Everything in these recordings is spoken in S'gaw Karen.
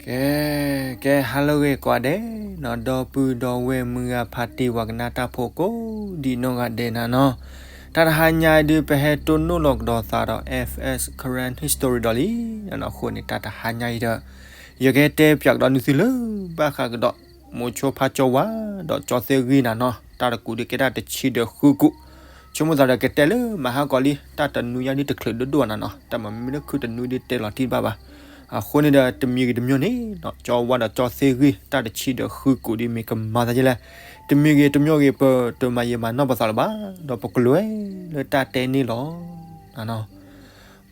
ကဲ, ကဲ ဟါလၢအဂ့ၤကိးဂၤဒဲးနီၤ, ဒီပုၢ်ဒီဝဲၢ်မုၢ်ဂၤဖါတံၢ်ဝၤကနၣ်တၢ်ဖိကိးဒံးနီၢ်ဂၤဒဲးနၤနီၤ, တၢ်တဟါညါအံၤဒုးပဟဲတိၢ်နီၣ်လီၤကဒီးသးဒီး F S Karen History ဒီးလံနီၤ, အဃိန့ၣ် တၢ်တဟါညါအံၤဒီး ယကတဲပၠးကဒီးနုာ်သုလၢ ဘၣ်ဃးကဒီး မိၤဆိဖါကၠီဝါ ဒီးကၠီသ့ၣ်ဂံၢ်နၤနီၤ, တၢ်တကူးဒုးကဲတၢ်တဆံဒီးဃုကူး, ဆိကမိၣ်သးဒီးကတဲလၢမဟါကီးလံ, တၢ်တနွံညါဒ်တချုးဒိၣ်ဒိၣ်နၤနီၤ, တၢ်မ့မ့ၢ်လၢခုတနွံဒ်တဲလီၤတံၢ်တဘၣ်ဘၣ်. အဃိန့ၣ်ဒီး တမံၤဂ့ၤတမံၤန့ၣ်နီၤ, ကၠီဝါဒီးကၠီသ့ၣ်ဂံၢ် တၢ်တဆံဒီးဃုကူးဒ်မ့ၢ်ကမၤသးဒ်လဲၣ်, တမံၤဂ့ၤတမံၤဂ့ၤ ပတမၤယံာ်မၤနီၢ်ပသးလၢၤဘၣ်, ဒီးပကလဲၤလၢတၢ်တဲန့ၣ်လီၤ.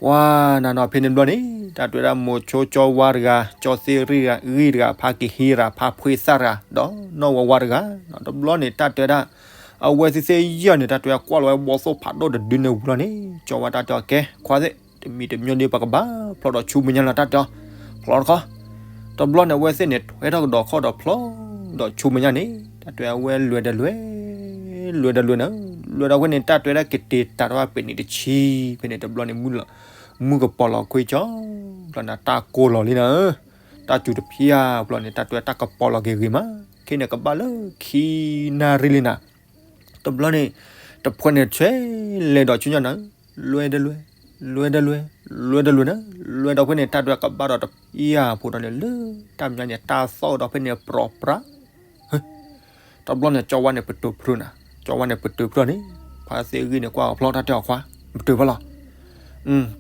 ပှၤနၤနီၤ ဖဲန့ၣ်တဘျီန့ၣ် တၢ်တဲဝဲဒၣ်မိၤဆိကၠီဝါတဂၤ, ကၠီသ့ၣ်ဂံၢ်တဂၤ, ဖါကဟံတဂၤ, ဖါဖှ့သၣ်တဂၤ, ဒီးနီၢ်ဝါဝါတဂၤ, တဘျီန့ၣ် တၢ်တဲဝဲဒၣ် အဝဲသ့ၣ်သ့ၣ်ယဲၢ်န့ၣ် တၢ်တဲဝဲကွၢ်လီၤဝဲဘီသိၣ်ဖးဒိၣ်တဒုန့ၣ်ဝံၤလီၤန့ၣ်, ကၠီဝါတၢ်တဲအီၤ ကဲ ခွါသ့ၣ်, တမံၤတမံၤဒ်ပကဘၣ်ဖျီဒီးဆူမဲာ်ညါလီၤ တၢ်တဲအီၤ, ဖျီတခီ, တဘျီန့ၣ် အဝဲသ့ၣ်န့ၣ် ထွဲထီၣ်ကဒီးခီၣ်ဒီးဖျီဒီးဆူမဲာ်ညါန့ၣ် တၢ်တဲဝဲလွဲၢ်ဒီးလွဲၢ်, လွဲၢ်ဒီးလွဲၢ်န့ၣ်, လွဲၢ်ဒီးဖဲန့ၣ် တၢ်တဲဝဲဒၣ်ကတ့ၤတၢ်တဝဲပ့ၤန့ၣ်တဆံ, ဖဲန့ၣ်တဘျီန့ၣ် မုၢ်ကပီၤလီၤခွံကၠီ, ဘျီန့ၣ် တၢ်ကိၢ်လီၤလံနၤ, တၢ်စူၤတဖံးဧါ, ဘျီန့ၣ် တၢ်တဲဝဲတၢ်ကပီၤလီၤက့ၤဂ့ၤမး, ခဲန့ၣ်ကဘၣ်လၢခံနၣ်ရံၣ်လံနၤ, တဘျီန့ၣ် တဖုန့ၣ်ဆဲးလဲၤဒီးဆူညါနၤ, လွဲၢ်ဒီးလွဲၢ်, လွဲၢ်ဒီးလွဲၢ်, လွဲၢ်ဒီးလွဲၢ်နၤ, လွဲၢ်ဒီးဖဲန့ၣ် တၢ်တဲဝဲကဘၣ်ဒီးတဖံးဧါဖိဒီးန့ၣ် လၢတၢ်မဲာ်ညါန့ၣ် တၢ်သီၣ်ဒီးဖဲန့ၣ်ပြီပြါ တဘျီန့ၣ် ကၠီဝါန့ၣ်ပတုာ်ဖျိနၤ, ကၠီဝါန့ၣ်ပတုာ်ဖျိန့ၣ်, ဖါသ့ၣ်ဂံၢ်န့ၣ်ကွၢ်အီၤဖျီ တၢ်တဲအီၤခွါ, ပတုာ်ဖျိလီၤ,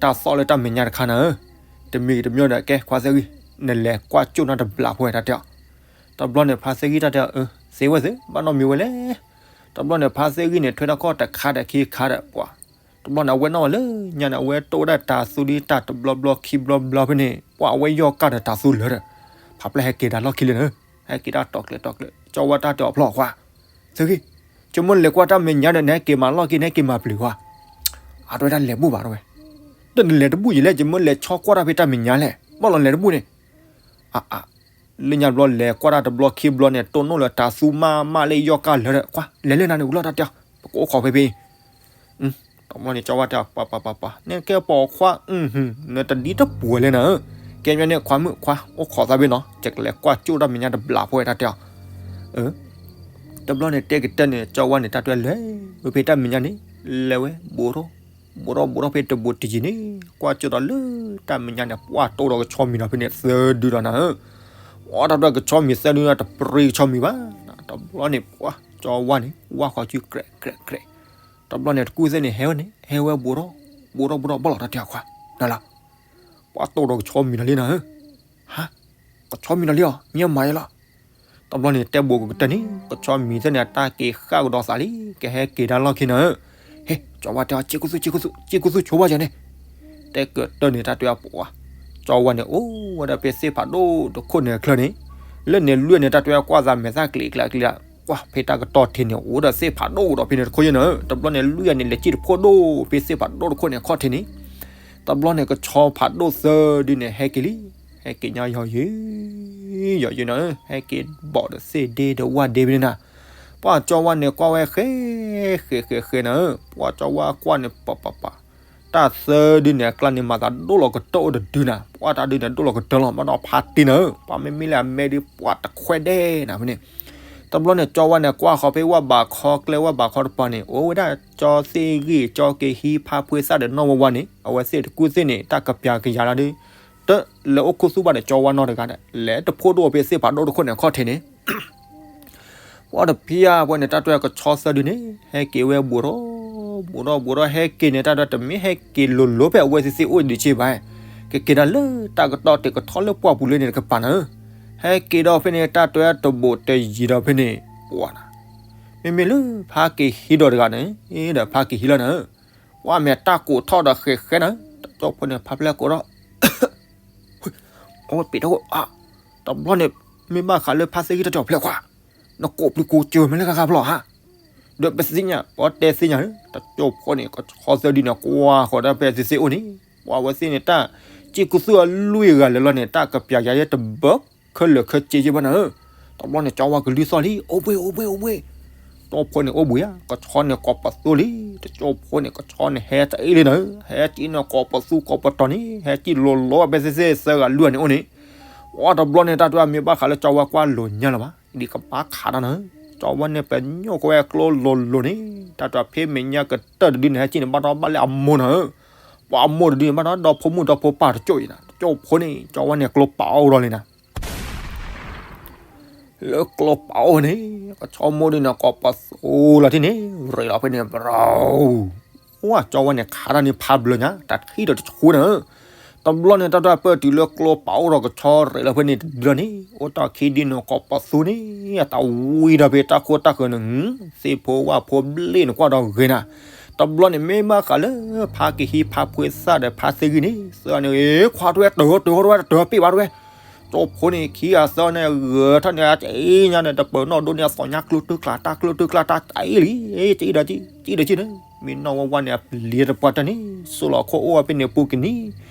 တၢ်သီၣ်လၢတၢ်မဲာ်ညါတခါနၤဧၢ, တမံၤတမံၤဒီး ကဲ ခွါသ့ၣ်ဂံၢ်, နလဲၤကွၢ်ကၠိၣ်နၤတဘျီဖိဝဲ တၢ်တဲအီၤ, တဘျီန့ၣ် ဖါသ့ၣ်ဂံၢ်တၢ်တဲအီၤ အၢ သ့ဝဲသ့ၣ် ဘၣ်နီတမံၤဝဲလဲၣ်, တဘျီန့ၣ် ဖါသ့ၣ်ဂံၢ်န့ၣ် ထွဲထီၣ်ခီၣ်တခါဒီးခံခါဒီး ပှၤ တဘျီန့ၣ် အဝဲနီၣ်ဝဲလၢညါန့ၣ် အဝဲတိၢ်ဝဲဒၣ်တၤသူဒ်တၢ်တဘျီဘျီခံဘျီဘျီဖဲန့ၣ် ပှၤအဝဲယီၢ်ကၢ်ဒီးတၤသူလၢာ်ဒီး ဖးဖျဲၣ်ဟဲက့ၤတၢ်လီၢ်ခံလၢနၤ, ဟဲက့ၤတၢ်တီၤကျဲၤတီၤကျဲၤ, ကၠီဝါတၢ်တဲအီၤဖျီအီၤခွါ, သ့ၣ်ဂံၢ်, ကမ့ၢ်လဲၤကွၢ်တၢ်မဲာ်ညါဒီး နဟဲက့ၤမၤလီၢ်ခံ နဟဲက့ၤမၤပျုၤခွါ, အတဲဝဲဒၣ်လဲၤဘူၣ်ဘၣ်တဲဝဲ, ဒီးနလဲၤတဘူၣ်ယံၤလဲၣ်, ကမ့ၢ်လဲၤဆီကွၢ်တၢ်ဖဲတၢ်မဲာ်ညါလဲၣ်, ဘၣ်လီၤလဲၤတဘူၣ်န့ၣ် အါအါ, လၢညါတဘျီလဲၤကွၢ်တၢ်တဘျီခံဘျီန့ၣ် တိၢ်နီၣ်လၢတၤသူမးမးလၢယီၢ်ကၢ်လၢာ်ဒီး ကွၢ် လဲၤလၢနၤန့ၣ်ဝံၤလီၤ တၢ်တဲအီၤ, ပကအိၣ်ခိးဖဲဖဲအံၤ, တဘျီန့ၣ် ကၠီဝါတဲအီၤ ပှၤပှၤပှၤပှၤ နကဲပိာ်ခွါ, နတဒ်တပှဲၤလဲၣ်နၤဧၢ, ကဲမ့ၢ်န့ၣ် ခွါမုၣ်ခွါ အိၣ်ခိးသးဖဲနီၤ, ယကလဲၤကွၢ်ကၠိၣ်တၢ်မဲာ်ညါတဘျီဖိ တၢ်တဲအီၤ တဘျီန့ၣ် တဲကတၢၢ်န့ၣ် ကၠီဝါန့ၣ် တၢ်တဲလဲၤဝဲဖဲတၢ်မဲာ်ညါန့ၣ်, လဲၤဝဲ ဘူးထီၣ်, ဘူးထီၣ်ဘူးထီၣ်ဖဲတဘူးတယံၤန့ၣ် ကွၢ်ကၠိၣ်ဒီးလၢတၢ်မဲာ်ညါန့ၣ် ပှၢ်တိၢ်ဒီးကဆီမံၤဒီးဖဲန့ၣ် သၢဒုဒီးနၤဧၢ, ပှၢ်တၢ်တဲကဆီမံၤသၢဒုဒီး တပြံကဆီမံၤဘၣ်, တဘျီန့ၣ် ပှၢ် ကၠီဝါန့ၣ် ဝါဃီၤစုကြဲးကြဲးကြဲး, တဘျီန့ၣ် တကူၣ်သ့ၣ်န့ၣ် ဟဲဝဲန့ၣ် ဟဲဝဲဘူးထီၣ်, ဘူးထီၣ်ဘူးထီၣ် ဘၣ်လီၤ တၢ်တဲအီၤခွါ, နၤလီၤ ပှၢ်တိၢ်ဒီးကဆီမံၤဒီးလံနၤဧၢ, ဟါ, ကဆီမံၤဒီးလံအီၤ မ့ၢ်မၤယဲလီၤ, တဘျီန့ၣ် တဲဘူးကကတၢၢ်န့ၣ် ကဆီမံၤသ့ၣ်န့ၣ် အတၢ်က့ၤဃၣ်ကဒီးသးလံ ကဟဲက့ၤတၢ်လီၢ်ခံနၤဧၢ, ဟ့ၣ် ကၠီဝါတဲအီၤ က့ၢ်ကူသူ က့ၢ်ကူသူ က့ၢ်ကူသူ ဆိဘၣ်ယၤန့ၣ်, တဲကတၢၢ်န့ၣ် တၢ်တဲအီၤပှၤ, ကၠီဝါန့ၣ် အိၣ်ဝဲဒၣ်ဖဲသ့ၣ်ဖးဒိၣ်တခိၣ်န့ၣ်အချၢန့ၣ်, လၢန့ၣ်လွံၢ်န့ၣ် တၢ်တဲကွၢ်သးမဲာ်သၣ်ကျံးကျံးကျံး, ကွၢ်ဖဲတၢ်ကတီၢ်ထံးန့ၣ် အိၣ်ဒီးသ့ၣ်ဖးဒိၣ်ကဒီးဖဲန့ၣ်တခိၣ်ယဲနၤဧၢ, တဘျီန့ၣ် လွံၢ်အန့ၣ် လဲၤစံၣ်တဖှိၣ်ဒိၣ်ဖဲသ့ၣ်ဖးဒိၣ်တခိၣ်န့ၣ်အခီၣ်ထံးန့ၣ်, တဘျီန့ၣ် ကဆီဖးဒိၣ်သၢဒုန့ၣ် ဟဲက့ၤလံ, ဟဲက့ၤညါယီၤယံၤ, ယီၤယံၤနၤဧၢ, ဟဲက့ၤဘီၣ်ဒီးသ့ၣ်ဒ့ဒီးဝၣ်ဒ့ဖဲန့ၣ်နၤ, ပှၢ်ကၠီဝါန့ၣ် ကွၢ်ဝဲဃဲ, ဃဲဃဲဃဲနၤဧၢ, ပှၢ်ကၠီဝါကွၢ်န့ၣ် ပပပ, တၢ်သၢဒုန့ၣ် အကျါန့ၣ် မၤသးဒိၣ်လီၤကတၢၢ်အိၣ်တဒုနၤ, ပှၢ်တၢ်ဒုန့ၣ် ဒိၣ်လီၤကတၢၢ်လီၤ မ့ၢ်ဒီးဖးတ့ၢ်နၤဧၢ, ပှၢ်မ့မ့ၢ်လၢအမဲဒု ပှၢ်တခွဲးဒဲးနၤဖဲန့ၣ်, တဘျီန့ၣ် ကၠီဝါန့ၣ် ကွၢ်ဃီၤဖဲဝၣ်ဘးခီကျဲ ဝၣ်ဘးခီတပၤန့ၣ် အိၣ်ဝဲဒၣ် ကၠီသ့ၣ်ဂံၢ် ကၠီကဟံ ဖါဖှ့သၣ်ဒီးနီၢ်ဝါဝါန့ၣ် အဝဲသ့ၣ်တကူၣ်သ့ၣ်န့ၣ် တၢ်ကပျးကယၤလီၤဒီး တလဲၤအိၣ်ခူသူၣ်ဘၣ်ဒီး ကၠီဝါနီတဂၤဒီး လဲၤတဖှိၣ်ဒိၣ်ဖဲသ့ၣ်ဖးဒိၣ်တခိၣ်န့ၣ်အခီၣ်ထံးန့ၣ် ပှၢ်တဖံးဧါ ပှၢ်န့ၣ် တၢ်တဲကဆီသၢဒုန့ၣ် ဟဲက့ၤဝဲဘူးထီၣ်, ဘူးထီၣ်ဘူးထီၣ် ဟဲက့ၤန့ၣ် တၢ်တဲတမ့ၢ်ဟဲက့ၤလိၤလိၤဖဲအဝဲသ့ၣ်သ့ၣ်အိၣ်ဒံးဆ့ဘၣ်, ကက့ၤဒၣ်လၢတၢ်ကတီၢ်တ့ၢ်ကထီလၢပှၢ်ပူၤလၢန့ၣ်တကပၤနၤဧၢ, ဟဲက့ၤဒီးဖဲန့ၣ် တၢ်တဲတဘူးတယံၤဒီးဖဲန့ၣ် ပှၢ်နၤ, မ့မ့ၢ်လၢဖါက့ၤဟံးဒီးတဂၤန့ၣ် ဒီးဖါက့ၤဟံးလီၤနၤဧၢ, ပှၢ်မ့ၢ်တၢ်ကိးထီၣ်ဒီးဃဲဃဲနၤဧၢ, တကၠိဖိန့ၣ် ဖါဖျဲၣ်ကိးထီၣ် အဝဲပ့ၤထီၣ် တဘျီန့ၣ် မ့ၢ်ဘၣ်ဃးလၢဖါသ့ၣ်ဂံၢ်တၢ်တဲအီၤဖျဲၣ်ခွါ, နကိးပျံၤကိးစၢၤမ့ၢ်လၢဂၤဂၤဖျီၣ်ဧါ, ဒီးပသ့ၣ်ညါ ပှၤတဲသ့ၣ်ညါဧၢ, တကၠိဖိန့ၣ် ကဆီသၢဒုန့ၣ် ကွၢ်ဃီၤဒၣ်ဖဲသ့ၣ်သ့ၣ်အိၣ်န့ၣ် ပှၢ်ဝဲသ့ၣ်န့ၣ် တၢ်စံၣ်ကူသူၣ်အလွံၢ်ဂၤလၢာ်လီၤန့ၣ် တၢ်ကပျးယၤယဲတဘၢ ခဲလၢာ်ခဲဆ့ယဲဘၣ်နၤဧၢ, တဘျီန့ၣ် ကၠီဝါကလုၢ်သီၣ်လံ အိၣ်ဘှ့ၣ်အိၣ်ဘှ့ၣ်အိၣ်ဘှ့ၣ်, တကၠိဖိန့ၣ်အိၣ်ဘှ့ၣ်ဧါ, ကဆီန့ၣ်ကိးပသူလံ, တကၠိဖိန့ၣ် ကဆီန့ၣ်ဟဲတအ့ၣ်လံနၤဧၢ, ဟဲစံၣ်န့ၣ်ကိးပသူကိးပတီၤန့ၣ် ဟဲစံၣ်လိၤလိၤဖဲသ့ၣ်သ့ၣ်သၢဂၤလွံၢ်ဂၤန့ၣ်အိၣ်န့ၣ်, ပှၤတဘျီန့ၣ် တၢ်တဲမ့ၢ်ဘၣ်ဃးလၢကၠီဝါကွၢ်လိာ်ညါလၢၤဘၣ်, ဒ်ကဘၣ်ခးတၢ်နၤဧၢ, ကၠီဝါန့ၣ်ပညိၣ်ကဝဲကျိလိၤလိၤန့ၣ်, တၢ်တဲဖဲမဲာ်ညါကတၢၢ်တဒုန့ၣ် ဟဲက့ၤန့ၣ် ဘၣ်ဒီးဘၣ်လၢအမိၢ်နၤဧၢ, ပှၤအမိၢ်တဒုန့ၣ် ဘၣ်ဒီးဒီဖိမုၣ်ဒီဖိပၢ်တကၠိၣ်အံၤနၤ, တကၠိၣ်ဖိန့ၣ် ကၠီဝါန့ၣ်ကျိပာ်အိၣ်ဒီးလံနၤ လၢကျိပာ်အိၣ်န့ၣ် ကဆီမိၢ်ဒုန့ၣ် ကိးပသူလီၤထံၣ်န့ၣ် ရ့းလီၤဖဲန့ၣ် ဘြီ, ဝဲကၠီဝါန့ၣ် ခးတၢ်န့ၣ်ဖးဘျၢညါ တၢ်ထံၣ်ဒီးတဆူနၤဧၢ, တဘျီန့ၣ် တၢ်တၢ်ပၢၢ်တုၤလၢကျိပာ်အိၣ်ဒီးကဆီရ့းလီၤဖဲန့ၣ်တဒုလီၤန့ၣ် အိၣ်တ့ၢ်ခံဒုန့ၣ် ကိးပသူန့ၣ် အတၢ်ဝံဒီးဖဲတၢ်ခိၣ်တၢ်ဃၢၤန့ၣ် သ့ၣ်ဖိဝၣ်ဖိဘျ့ၣ်န့ၣ်ကွၢ်ဒီးဂ့ၤနၤ, တဘျီန့ၣ် မ့ၢ်ဘၣ်ဃးလၢဖါကဟံးဖါဖှ့သၣ်ဒီးဖါသ့ၣ်ဂံၢ်န့ၣ် သၢဂၤန့ၣ် ခွါတဝဲတၢၤတၢၤတဝဲတၢၤပ့ၢ်ဘၣ်တဝဲ ကၠိဖိန့ၣ် ခံဂၤသၢဂၤန့ၣ် ဂဲၤထၢၣ်န့ၣ် အကညါန့ၣ် တပၢၤနီၣ်ဒိန့ၣ် အသီညါကျၢၢ်တၢၢ်ကျါတၢ်ကျၢၢ်တၢၢ်ကျါတၢ် တအံၤလံ, တအံၤဒီးကံၣ် တအံၤဒီးကံၣ်န့ၣ် မ့ၢ်နီၢ်ဝဲဝါန့ၣ် အပျံၤတပှၢ်တၢၢ်န့ၣ် စိၢ်လီၤခိၣ်အိၣ်ဝဲဖဲန့ၣ်ပူၤကနံၤ,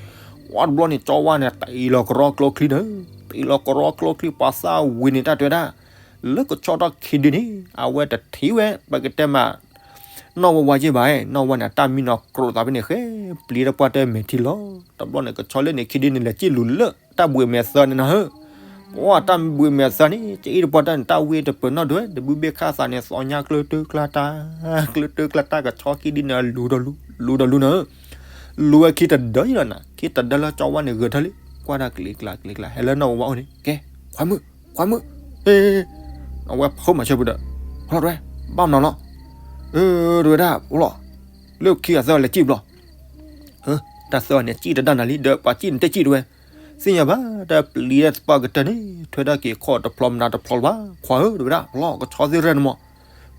ဝဲတဘျီန့ၣ် ကၠီဝါန့ၣ် တအံၤလီၤကရီကျိချံနၤ, တအံၤလီၤကရီကျိချံ ပှၤသၣ်ဝံၤန့ၣ် တၢ်တဲဝဲဒၣ် လၢကဆီတၢ်ခံဒုန့ၣ် အဝဲတထံၣ်ဝဲ ပကတဲမး နီၢ်ဝဲဝါယ့ၢ်ဘၣ်, နီၢ်ဝဲန့ၣ် တၢ်မံနီၤကြိးသးဖဲန့ၣ်ဃဲ ပျံၤတပှၢ်တၢၢ်မဲာ်ထံလီၤ, တဘျီန့ၣ် ကဆီလၢန့ၣ်ခံဒုန့ၣ် လဲၤစံၣ်လူၤလၢတၢ်ဘှံးမဲာ်သၢန့ၣ်နၤဧၢ, ပှၤတၢ်ဘှံးမဲာ်သၢန့ၣ် တအံၤတပှၢ်တၢၢ်န့ၣ် တၢ်ဝံတပၢၤနီၣ်ဒိဝဲ တဘုဘ့ၣ်ခၣ်သးန့ၣ် သီညါကျၢၢ်တၢၢ်ကျါတၢ် ကျၢၢ်တၢၢ်ကျါတၢ် ကဆီခံဒုန့ၣ် လူၤဒီးလူၤ လူၤဒီးလူၤနၤဧၢ, လူၤဝဲခံတဒၢလီၤနၤ, ခံတဒၢလၢကၠီဝါန့ၣ် ဂဲၤထၢၣ်လံ ကွၢ်တၢ်ကျ့ကျါကျ့ကျါ ဟဲလၢနီၢ်ဝဲဝါအိၣ်န့ၣ် ကဲ ခွါမုၣ် ခွါမုၣ်, အဝဲဖိမၤဆၢပူၤဒီး ဖျီၣ်တဝဲ ဘၣ်မနီၤလီၤ, အၢ တဝဲဒၣ် ဖျီၣ် လၢခံဂၤသၢဂၤလဲၤစံၣ်ဘျီ, တၢ်သၢဂၤန့ၣ် စံၣ်တဒၣ်နၤလံ ဒီးပှၤစံၣ်န့ၣ်တစံၣ်တဝဲ, သ့ၣ်ညါဘၣ် တၢ်ပျံၤတၢ်သပှၢ်ကတၢၢ်န့ၣ် ထွဲဒၣ်က့ၤခီၣ်တဖျီမနုၤတဖျီလၢၤဘၣ်, ခွါဧၢ တဝဲဒၣ် ဖျီၣ်ကဆီသ့ၣ်ရဲၣ်န့ၣ်မး,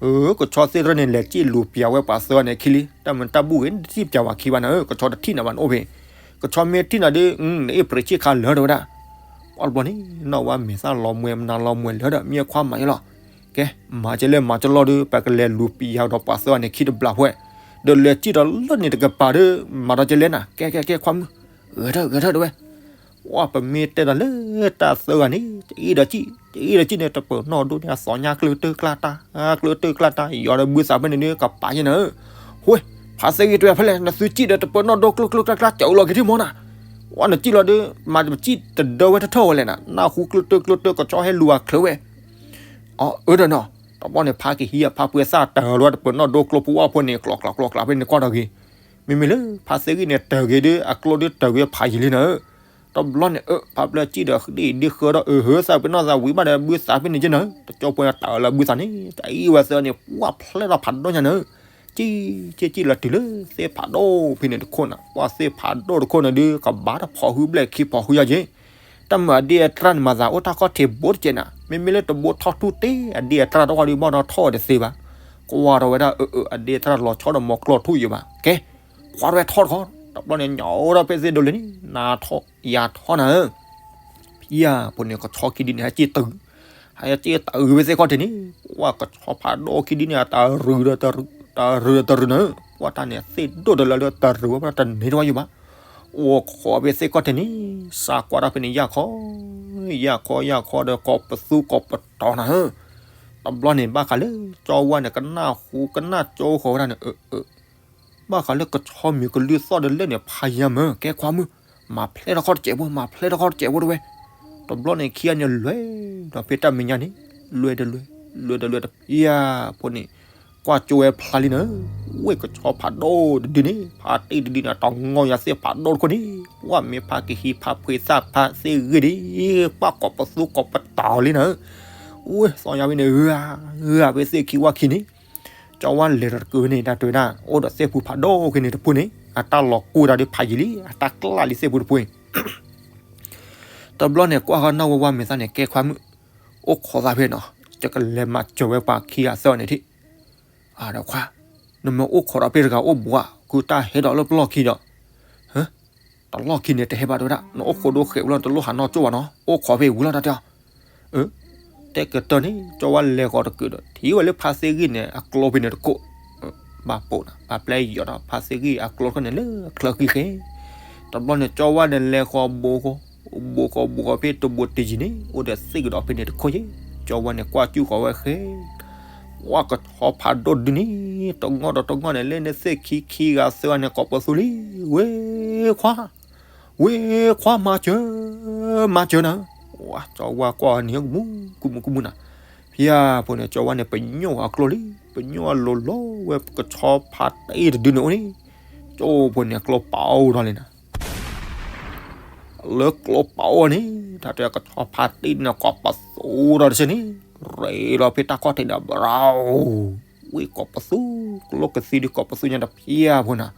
အၢ ကဆီသ့ၣ်ရဲၣ်န့ၣ် လဲၤစံၣ်လူၤပျံၤဝဲပှၤသၢဂၤန့ၣ်ခံလံ, တၢ်မုာ်တၢ်ဘုၣ်ဂ့ၤ နတစံၣ်ပျံၤဝဲခံဘၣ်နၤဧၢ, ကဆီတထံၣ်နၤဘၣ်နအိၣ်ဖဲ ကဆီမ့ၢ်ထံၣ်နၤဒီး နအ့ၣ်ပြံးဆ့ၣ်ခါလၢာ်တဝဲဒၣ်, ပှၤတဘျီန့ၣ် နီၢ်ဝဲမဲာ်သၣ်လီၤမှဲမနုၤလီၤမှဲလၢာ်ဒီး မ့ၢ်ခွါမၤယဲလီၤ, ကဲ မၤကဲလဲၣ်မၤကဲလီၤဒီး ပကလဲၤလူၤပျံၤဒီးပှၤသၢဂၤန့ၣ်ခံတဘျီဖဲ, ဒီးလဲၤစံၣ်ဒီးလၢန့ၣ်တကပၤဒီး မၤဒီးကဲလဲၣ်နၤ ကဲကဲကဲခွါမုၣ်, ဂဲၤထၢၣ်ဂဲၤထၢၣ်တဝဲ ပှၤပမ့ၢ်တဲဒီးလၢတၢ်သၢဂၤန့ၣ် တအံၤဒီးစံၣ် တအံၤဒီးစံၣ်န့ၣ် တပၢၤနီၣ်ဒိန့ၣ် အသီညါကျၢၢ်တၢၢ်ကျါတၢ် ကျၢၢ်တၢၢ်ကျါတၢ် ယီၤဒီးဘုသးဖဲန့ၣ်ဒီး ကပာ်ယဲနၤဧၢ, ဝဲ ဖါသ့ၣ်ဂံၢ်တဝဲဖဲလဲၣ် နသုစံၣ်ဒီးတပၢၤနီၣ်ဒိကျၢၢ်ကျၢၢ်ကျါကျါ စၢၤလီၤက့ၤထံၣ်မီနၤ, ဝဲနစံၣ်လီၤဒီး မၤတစံၣ်တဒၢဝဲထီၣ်ထီၣ်ဝဲလဲၣ်နၤ နၢ်ဟူကျၢၢ်တၢၢ်ကျၢၢ်တၢၢ် ကဆီဟဲလူၤအချၢဝဲ အၢ အၢဒီးနီၤ, တဘျီန့ၣ် ဖါကဟံးအဖါပှဲၤသၣ်တၢ်လီၤတပၢၤနီၣ်ဒိကျိဖိဝၣ်ဖိန့ၣ် ကျီကျီကျီကျီဖဲန့ၣ်ကွၢ်ဒီးဂ့ၤ, မ့မ့ၢ်လၢဖါသ့ၣ်ဂံၢ်န့ၣ် တၢ်ဂ့ၤဒီးအကျိဒီးတၢ်ဂ့ၤဖးယံာ်လံနၤဧၢ, တဘျီန့ၣ် အၢ ဖါပျဲၢ်စံၣ်ဒီးဒ်အံၤဒ်ဃၢဒီး အၢ ဟၢသးပ့ၤနီၣ်သးဝံၤဘၣ်ဒီးဘုသးဖဲန့ၣ်က့နၤဧၢ, တကၠိဖိန့ၣ်တၢ်အၢလၢဘုသးန့ၣ် တၢ်အံၤဝဲသၢန့ၣ် ပှၢ်ဖျဲၣ်ထီၣ်ဖးဒိၣ်ညါနၤဧၢ, စံၣ် စံၣ် စံၣ်လီၤတုၤလၢသ့ၣ်ဖးဒိၣ်ဖဲန့ၣ်တခိၣ်နၤ, ပှၢ်သ့ၣ်ဖးဒိၣ်တခိၣ်န့ၣ်ဒီး ကဘၣ်တဖီၣ်ဟုဘျဲၣ်ခံဖီၣ်ဟုယါက့ တၢ်မုာ်အဒ့အတြၢ်န့ၣ်မၤသးအိၣ်တၢ်ခီၣ်ထံးဘိတကဲးနၤ, မ့မ့ၢ်လၢတဘိထီၣ်ထူၣ်တ့ၢ် အဒ့အတြၢ်တဝီဒီးဘၣ်ဒီးထီၣ်ဝဲတသ့ဘၣ်, ကွၢ်ထီၣ်ဝဲဒၣ် အၢ အၢ အဒ့အတြၢ်လီၤဆီဒီးမီၤကျိထူၣ်ယံၤဘၣ်, ကဲ ခွါတဝဲထီၣ်တခီ, တဘျီန့ၣ် ညီအိၣ်ဒီးဖဲသ့ၣ်ဒိးလံန့ၣ် နၤထီၣ်ယၤထီၣ်နၤဧၢ ဖံယၤဖိန့ၣ် ကဆီခံဒုန့ၣ် ဟဲက့ၤတုၤ, ဟဲက့ၤတုၤဝဲသ့ၣ်ခီၣ်ထံးန့ၣ်, ပှၢ်ကဆီဖးဒိၣ်ခံဒုန့ၣ် အတၢ်ရုၢ်ဒီးတရုၢ်, တၢ်ရုၢ်ဒီးတရုၢ်နၤဧၢ, ပှၢ်တၢ်န့ၣ် သ့ၣ်ဒိၣ်တလၢလၢတရုၢ်ဝဲဘၣ်တန့ၢ်တဝီယံၤဘၣ်, အိၣ်ခိးဖဲသ့ၣ်ခီၣ်ထံးန့ၣ်, စးကွၢ်တၢ်ဖဲန့ၣ် ယၢ်ခီ, ယၢ်ခီ ယၢ်ခီဒီးကိးပသူကိးပတီၤနၤဧၢ, တဘျီန့ၣ် ဘၣ်ဃးလၢ ကၠီဝါန့ၣ် ကနၣ်ဟူကနၣ်ကၠိဃီၤဝဲဒၣ်န့ၣ် အၢ အၢ ဘၣ်ဃးလၢကဆီမံၤကလုၢ်သီၣ်ဒီးလဲၣ်န့ၣ် ဖးယံၤမၢ ကဲခွါမုၣ်, မၤဖျဲၣ်ထီၣ်ခီၣ်တစဲးဖိ မၤဖျဲၣ်ထီၣ်ခီၣ်တစဲးဖိတဝဲ, တဘျီန့ၣ်ခံဂၤန့ၣ်လွဲၢ်ဒီးဖဲတၢ်မဲာ်ညါန့ၣ်, လွဲၢ်တလွဲၢ်, လွဲၢ်တလွဲၢ်တဖံယၤ, ဖိန့ၣ်, ကွၢ်ကၠိဝဲဖျါလံနၤ, ဝဲၢ်ကဆီဖးဒိၣ်တဒုန့ၣ် ဖါတံၢ်တဒုန့ၣ် တၢ်ငီၢ်ယၤသ့ၣ်ဖးဒိၣ်တခိၣ်န့ၣ်, ပှၢ်မ့ၢ်ဖါကဟံးဖါဖှ့သၣ်ဖါသ့ၣ်ဂ့ၢ်ဒံး, ပှၢ်ကိးပသူကိးပတီၤလံနၤ, ဝဲၢ်သီယၤဝဲန့ၣ် ဂၤ, ဂၤဖဲသ့ၣ်ခံဝၣ်ခံန့ၣ် ကၠီဝါလဲၤဒီးတကုာ်န့ၣ် တၢ်တဲဝဲဒၣ် အိၣ်ဒီးသ့ၣ်ဖူဖးဒိၣ်က့ၤန့ၣ်တဖုန့ၣ် အတၢ်လီၤကူၢ်တၢ်ဒုးဖးယံၤလံ အတၢ်ကျၢ်လံသ့ၣ်ဖူတဖုအံၤ, တဘျီန့ၣ် ကွၢ်ဃီနီၢ်ဝဲဝါမဲာ်သၣ်န့ၣ် ကဲခွါမုၣ်, အိၣ်ခိးသးဖဲနီၤ, ယကလဲၤမၤစၢၤဝဲပှၤခံဂၤသၢဂၤန့ၣ်ထံၣ်, အဒီးခွါ, နမ့ၢ်အိၣ်ခိးဒီးဖဲတဂၤအိၣ်ဘူးဧါ, ကုတၢ်ဟဲဒီးလၢပလီၢ်ခံဒီး တလီၢ်ခံန့ၣ် တဟဲဘၣ်တဲဝဲဒၣ် နအိၣ်ခိးဒိဃဲးဝဲလီၤ တလိၣ်ဟးနီၢ်ကၠိၣ်ဘၣ်နီၤ အိၣ်ခိးဖဲဝံၤလီၤတၢ်တဲအီၤ, အၢ, တဲကတၢၢ်န့ၣ် ကၠီဝါလဲၤဃီၤတကုာ်ဒီး ထံၣ်ဝဲလၢဖါသ့ၣ်ဂံၢ်န့ၣ် အကျိဖဲန့ၣ်တခိၣ်, ဘၣ်ပိာ်နၤ ဘၣ်ပျဲယီၤဒီးဖါသ့ၣ်ဂံၢ်အကျိတခီန့ၣ်လၢချၢဃံဃဲ, တဘျီန့ၣ် ကၠီဝါန့ၣ်လဲၤဃီၤဘိးဃီၤ, ဘိးဃီၤဘိးဃီၤဖဲတဘိးတယံၤန့ၣ် အိၣ်ဒီးသ့ၣ်ကဒီးဖဲန့ၣ်တခိၣ်ယဲ, ကၠီဝါန့ၣ်ကွၢ်ကၠူၣ်ဃီၤဝဲဃဲ ဝဲကဆီဖးဒိၣ်တဒုန့ၣ် တငီၢ်ဒီးတငီၢ်န့ၣ် လၢန့ၣ်သ့ၣ်ခံခံဂၤသၢဂၤန့ၣ် ကိးပသူလံ, ဝဲခွါ, ဝဲခွါမၤစၢၤ, မၤစၢၤနၤ, ကၠီဝါကွၢ်န့ၣ် ကမူ ကမူ ကမူနၤ, ဖဲအံၤဖိန့ၣ် ကၠီဝါန့ၣ် ပညိၣ်အကျိလံ, ပညိၣ်အလိၤလီၤဝဲ ကဆီဖါတ့ၢ်တဒုန့ၣ်အိၣ်န့ၣ်, ကၠီဖိန့ၣ် ကျိပာ်အိၣ်ထီၣ်လံနၤ လၢကျိပာ်အိၣ်န့ၣ် တၢ်တဲကဆီဖါတ့ၢ်န့ၣ် ကိးပသူထီၣ်တဆၢန့ၣ်, ရ့လီၤဖဲတၢ်ခီၣ်ထံးဒီး ဘြၤဧိၤ, ဝံၣ်ကိးပသူ, ကျိကသံဒုးကိးပသူညါတဖၣ်ဖိနၤ,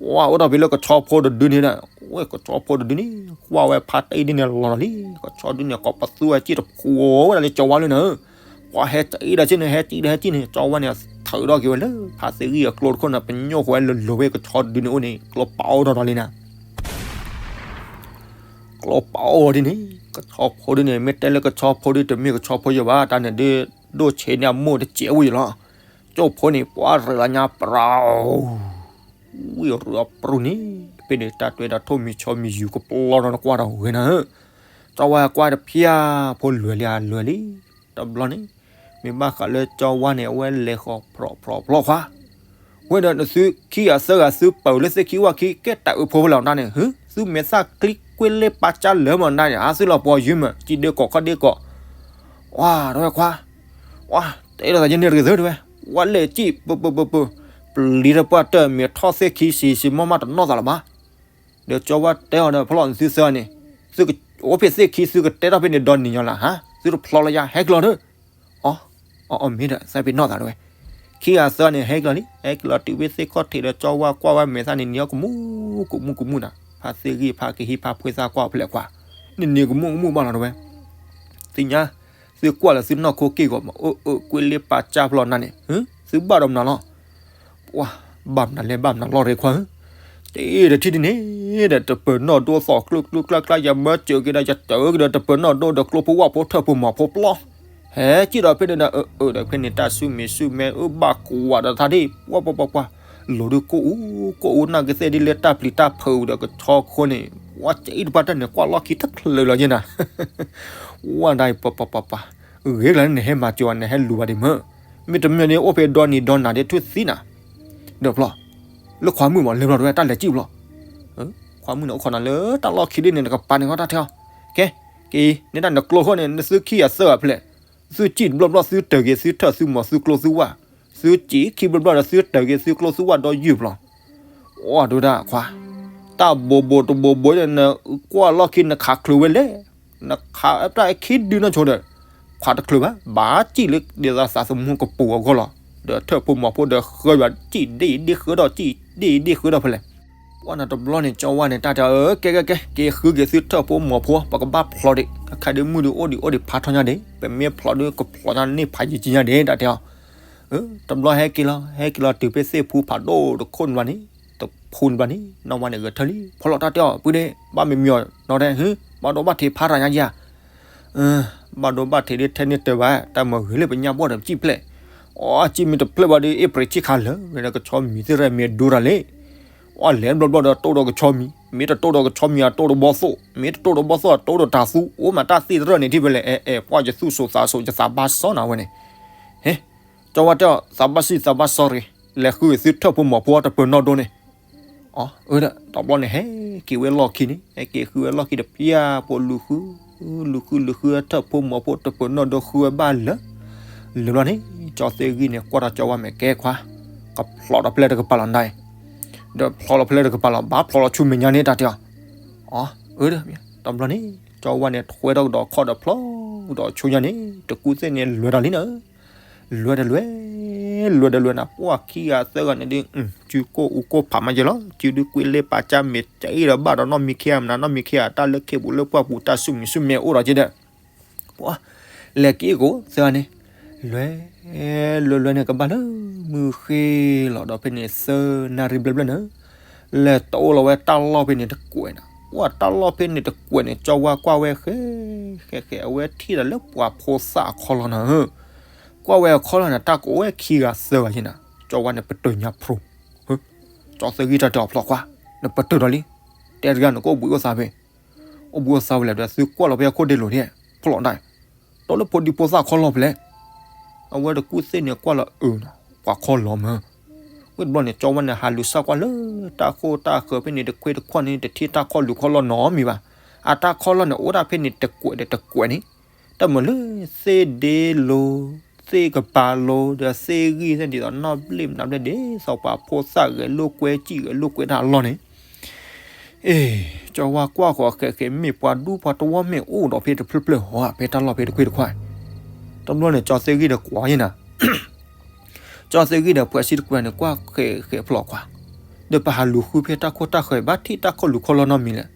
ဝဲအိၣ်ထီၣ်ဖဲလၢကဆီဖိတဒုန့ၣ်ဒီး, ဝဲကဆီဖိတဒုန့ၣ် ကွၢ်ဝဲဖါတ့ၢ်ဒ်န့ၣ်လီၤလီၤလံ, ကဆီဒုန့ၣ် ကိးပသူဝဲစ့ၢ်တဖုဝဲဒၣ်လၢကၠီဝါလၢနၤ, ကွၢ်ဟဲစံးဒီးစ့ၢ်န့ၣ် ဟဲစံးဒီးဟဲစံးန့ၣ် ကၠီဝါန့ၣ် ထုးထီၣ်က့ၤဝဲလၢ ဖါသ့ၣ်ဂံၢ်အကျိတခိၣ်န့ၣ် ပညိၣ်ဃီဝဲလၢလီၤဝဲ ကဆီတဒုန့ၣ်အိၣ်န့ၣ် ကျိပာ်အိၣ်ထီၣ်ဒီးလံနၤ ကျိပာ်အိၣ်ဒ်န့ၣ် ကဆီဖိဒ်န့ၣ် မ့ၢ်တဲလၢကဆီဖိဒ်တမ့ၢ်ကဆီဖိယဲၢ်ဘၣ် တၢ်န့ၣ်ဒ် ဒိၣ်ဆံးန့ၢ်အမိၢ်တစဲးဝဲယဲၢ်လီၤ, ကၠီဖိန့ၣ် ပှၤရ့လီၤညါ ဘြၤဧိၤ, ဝံၣ်ရ့အပရူၢ်န့ၣ် ဖဲန့ၣ် တၢ်တွဲဒီးထိၣ်မံၤဆီမံၤယူၤကပျီနီၤ နကွၢ်ဒီးဂ့ၤနၤဧၢ, ကၠီဝါကွၢ်တဖၣ်ဖိလွဲၤလံ အလွဲၤလံ, တဘျီန့ၣ် မ့ၢ်ဘၣ်ဃးလၢကၠီဝါန့ၣ် အဝဲလဲၤဃီၤဖြီဖြီဖြီခွါ ဝဲဒီးနသုခံဂၤသၢဂၤ သုပာ်လၢသ့ၣ်ခံဝၣ်ခံ ကဲတၢ်အုးဖိလီၤနၤန့ၣ် ဟု သုမဲာ်သၣ်ချံကွ့လ့ပာ်ကၢလၢမီၤနၤန့ၣ် အသုလီၤပှီၤယုၢ်မး စံးဒ့ကိးခီၣ်ဒ့ကိး, ဝါ တဝဲခွါ, ဝါ တအဲၣ်ဒိးသးယဲန့ၣ်တဂ့ၤသၢတဝဲ, ဝါလဲၤစံး ပပပပ ပျံၤတပှၢ်တၢၢ် မ့ၢ်ထီၣ်သ့ၣ်ခံဆံးဆံးမီၢ်မးတနီၣ်သးလၢၤဘၣ်, ဒီးကၠီဝါတဲအီၤဒီး ဖီလီၤနသုသၢန့ၣ်, သုကအိၣ်ဖဲသ့ၣ်ခံ သုကတဲထီၣ်ဖဲန့ၣ်ဒီနံၤညီလၢဟါ, သုတဖျီလၢယၤ ဟဲက့ၤလီၤဒီး အီ အီ မ့ၢ်ဒီး သးပ့ၤနီၣ်သးတဝဲ, ခံဂၤသၢန့ၣ် ဟဲက့ၤလီၤလံ, ဟဲက့ၤလီၤတုၤဖဲသ့ၣ်ခီၣ်ထံးဒီး ကၠီဝါကွၢ်ဝဲမဲာ်သၣ်န့ၣ် နံၤအီၤကမူၣ်ကမူၣ်ကမူၣ်နၤ, ဖါသ့ၣ်ဂံၢ်ဖါကဟံးဖါဖှ့သၣ်ကွၢ်ဖဲလဲၣ်ကွၢ်, နံၤနံၤကမူၣ်ကမူၣ်ဘၣ်လီၤတဝဲ, သ့ၣ်ညါ, သုကွၢ်လၢသုနီၢ်ခိက့ၢ်ဂီၤမး အၢအၢကွ့လ့ပာ်ကၢဖျီနၤန့ၣ်, သုဘၣ်ဒီးမနုၤလီၤ ပှၤ ဘၣ်မနုၤလဲၣ် ဘၣ်မနုၤလီၤရ့ခွါဧၢ, တအံၤဒီးထံၣ်ဒ်န့ၣ်ဒီး တပၢၤနီၣ်ဒိသီၣ်ကျိကျိကျါကျါ ယမၢစၢၤက့ၤဒီးယတၢၤက့ၤဒီး တပၢၤနီၣ်ဒိဒီးကျိဖိဝၣ်ဖိထၢၣ်ဖိမီၤဖိပျီ, ဟဲက့ၤဒီးဖဲန့ၣ်ဒီး အၢအၢဒီးဖဲန့ၣ် တၢ်ဆူၣ်မဲာ်ဆူၣ်မဲာ်အၢဘၣ်ကွၢ်ဒီးသးဒ် ပှၤပှၤပှၤပှၤ, လိၤဒုးကိၢ်အူကိၢ်အူ နၢ်က့ၤသ့ၣ်ဒ်လၢတၢ်ပျံၤတၢ်ဖုးဒီးကဆီခိၣ်န့ၣ် ပှၤစံးတပှၢ်တၢၢ်န့ၣ် ကွၢ်လီၢ်ခံတချုးလီၤယဲနၤ ဝဲဒၣ်အံၤ ပပပပပ, ဂ့ၤကလၢနဟဲမၤစၢၤဝဲ နဟဲလူၤဘၣ်ဒံးမၢ်, မ့တမ့ၢ်န့ၣ် အိၣ်ဖဲဒီနံၤဒီနၤဒ်ထူၣ်သံနၤ, ဒီးဖျီ, လၢခွါမုၣ်မး လဲၤဘျီတဝဲ တၢ်လဲၤစံၣ်ဘျီ, ခွါမုၣ်န့ၣ် အိၣ်ခိးနၤလၢတၢ်လီၢ်ခံဒ်န့ၣ် နကပၤန့ၣ်ဃီတၢ်ထဲအီၤ, ကဲ, က့ၤ န့ၣ်တၢ်နကျိဃီန့ၣ် နသုခံဂၤသၢဂၤဖဲလဲၣ်, သုစံၣ်တဘျီဘျီ သုတၢၤက့ၤသုထၢၣ်သုမီၤသုကျိသုဝၣ်, သုစံၣ်ခံဘျီဘျီဒီး သုတၢၤက့ၤသုကျိသုဝၣ်ဒီးယုၢ်ဘျီ အိၣ်ဒိဒၣ်ခွါ, တၢ်ဘိးဘိးတဘိးဘိးဒီး နကွၢ်လီၢ်ခံ နခးချုးဝဲလဲၣ်, နခးတၢ်ခံဒုနီၢ်ဆိဒီး, ခွးတချုးဘၣ်, ဘၣ်စံၣ်လၢဒ်သိးသးသမူကပူၤအဂီၢ်လီၤ, ဒီးထၢၣ်ဖိမီၤဖိဒီးဃၢယွၤစံၣ်ဒ့ဒ့ဃၢဒီး စံၣ်ဒ့ဒ့ဃၢဒီးဖဲလဲၣ်, ပှၢ်နၤတဘျီန့ၣ် ကၠီဝါန့ၣ် တၢ်တဲအီၤ ကဲကဲကဲ က့ၤဃုက့ၤသုထၢၣ်ဖိမီၤဖိ ပကဘၣ်ဖျီဒံး အခါဒ်မုၢ်ဒုးအိၣ်ဒံးအိၣ်ဒံးဖးထီညါဒံး ပမ့ၢ်ဖျီဒုးကဖျီညါန့ၢ်ဖးယံာ်ကံညါဒံး တၢ်တဲအီၤ တဘျီဟဲက့ၤလီၤ ဟဲက့ၤလီၤတုၤဖဲသ့ၣ်ဖူဖးဒိၣ်တခိၣ်န့ၣ်ဘျီန့ၣ်, တဖူန့ၣ်ဘျီန့ၣ် နီၢ်ဝါန့ၣ်ဂဲၤထၢၣ်လံ ဖီလီၤတၢ်တဲအီၤ ပုၢ်ဒ့ ဘၣ်မံမံအီၤနီၤတဲ ဘၣ်ဒိဘၣ်ထံးဖးတၢ်ညါယၤ, ဘၣ်ဒိဘၣ်ထံးဒ်ထဲန့ၣ်တၢ်ဘၣ် တၢ်မၤဂ့ၤလၢပညၣ်ဘီၣ်ဒီးပစံၣ်ဖျဲၣ်, အီ စံၣ်မ့ၢ်တဖျဲၣ်ဘၣ်ဒီး အ့ၣ်ပြံးဆံၣ်ခါလၢာ် ဝဲဒၣ်ကဆီမံၤသ့ၣ်ရဲၣ်မ့ၢ်ဒိတၢ်လံ, အီ လဲၤဘျီဘျီဒီးတိၢ်ဒီးကဆီမံၤ, မ့ၢ်တတိၢ်ဒီးကဆီမံၤအတိၢ်ဒီးဘီသိၣ်, မ့ၢ်တတိၢ်ဒီးဘီသိၣ်အတိၢ်ဒီးတၢ်သူ, အိၣ်မးတၢ်သ့ၣ်တရၢၣ်န့ၣ်ထံၣ်ဖဲလဲၣ် အဲ အဲ ပှၢ်ယသူၣ်စိၤသးစိၤ ယသးဘၣ်စီနၤဝဲန့ၣ်, ဟ့ ကၠီဝါတဲအီၤ သးဘၣ်စံၣ်သးဘၣ်စီရ့ၤ, လဲၤဃုက့ၤသုထၢၣ်ဖိမီၤဖိတပၢၤနီၣ်ဒိန့ၣ်, အၢ တဘျီန့ၣ် ဟဲက့ၤဝဲလီၢ်ခံန့ၣ် ဟဲက့ၤဃုဝဲလီၢ်ခံတဖၣ်ဖိ လူၤဃု လူၤဃုလူၤဃုထၢၣ်ဖိမီၤဖိတပၢၤနီၣ်ဒိဃုဝဲဘၣ်လၢ လၢဘျီန့ၣ် ကၠီသ့ၣ်ဂံၢ်န့ၣ် ကွၢ်ထီၣ်ကၠီဝါမဲာ်ကဲခွါ, ကဖျီဒီးဖဲလဲၣ်တကပၤလီၤနၤ, ဒီးဖျီဒီးဖဲလဲၣ်တကပၤလီၤ ဘၣ်ဖျီလီၤဆူမဲာ်ညါန့ၣ်တၢ်တဲအီၤ, အၢ တဘျီန့ၣ် ကၠီဝါန့ၣ် ထွဲထီၣ်ကဒီးခီၣ်ဒီးဖျီဒီးဆူညါန့ၣ် တကူသ့ၣ်န့ၣ် လဲၤဒီးလံနၤ လဲၤတလဲၤ, လဲၤတလဲၤနၤ ပှၢ်ခံဂၤသၢဂၤန့ၣ်ဒုး စုကိၢ်အူကိၢ်ဖးမးယဲလီၤ စုဒုးကွံာ်လ့ပာ်ကၢ်မ့ၢ်ကဲအံၤဒီးဘၣ်ဒီးနီၢ်မံခ့အမနုၤ နီၢ်မံခ့အတၢ်လၢခ့ပူၤလၢပှၢ်ပူၤတၢ်ဆူၣ်မံၤဆူၣ်မဲာ်အိၣ်ဒီးက့ဒီး, ပှၢ် လဲၤက့ၤကိးသၢဂၤန့ၣ်, လဲၤ လဲၤလဲၤန့ၣ် ကဘၣ်လၢမုၢ်ဃ့လီၤဒီးဖဲန့ၣ်သၢနၣ်ရံၣ်ဘျဲၣ်ဘျဲၣ်န့ၣ်, လဲၤတအိၣ်လီၤဝဲတၢ်လီၢ်ဖဲန့ၣ်တကွဲးနၤ, ပှၢ်တၢ်လီၢ်ဖဲန့ၣ်တကွဲးန့ၣ် ကၠီဝါကွၢ်ဝဲဃဲ ဃဲဃဲ အဝဲထံၣ်ဒီးလၢပှၤဖိသၣ်အခီၣ်လီၢ်နၤဧၢ, ကွၢ်ဝဲအခီၣ်လီၢ်န့ၣ် တၢ်ကိးဝဲခံဂၤသၢဂၤယဲနၤ, ကၠီဝါန့ၣ် ပတၢၤညါဖျိ, ကၠီသၢဂံၢ်တၢ်တဲအီၤဖျီခွါ, နပတၢၤဒီးလံ, တဲတဂၤနကအိၣ်ဘှံးအိၣ်သါဖဲ အိၣ်ဘှံးအိၣ်သါဖဲလဲၣ်ဒီး သုကွၢ်လီၤဖဲအခိၣ်ဒ့လိၤန့ၣ်, ဖီၣ်လီၤဒၣ်, ဒီးလၢဖိဒံဖိသၣ်ခီၣ်လီၢ်ဖဲလဲၣ်, အဝဲတကူသ့ၣ်န့ၣ်ကွၢ်လီၤအၢနီၤ ပှၤခီၣ်လီၢ်မၢ်, ဝံၤတဘျီန့ၣ် ကၠီဝါန့ၣ် ဟးလူၤစၢ်ကွၢ်လၢတၢ်ဃိၣ်တၢ်ဃၢၤဖဲန့ၣ် တခွ့တခွီၣ်န့ၣ် တထံၣ်တၢ်ခီၣ်လူၤခီၣ်လီၢ်နီတမံၤဘၣ်, အတၢ်ခီၣ်လီၢ်န့ၣ် အိၣ်ဒၣ်ဖဲန့ၣ်တကွဲးဒီးတကွဲးန့ၣ်, တၢ်မုာ်လၢသ့ၣ်ဒ့လိၤ, သ့ၣ်ကပၤလိၤ ဒီးသ့ၣ်ဂံၢ်သ့ၣ်ဒ်သိးနီၣ်ဘျ့ၣ်မနုၤဘျဲၣ်ဒ်သိး ပှၤဖိသၣ်ဂဲၤလိာ်ကွဲ စံၣ်ဂဲၤလိာ်ကွဲတၢ်အလီၢ်န့ၣ်, အ့, ကၠီဝါကွၢ်ဃီၤဃဲးဃဲး မ့ၢ်ပှၤဒူပှၤတဝီ မ့ၢ်အိၣ်ဒီးဖဲတဖျၢၣ်ဖျၢၣ်ဟီ ဖဲတၢ်လီၢ်ဖဲတခွ့ၣ်တခွါ, တဘျီန့ၣ် ကၠီသ့ၣ်ဂံၢ်ဒီးကွၢ်ယဲနၤ ကၠီသ့ၣ်ဂံၢ်ဒီး ပှၤစံတကွဲးန့ၣ် ကွၢ်ဃဲးဃဲးဖျိးကွၢ်, ဒီးပဟးလူၤဃုဖဲတၢ်ခိၣ်တၢ်ဃၢၤ ဘၣ်ထံၣ်တၢ်ခိၣ်လူၤခီၣ်လီၢ်နီတမံၤလဲၣ်,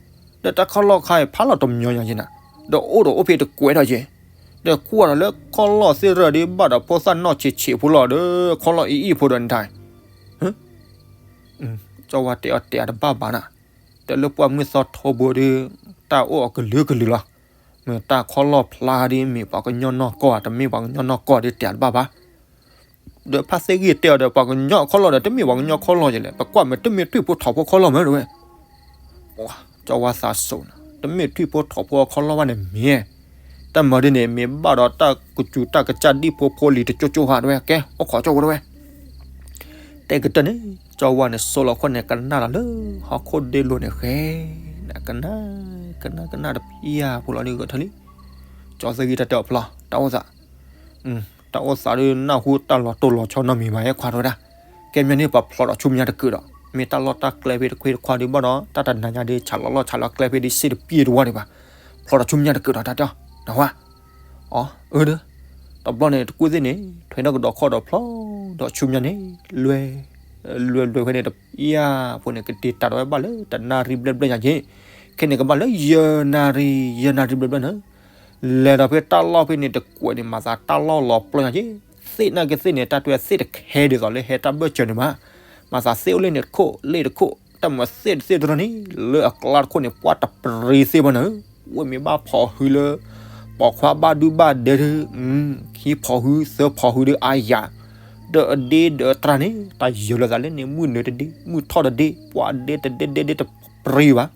ဒီးတၢ်ခီၣ်လီၢ်ခါအံၤ ဖးလီၤတမညီညီယဲနၤ, ဒီးအိၣ်ဒီးအိၣ်ဖဲတကွဲးဒီးယဲ, ဒီးကွၢ်ဒီးလၢခီၣ်လီၢ်သ့ၣ်ရၢၢ်ဒီး ဘၣ်ဒီးဖိသၣ်နီၢ်ဆံးဆံးဖိလီၤဒီး ခီၣ်လီၢ်အံၤအံၤဖိဒီးနတၢ် ကၠီဝါတဲအီၤတဲအတဘၣ်ဘၣ်နၤ, တဲလၢပှၢ်မုၢ်သီထီဘိဒီး တၢ်အိၣ်အကလုာ်ကလုာ်လီၤ, မ့ၢ်တၢ်ခီၣ်လီၢ်ဖျါဒီး မ့ၢ်ပှၤကညီနီၢ်ကီၢ်ဧါ တမ့ၢ်ပှၤကညီနီၢ်ကီၢ်ဒီး တဲအတဘၣ်ဘၣ် ဒီးဖါသ့ၣ်ဂံၢ်တဲအီၤဒီး ပှၤကညီခီၣ်လီၢ်ဒီး တမ့ၢ်ပှၤကညီခီၣ်လီၢ်ယဲလဲၣ်, ပကွၢ်မ့ၢ်တမ့ၢ်ထွံၣ်ဖိထိးဖိခီၣ်လီၢ်မ့ၢ်တဝဲ, ကၠီဝါသးစိၤနၤ တမ့ၢ်ထွံၣ်ဖိထိးဖိအခီၣ်လီၢ်ဘၣ်န့ၣ်မ့ၢ်, တၢ်မၤဒ်န့ၣ် မ့ၢ်ဘၣ်ဒီးတၢ်ကစူၤတၢ်ကစၢ်ဒံၣ်ဖိဖိလံၤတကၠိကၠိဟးတဝဲ ကဲ အိၣ်ခိးကၠီဝဲတဝဲ တဲကတၢၢ်န့ၣ် ကၠီဝါန့ၣ် စိလီၤခိၣ်န့ၣ် ကနၣ်လီၤလၢဟီၣ်ခိၣ်ဒ့လိၤန့ၣ်ဃဲ, ကနၣ် ကနၣ် ကနၣ်တဖျၢၣ်ဖိလီၤဒ်ဂဲၤထၢၣ်လံ, ကၠီသ့ၣ်ဂံၢ်တၢ်တဲအီၤဖျီ တၢ်အိၣ်သး, တၢ်အိၣ်သးဒီးနၢ်ဟူတၢ်လီၤတိၢ်လီၤဆီနီတမံၤဘၣ် ဟဲခွါတဝဲဒၣ်, ကဲမ့ၢ်န့ၣ် ပှၤဖျီဒီးဆူမဲာ်ညါတကုာ်ဒီး မ့ၢ်တၢ်လီၢ်တၢ်ကျဲဖဲတခွ့ၣ်တခွါဒီးဘၣ်ဒီး တၢ်တနၤညါဒီး ဆၣ်လီၤလီၢ်ဆၣ်လီၤကျဲဖဲဒ်စ့တပံၢ်တဝီဒံးဘၣ်, ဖျီဒီးဆူမဲာ်ညါတကုာ်ဒီး တၢ်တဲအီၤ နၢ်ဟူဧါ အၢ ဒီး တဘျီန့ၣ် တကူၣ်သ့ၣ်န့ၣ် ထွဲထီၣ်ကဒီးခီၣ်ဒီးဖျီဒီးဆူမဲာ်ညါန့ၣ် လွဲ လွဲလွဲဖဲန့ၣ် တပျၢ်ဖိန့ၣ် ကတ့တးဒီးဝဲဘၣ်လၢတနၣ်ရံၣ်ဘျဲၣ်ဘျဲၣ်ညါက့, ခဲန့ၣ်ကဘၣ်လၢယဲၢ်နၣ်ရံၣ် ယဲၢ်နၣ်ရံၣ်ဘျဲၣ်ဘျဲၣ်န့ၣ်, လဲၤဒီးဖဲတၢ်လီၢ်ဖဲန့ၣ်တကွဲးန့ၣ် မၤသးတၢ်လီၢ်လီၤပျီညါက့, သ့ၣ်နာ်က့သ့ၣ်န့ၣ် တၢ်တွဲသ့ၣ်တခဲဒ်သိးလၢဟဲတၢ်ဘၢၣ်စၢၤန့ၣ်ဘၣ်, မၤသးသ့ၣ်အိၣ်လၢန့ၣ်တခိၣ်လၢတခိၣ် တၢ်မၤသ့ၣ်တသ့ၣ်တရၢန့ၣ် လၢအကျါတခိၣ်န့ၣ် ပှၢ်တပရံသ့ၣ်ဘၣ်န့ၣ်, ဝဲမ့ၢ်ဘၣ်ဖီၣ်ဟုလၢ ပိာ်ခွါဘၣ်ဒုဘၣ်ဒဲဒီး, ခံဖီၣ်ဟုသၢဖီၣ်ဟုဒီးအါယၤ, ဒီးအဒ့ဒီးအတြၢ်န့ၣ် တၢ်ယၢၤလီၤသးလၢန့ၣ် မုၢ်နုာ်တဒ့ မုၢ်ထီၣ်တဒ့ ပှၤဒဲတဒဲဒဲဒဲတပရံဘၣ်,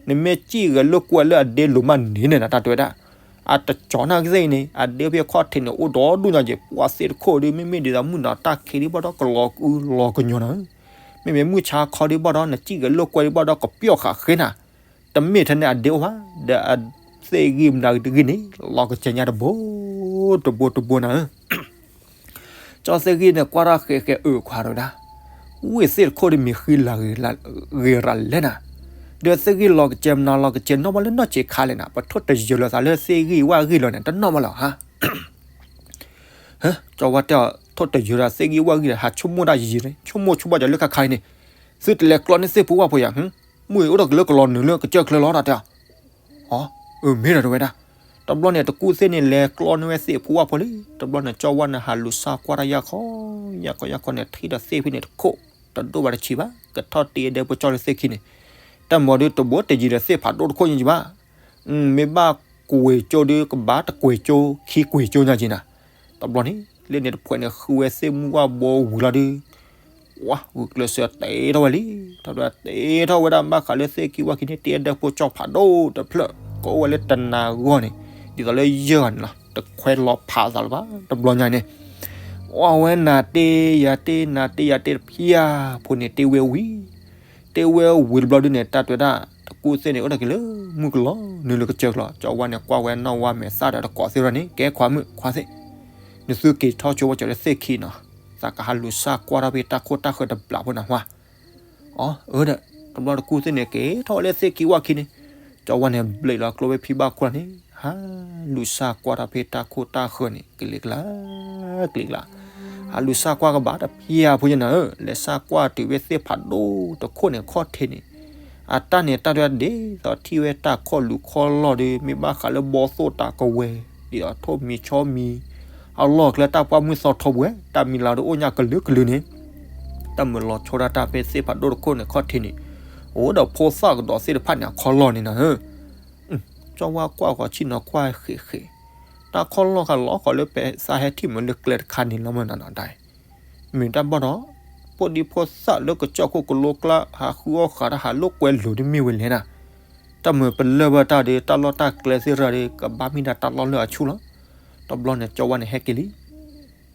နမ့ၢ်စံၣ်ဂဲၤလိာ်ကွဲလၢအဒ့လိၤမးန့ၣ်န့ၣ် တၢ်တဲဝဲဒၣ်, အတကၠီနာ်က့သ့ၣ်အံၤန့ၣ် အဒ့ဖဲအခီၣ်ထံးန့ၣ် အိၣ်ဒီဒူၣ်ညါက့ၤ ပှၢ်သ့ၣ်တခိၣ်ဒီး မ့မ့ၢ်ဒ်သိးမုၢ်နၤတၢ်ခံးဒံးဘၣ်ဒီးကလီၤကူလီၤကညီၤနၤ, မ့မ့ၢ်မုၢ်ဆါခီဒံးဘၣ်ဒီး နစံၣ်ဂဲၤလိာ်ကွဲဒံးဘၣ်ဒီးကပျီၢ်ဃာ်ဃ့နၤ, တမ့ၢ်ထဲန့ၣ်အဒ့အိၣ်ဘၣ်, ဒီးအသ့ၣ်ဂံၢ်မနုၤတဂ့ၢ်န့ၣ် လီၤကစၢ်ညါတဘိ, တဘိတဘိနၤဧၢ ကၠီသ့ၣ်ဂံၢ်န့ၣ် ကွၢ်ထီၣ်ဃဲးဃဲးအုးခွါတဝဲဒၣ်, ဝ့ၢ်သ့ၣ်တခိၣ်ဒီးမ့ၢ်ဃံလၤဂ့ၤရၤလဲၣ်နၤ, ဒီးသ့ၣ်ဂံၢ်လီၤကစၢ်မနုၤလီၤကစၢ်နီၣ်ဘၣ်လၢနီၢ်ဆံးခါလဲၣ်နၤ, ပထိၣ်တယၢၤလိာ်သးလၢသ့ၣ်ဂံၢ်ဝၣ်ဂံၢ်လီၤန့ၣ် တနီၣ်ဘၣ်လီၤဧါ ကၠီဝါတဲအီၤ ထိၣ်တယၢၤဒီးသ့ၣ်ဂံၢ်ဝၣ်ဂံၢ်ဒီး ဟးဆိကမိၣ်တၢ်ယံာ်ယံာ်န့ၣ် ဆိကမိၣ်ဆိကမိၣ်ဘၣ်လၢခါခါအံၤန့ၣ်, သုတလဲၤကျီန့ၢ်သ့ၣ်ဖိဝၣ်ဖိယၤ, မုၢ်အံၤအိၣ်ဒီးကလၢကလီၤနုာ်လၢကစၢၢ်ချၢလီၤတၢ်တဲအီၤ, အၢ မ့ၢ်ဒီးတဝဲဒၣ်, တဘျီန့ၣ် တကူၣ်သ့ၣ်န့ၣ် လဲၤကျီန့ၢ်ဝဲသ့ၣ်ဖိဝၣ်ဖိလံ, တဘျီန့ၣ် ကၠီဝါန့ၣ် ဟးလူၤစၢ်ကွၢ်တၢ်ယၢ်ခီ, ယၢ်ခီယၢ်ခီန့ၣ် ထံၣ်ဒီးသ့ၣ်ဖဲန့ၣ်တခိၣ်, တဒိၣ်ဘၣ်တဆံးဘၣ်, ကထီၣ်တ့အဒဲဖိကၠီလၢသ့ၣ်ခံန့ၣ်, တၢ်မၤဒီးတဘိတယံၤဒီးသ့ၣ်ဖးဒိၣ်တခိၣ်ညါယံၤဘၣ် မ့ၢ်ဘၣ်ကွံာ်ကၠိဒီး ကဘၣ်တကွံာ်ကၠိ ခံကွံာ်ကၠိညါက့ၤနၤ, တဘျီန့ၣ် လၢန့ၣ်တဖှဲးန့ၣ် ဃုဝဲသ့ၣ်မုၢ်ဝၣ်ဘိဝံၤလီၤဒီး, ဝါ ဂုာ်ကျဲးစၢးတဲထီၣ်ဝဲလံ, ထီၣ်ဒီးတဲထီၣ်ဝဲဒၣ်ဘၣ်ဃးလၢသ့ၣ်ခံဝၣ်ခံန့ၣ် တ့အဒဲဖိကၠီဖးဒိၣ်တဖျၢၣ် ကအိၣ်ဝဲလၢတနၤဂီၢ်န့ၣ်, ဒ်သိးလၢယဲၢ်ဂၤန့ၣ်လီၤ, တခွဲးလီၤဖးသးလၢၤဘၣ် တဘျီညါန့ၣ်, အဝဲနၤတ့ယၤတ့ နၤတ့ယၤတ့တဖၣ်ဖိန့ၣ် တ့ဝဲဝံၤ တ့ဝဲဝံၤတဘျီဒုန့ၣ် တၢ်တဲဝဲဒၣ် တကူၣ်သ့ၣ်န့ၣ် အိၣ်ဒီးက့ၤလၢမုၢ်ကလီၤနုာ်လၢကစၢၢ်ကျီၤ, ကၠီဝါန့ၣ် ကွၢ်ဝဲနီၢ်ဝါမဲာ်သၣ်ဒီးတကိးသ့ၣ်ရၢန့ၣ် ကဲခွါမုၣ်ခွါသ့ၣ်, နသုက့ၤထီၣ်ဆိဝဲကၠီလၢသ့ၣ်ခံနီၤ, သးကဟးလူၤစၢ်ကွၢ်ထီၣ်ဖဲတၢ်ခိၣ်တၢ်ဃၢၤတဘျီဖိနၤဟါ, အၢ အၢဒီး တဘျီတကူၣ်သ့ၣ်န့ၣ် က့ၤထီၣ်ဝဲလၢသ့ၣ်ခံဝၣ်ခံန့ၣ်, ကၠီဝါန့ၣ် ဘျဲးလီၤကျိဖဲဖံဘၣ်ခိၣ်န့ၣ် ဟးလူၤစၢ်ကွၢ်ထီၣ်ဖဲတၢ်ခိၣ်တၢ်ဃၢၤန့ၣ် ကလံၤကျါ ကလံၤကျါ, ဟးလူၤစၢ်ကွၢ်ကဘၣ်တဖၣ်ဖိယဲၢ်နၤဧၢ, လဲၤစၢ်ကွၢ်တုၤဖဲသ့ၣ်ဖးဒိၣ်တခိၣ်န့ၣ် ခီၣ်ထံးန့ၣ်, အတၢ်န့ၣ်တၢ်ဒွဲၣ်ဒ်သိးထံၣ်ဝဲတၢ်ခီၣ်လူၤခီၣ်လီၢ်ဒီး မ့ၢ်ဘၣ်ဃးလၢဘီသိၣ်တၢ်ကဝဲၤ ဒ်သိးထိၣ်မံၤဆီမံၤ အလီၢ်ကျဲတၢ်ပှၢ်မုၢ်သီထီဘိဝဲ တၢ်မံၤလၤဒီးအိၣ်ညါကလုာ်ကလုာ်န့ၣ်, တၢ်မုာ်လီၤဆီဒၣ်တၢ်ဖဲသ့ၣ်ဖးဒိၣ်တခိၣ်န့ၣ် ခီၣ်ထံးန့ၣ်, အိၣ်ဒီးဖိသၣ်ကဒီးသ့ၣ်တဖၣ်န့ၣ် အခီၣ်လီၢ်န့ၣ်နၤဧၢ, ကၠီဝါကွၢ်ဃီၤဆ့ၣ်နီၤကွၢ်ဃဲးဃဲး, တၢ်ခီၣ်လီၢ်ဃာ်လီၤဃီၤလၢပသးဟဲထံၣ်မုာ်လၢကျဲတခါန့ၣ်လီၤမးနၤနၤဒၣ်, မ့ၢ်တၢ်ဘၣ်ဒီး ဖိဒံဖိသၣ်လၢကစၢၢ်ခိၣ်ကလိကျါ ဟးဃုအီၣ်ဃာ်တၢ်ဟးလိာ်ကွဲလိာ်ဒ်မ့ၢ်ဝဲလဲၣ်နၤ, တၢ်မုာ်ပလၢၢ်ဘၣ်တၢ်ဒီး တၢ်လီၢ်တၢ်ကျဲသ့ၣ်ရၢဒီး ကဘၣ်မ့ၢ်ဒၣ်တၢ်လီၢ်လၢအဆူၣ်လီၤ, တဘျီန့ၣ် ကၠီဝါန့ၣ်ဟဲက့ၤလံ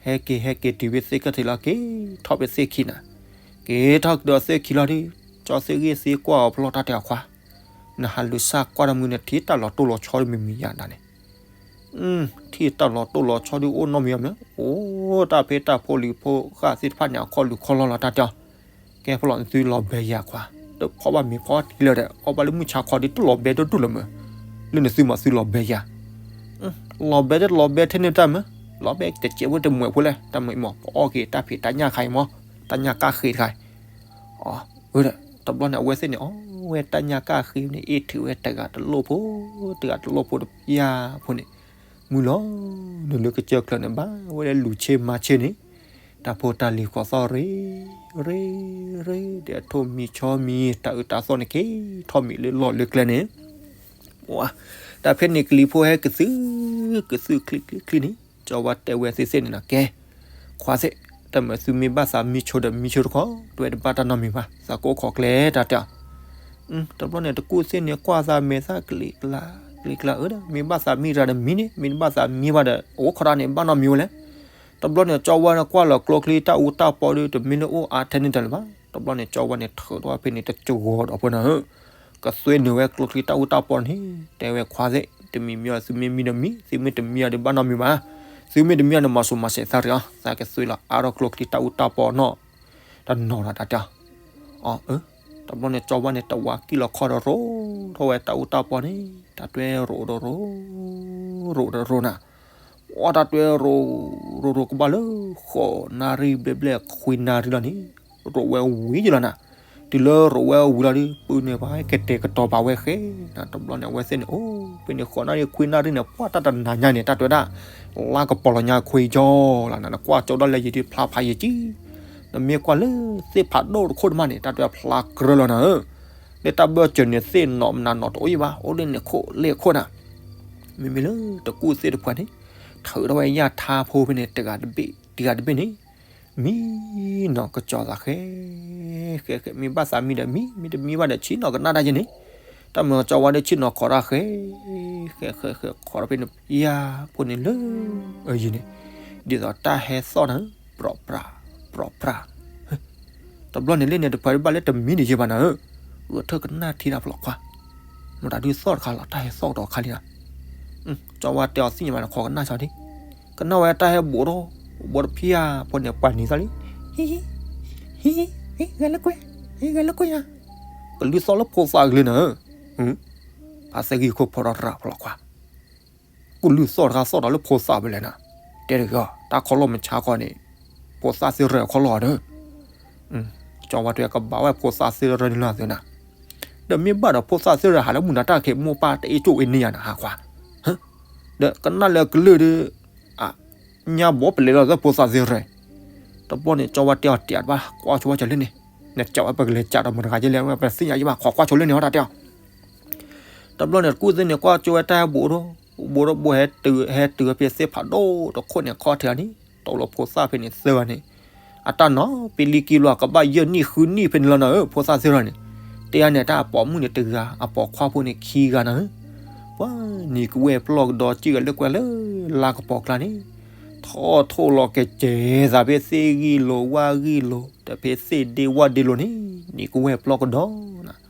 ဟဲက့ၤဟဲက့ၤတုၤဖဲသ့ၣ်ကၢၢ်ထံးလီၤ က့ၤထီၣ်ဖဲသ့ၣ်ခံနၤ, က့ၤထီၣ်ကဒီးသ့ၣ်ခံလီၤဒီး ကၠီသ့ၣ်ဂ့ၢ်သ့ကွၢ်အီၤဖျီၣ်တၢ်တဲအီၤခွါ, နဟးလူၤဆၣ်ကွၢ်တၢ်မုၢ်န့ၣ် ထံၣ်တၢ်လီၤတိၢ်လီၤဆီဒ်မုၢ်မံယၤဒၣ်န့ၣ်, ထံၣ်တၢ်လီၤတိၢ်လီၤဆီဒ်အိၣ်နီတမံၤမ့ၢ်, အိၣ်တၢ်ဖဲတၢ်ဖိလံၤဖိဃၢ်သ့ၣ်တဖၣ်န့ၣ် အခီၣ်လူၤခီၣ်လီၢ်လီၤတၢ်တဲအီၤ, ကဲဖီလီၤနသုလီၤဘဲယၤခွါ, တဖီၣ်ဘၣ်မ့ၤဖီၣ်ထံလၢာ်ဒီး အီၣ်ဘၣ်လၢမုၢ်ဆါခီဒ်တလီၤဘဲဒိၣ်ဒိၣ်လၢၤမ့ၢ်, လၢနသုမၤသုလီၤဘဲယၤ လီၤဘဲတလီၤဘဲထဲန့ၣ်တၢ်မ့ၢ်, လီၤဘဲတစဲးဖိတမှဲးဖိလဲၣ် တၢ်မ့ၢ်မ့ၢ် ပအီၣ်က့ၤတၢ်ဖံးတၢ်ညၣ်ခါအံၤမ့ၢ်, တၢ်ညၣ်ကၣ်ဃ့တခါအံၤ, အၢ တဘျီန့ၣ် အဝဲသ့ၣ်န့ၣ် အီၣ်ဝဲတၢ်ညၣ်ကၣ်ဃ့န့ၣ် အ့ၣ်ထုးဝဲတဂၤတလိၣ်ဖိ, တဂၤတလိၣ်ဖိတပျၢ်ဖိန့ၣ်, မုၢ်လီၤ နုာ်လၢကစၢၢ်ချၢန့ၣ် ဘၣ်ဝဲလၢလူၤဆ့မၤဆ့န့ၣ်, တၢ်ဖိတၢ်လံၤဃီၤသီၣ်ရ့, ရ့, ရ့, ဒီးထိၣ်မံဆီမံ တၢ်အုးတၢ်သီၣ်န့ၣ်က့ၤထီၣ်မံၤလၢလီၢ်လၢကျဲန့ၣ် တၢ်ဖဲန့ၣ်ကလံၤဖိဟဲကသု, ကသုချံချံချံန့ၣ် ကၠီဝါတဲဝဲသ့ၣ်သ့ၣ်န့ၣ်နီၤ ကဲ, ခွါသ့ၣ်, တၢ်မၤသုမ့ၢ်ဘၣ်သးမံဆိဒီးမံဆိတခီ, တဝဲတဘၣ်တၢ်နီတမံၤဘၣ်, သးကအိၣ်ခိးကျဲတၢ်တဲအီၤ, တဘျီန့ၣ် တကူၣ်သ့ၣ်န့ၣ် ကွၢ်သးမဲာ်သၣ်ကလံၤကျါ, ကလံၤကျါဧၢဒီး မ့ၢ်ဘၣ်သးမံရၤဒီးမံန့ၣ်, မ့ၢ်တဘၣ်သးမံဘၣ်ဒီး အိၣ်ခိးတၢ်န့ၣ် ဘၣ်နီတမံၤဝဲလဲၣ်. တဘျီန့ၣ် ကၠီဝါန့ၣ် ကွၢ်လီၤကျိချံတၢ်အူတၢ်ပီဒီး တမ့ၢ်လၢအိၣ်အါထဲန့ၣ်တၢ်လၢၤဘၣ်. တဘျီန့ၣ် ကၠီဝါန့ၣ် ထုးထီၣ်ဖဲန့ၣ် တကဝီၤဒီးဖိနၤဧၢ, ကသွဲနုာ်ဝဲကျိချံတၢ်အူတၢ်ပီန့ၣ်, တဲဝဲခွါသ့ၣ်, တမံၤမံဘၣ် သုမ့ၢ်မံဒီးမံ, သုမ့ၢ်တမံဒီးဘၣ်နီတမံၤဘၣ်, သုမ့ၢ်တမံဒီး မၤစူၤမၤစဲးသးတဂ့ၤအီၤ, သးကသွဲလီၤအါထီၣ်ကျိချံတၢ်အူတၢ်ပီနီၢ်, တနီၤဒီးတၢ်တဲအီၤ, အၢ, တဘျီန့ၣ် ကၠီဝါန့ၣ် တဝးကံၣ်လီၤခီဒီးရိၤ, ထီၣ်ဝဲတၢ်အူတၢ်ပီန့ၣ်, တၢ်တွဲရိၤဒီးရိၤ, ရိၤဒီးရိၤနၤ အီၣ်တၢ်တွဲရိၤ, ရိၤရိၤကဘၣ်လၢ ဃိးနၣ်ရံၣ်ဘျဲၣ်ဘျဲၣ်ခွံနၣ်ရံၣ်လီၤန့ၣ်, ရိၤဝဲဝံၤယလီၤနၤ, တုၤလၢရိၤဝဲဝံၤလီၤဒီး ပုၢ်န့ၢ်ပှၤကတဲာ်ကတီၤပာ်ဝဲဃဲ, တဘျီန့ၣ် အဝဲသ့ၣ်န့ၣ် အိၣ်ဖဲန့ၣ် ဃိးနၣ်ရံၣ်ခွံနၣ်ရံၣ်န့ၣ် ပှၢ်တၢ်တနၤညါန့ၣ် တၢ်တွဲဒၣ်, လါကပီၤလီၤညါခွံကၠီလီၤနၤ, နကွၢ်ကၠီဒီးလၢယံၤဒုးဖျါဖးယံၤကံ, နမ့ၢ်ကွၢ်လၢသ့ၣ်ဖးဒိၣ်တခိၣ်တမးန့ၣ် တၢ်တွဲဖျါကြၢလီၤနၤဧၢ လၢတၢ်ဘၢၣ်စၢၤန့ၣ် သ့ၣ်နီၤမနုၤနီၤတအိၣ်ယံၤဘၣ်, အိၣ်လၢန့ၣ်ခိၣ်လ့ၣ်ခိၣ်နၤ, မ့မ့ၢ်လၢတကူၣ်သ့ၣ်တဖၣ်န့ၣ်, ထုးထီၣ်ဝဲယၣ်ထါဖိဖဲန့ၣ် တဂၤတဘ့ၣ်, တဂၤတဘ့ၣ်န့ၣ်, မံနီၤကစီၤသးဃဲ, ဃဲဃဲ မ့ၢ်ဘၣ်သးမံဒီးမံ, မ့ၢ်တမံဘၣ်ဒီးဆ့ၣ်နီၤကနၣ်တၢ်ယဲန့ၣ်, တၢ်မၤကၠီဝါဒီးဆ့ၣ်နီၤခိးတၢ်ဃဲ, ဃဲဃဲဃဲ ခိးထီၣ်ဖဲန့ၣ် ယၣ်ဖိန့ၣ်လၢ, အယံၤန့ၣ်, ဒ်သိးတၢ်ဟဲသီၣ်နၤဧၢ, ပြီၣ်ပြး, ပြီၣ်ပြး တဘျီန့ၣ်လၢန့ၣ်တဖၣ်ဘၣ်လၢတမံန့ၣ်ယဲဘၣ်နၤဧၢ, ဂဲၤထၢၣ်ကနၣ်ထံတၢ်ဖျိးခွါ, မတၤဒုးသီၣ်တခါလီၤ တၢ်ဟဲသီၣ်ကဒီးခါလံနၤ, ကၠီဝါတဲအီၤသ့ၣ်ညါဘၣ်နၤ ခိးကနၣ်ဆီဒံး, ကနၣ်ဝဲတၢ်ဟဲဘူးထီၣ်, ဘူးတဖျၢၣ်ဖိန့ၣ် ပှၤနံၤသီၣ်လံ, ဟံ, ဟံ, ဟံ, ဂဲၤလၢကွဲ, ဟံ ဂဲၤလၢကွဲယၤ, ကလုၢ်သီၣ်လၢဖိသၣ်ကလုၢ်နၤဧၢ, ဖါသ့ၣ်ဂံၢ်ခိၣ်ဖိဒီးတရၣ်ဖျိးခွါ ကလုၢ်သီၣ်တခါသီၣ်ဒီးလၢဖိသၣ်ဖဲလဲၣ်နၤ, တဲတဂ့ၤအီၤ တၢ်ခီလီၢ်မုၢ်ဆါခီန့ၣ်, ဖိသၣ်သ့ၣ်ရၢၣ်ခီလီၢ်ဒီး, ကၠီဝါတဲကဘၣ်ဝဲဖိသၣ်သ့ၣ်ရၢၣ်န့ၣ်လီၤသုနၤ, ဒီးမ့ၢ်ဘၣ်ဒီးဖိသၣ်သ့ၣ်ရၢၣ်ဟးလၢမုၢ်နၤတၢ်ခံး မိၢ်ပၢ်တအ့ၣ်ကၠိၣ်အ့ၣ်န့ၢ်ယၤနၤဟးခွါ, ဒီးကနၣ်လၢကလုၢ်ဒီး, ညါဘီပလဲၤလီၤသၢဖိသၣ်သ့ၣ်ရၢၣ်, တဘျီန့ၣ် ကၠီဝါတဲအီၤတဲတဘၣ် ကွၢ်ဆိဝဲကၠီလၢန့ၣ်, နကးဝဲပကလဲၤကးဒီးမတၤတဂၤယဲလဲၣ် ပသ့ၣ်ညါယဘၣ် ခိးကွၢ်ဆိလၢန့ၣ်ဟီတၢ်တဲအီၤ တဘျီန့ၣ် တကူၣ်သ့ၣ်န့ၣ် ကွၢ်ကၠိဝဲတၢ်ဟဲဘူးထီၣ်, ဘူးထီၣ်ဘူးဟဲတုၤ, ဟဲတုၤဖဲသ့ၣ်ဖးဒိၣ်တခိၣ်န့ၣ် ခီၣ်ထံးအီၤန့ၣ် တိၢ်လီၤဖိသၣ်ဖဲန့ၣ်သၢဂၤန့ၣ်, အတၢ်နီၤ ပ့ၤလံကံဘျီ ကဘၣ်ယဲၢ်နံၣ်ဃုနံၣ်ဖဲန့ၣ်လီၤနၤဧၢ ဖိသၣ်သ့ၣ်ရၢၣ်န့ၣ်, တဲအါန့ၣ် တၢ်အပိာ်မုၣ်န့ၣ်တဂၤ အပိာ်ခွါဖိန့ၣ်ခံဂၤနၤဧၢ, ပှၤနံၤကဝဲၢ်ပျီၢ်ကဒီး စံၣ်ဂၤလၢကွဲလၢလါကပီၤကျါန့ၣ်, ထီၣ်ထိၣ်လီၤကဲကဲသးဖဲသ့ၣ်ဂံၢ်လိၤ ဝၣ်ဂံၢ်လိၤ ဒီးဖဲသ့ၣ်ဒ့ဝၣ်ဒ့လိၤန့ၣ် နံၤကဝဲၢ်ပျီၢ်ကဒီးနၤ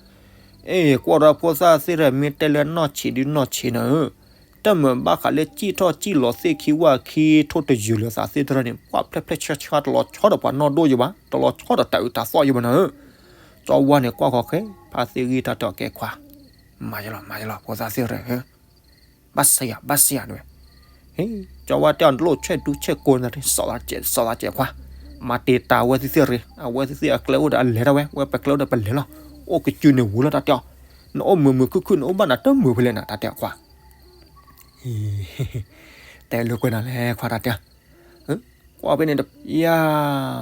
အ့ၣ် ကွၢ်ဒီးဖိသၣ်သ့ၣ်ရၢၣ် မ့ၢ်တဲလၢနီၢ်ဆံးဒုနီၢ်ဆံးနၤဧၢ, တၢ်မၤဘၣ်ဃးလၢစံၣ်ထီၣ်စံၣ်လီၤသ့ၣ်ခံဝၣ်ခံထိၣ်တယုၢ်လၢသးသ့ၣ်တရၢၣ်န့ၣ် ပှၤဖျဲးဖျဲးဆါဆါတလီၤဆီဒီးပှၤနီၢ်ဒိၣ်ယဘၣ် တလီၤဆီဒီးတၢ်အုးတၢ်သီၣ်ယဘၣ်နၤဧၢ, ကၠီဝါန့ၣ်ကွၢ်ဃီၤဃဲ ဖါသ့ၣ်ဂံၢ်တၢ်တဲအီၤကဲခွါ, မၤယလီၤ မၤယလီၤ ဖိသၣ်သ့ၣ်ရၢၣ်ဧၢ ဘၣ်စယၤ ဘၣ်စယၤန့ၣ်ဝဲ, ဟ့ၣ် ကၠီဝါတဲအီၤ နတလိၣ်ဆဲးဒူဆဲးကိးနၤ စီၤသးစဲး စီၤသးစဲးခွါ, မၤတ့ၢ်တၢ်ဝဲသ့ၣ်သ့ၣ်ရၢၣ် အဝဲသ့ၣ်သ့ၣ်အကျဲအိၣ်ဒီးအလဲၤထီၣ်ဝဲ ဝဲပကျဲအိၣ်ဒီးပလဲၤလီၤ, အိၣ်ကစုန့ၣ်ဝံၤလီၤတၢ်တဲအီၤ, နအိၣ်မုာ်မုာ်ခုၣ်ခုၣ် နအိၣ်ဘၣ်နၤတမုာ်ဖဲလဲၣ်နၤ တၢ်တဲအီၤခွါ တဲလိာ်ကွဲနၤလဲၣ်ခွါတၢ်တဲ, ကွၢ်ဖဲန့ၣ်တပျၢ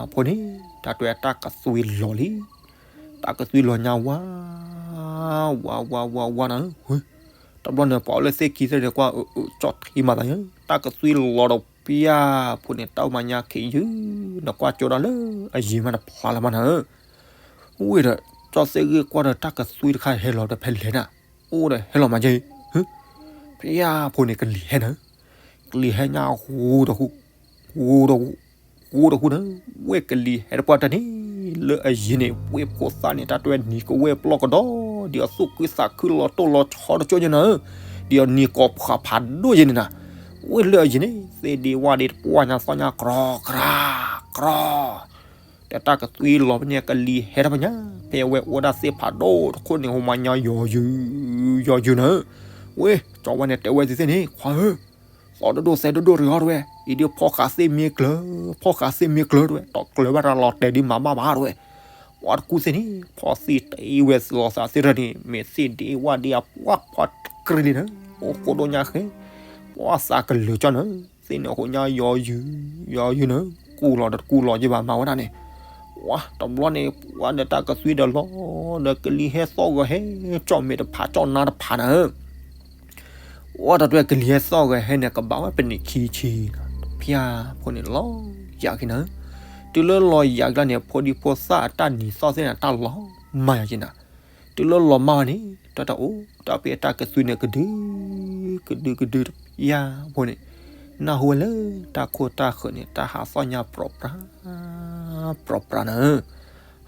်ဖိန့ၣ် တၢ်တဲတၢ်ကသွံလီၤလံ, တၢ်ကသွံလီၤညါဝါ, ဝါဝါဝါဝါနၤ, တဘျီန့ၣ် ပှၤအိၣ်လၢသ့ၣ်ခံသ့ၣ်န့ၣ် ကွၢ်အၢအၢကၠီၣ်ထံမၤသးညါ, တၢ်ကသွံလီၤတပျၢ်ဖိန့ၣ် တၢ်အိၣ်မၤညါခံယုၢ်, နကွၢ်ကၠိဒၣ်လၢအယံၤမးနဖျါလီၤမးနၤဧၢ, ဝံၤဒီး ကၠီသ့ၣ်ဂ့ၢ်ကွၢ်ဒီး တၢ်ကသွံတခါဟဲလီၤဒီးဖဲလဲၣ်နၤ, အိၣ်ဒီးဟဲလီၤမးယဲ, ပျၢ်ဖိန့ၣ်ကလံၤဟဲနၤ, ကလံၤဟဲညါဟူဒီးဟူ, ဟူဒီးဟူ, ဟူဒီးဟူနၤ, ဝဲကလံၤဟဲတပှၢ်တၢၢ်န့ၣ် လၢအယံၤန့ၣ် ဝ့ၢ်ဖိသၣ်န့ၣ် တၢ်တဲဝဲနံၤကဝဲၢ်ပျီၢ်ကဒီး ဒ်အသူၣ်ခုသးခုလီၤတိၢ်လီၤဆီတကၠိယဲနၤဧၢ, ဒ်အနံၤကိးဖှးဖးဒိၣ်ယဲန့ၣ်နၤ, ဝ့ၢ်လၢအယံၤန့ၣ် သ့ၣ်ဒ့ဝၣ်ဒ့တပှၢ်ညါသီၣ်ညါကြီကြီကြီ ဒီးတၢ်ကသွံလီၤဖဲန့ၣ် ကလံၤဟဲထီၣ်ဖဲညါ, ဖဲအဝဲအိၣ်ဒၣ်သ့ၣ်ဖးဒိၣ်တခိၣ်န့ၣ် ဟိမါညီယီၤယုာ် ယီၤယုာ်နၤဧၢ, ဝ့ၢ်ကၠီဝါန့ၣ် တဲဝဲသ့ၣ်သ့ၣ်န့ၣ် ခွါဧၢ သီဒိၣ်ဒိၣ်သဲဒိၣ်ဒိၣ်တဂီၢ်တဝဲ, အံၤဒုးဖီၣ်ဃာ်သ့ၣ်မ့ၢ်ကျၢၤ, ဖီၣ်ဃာ်သ့ၣ်မ့ၢ်ကျၢၤတဝဲ, တီၢ်ကျၢၤဘၣ်တၢ်လီၤတဲာ်ဒုးမၤဘၣ်ဘၣ်တဝဲ, ပှၤတကူသ့ၣ်န့ၣ် ဖီၣ်သ့ၣ်တအံၤဝဲလီၤသးသ့ၣ်တဖၣ်န့ၣ် မ့ၢ်သ့ၣ်ဒ့ဝၣ်ဒ့အပှၢ်ဖီၣ်တကြ့လံနၤ, အိၣ်ဃိဒိၣ်ညါဃဲ, ပှၤသးကလၢၤကၠီနၤ, သ့ၣ်န့ၣ်ဟိညါယီၤယုာ်, ယီၤယုာ်နၤ, ကူလီၤဒီးတကူလီၤယဘၣ်မၤဝဲဒၣ်န့ၣ်, ဝါ တဘျီန့ၣ် ပှၤဒီးတၢ်ကသွံဒီးလီၤ, ဒီးကလံၤဟဲသီၣ်ဂီၤဟဲ, ကၠီၣ်မဲာ်တဖးကၠီၣ်နါတဖးနၤဧၢ အိၣ်တၢ်တဝဲကလံၤဟဲသီၣ်ဂီၤဟဲန့ၣ် ကဘၣ်ဝဲပနံာ်ခံဆံ, ဖၠါဖိန့ၣ်လီၤယၤက့ၤနၤ, တုၤလၢလီၤယၤက့ၤလီၤန့ၣ် ဖိဒံဖိသၣ်အတၢ်နံၤသီၣ်သ့ၣ်န့ၣ် တၢ်လီၤမၢ်ယၤက့ၤနၤ, တုၤလၢလီၤမၢ်ဝဲန့ၣ် တၢ်တအိၣ် တၢ်ဖဲအတၢ်ကသွံန့ၣ် ကဒု ကဒုကဒုတဖၠါဖိန့ၣ်, နၢ်ဟူဝဲလၢတၢ်ခိၣ်တၢ်ဃၢၤန့ၣ် တၢ်ဟးသီၣ်ညါပြီပြါ ပြီပြါနၤ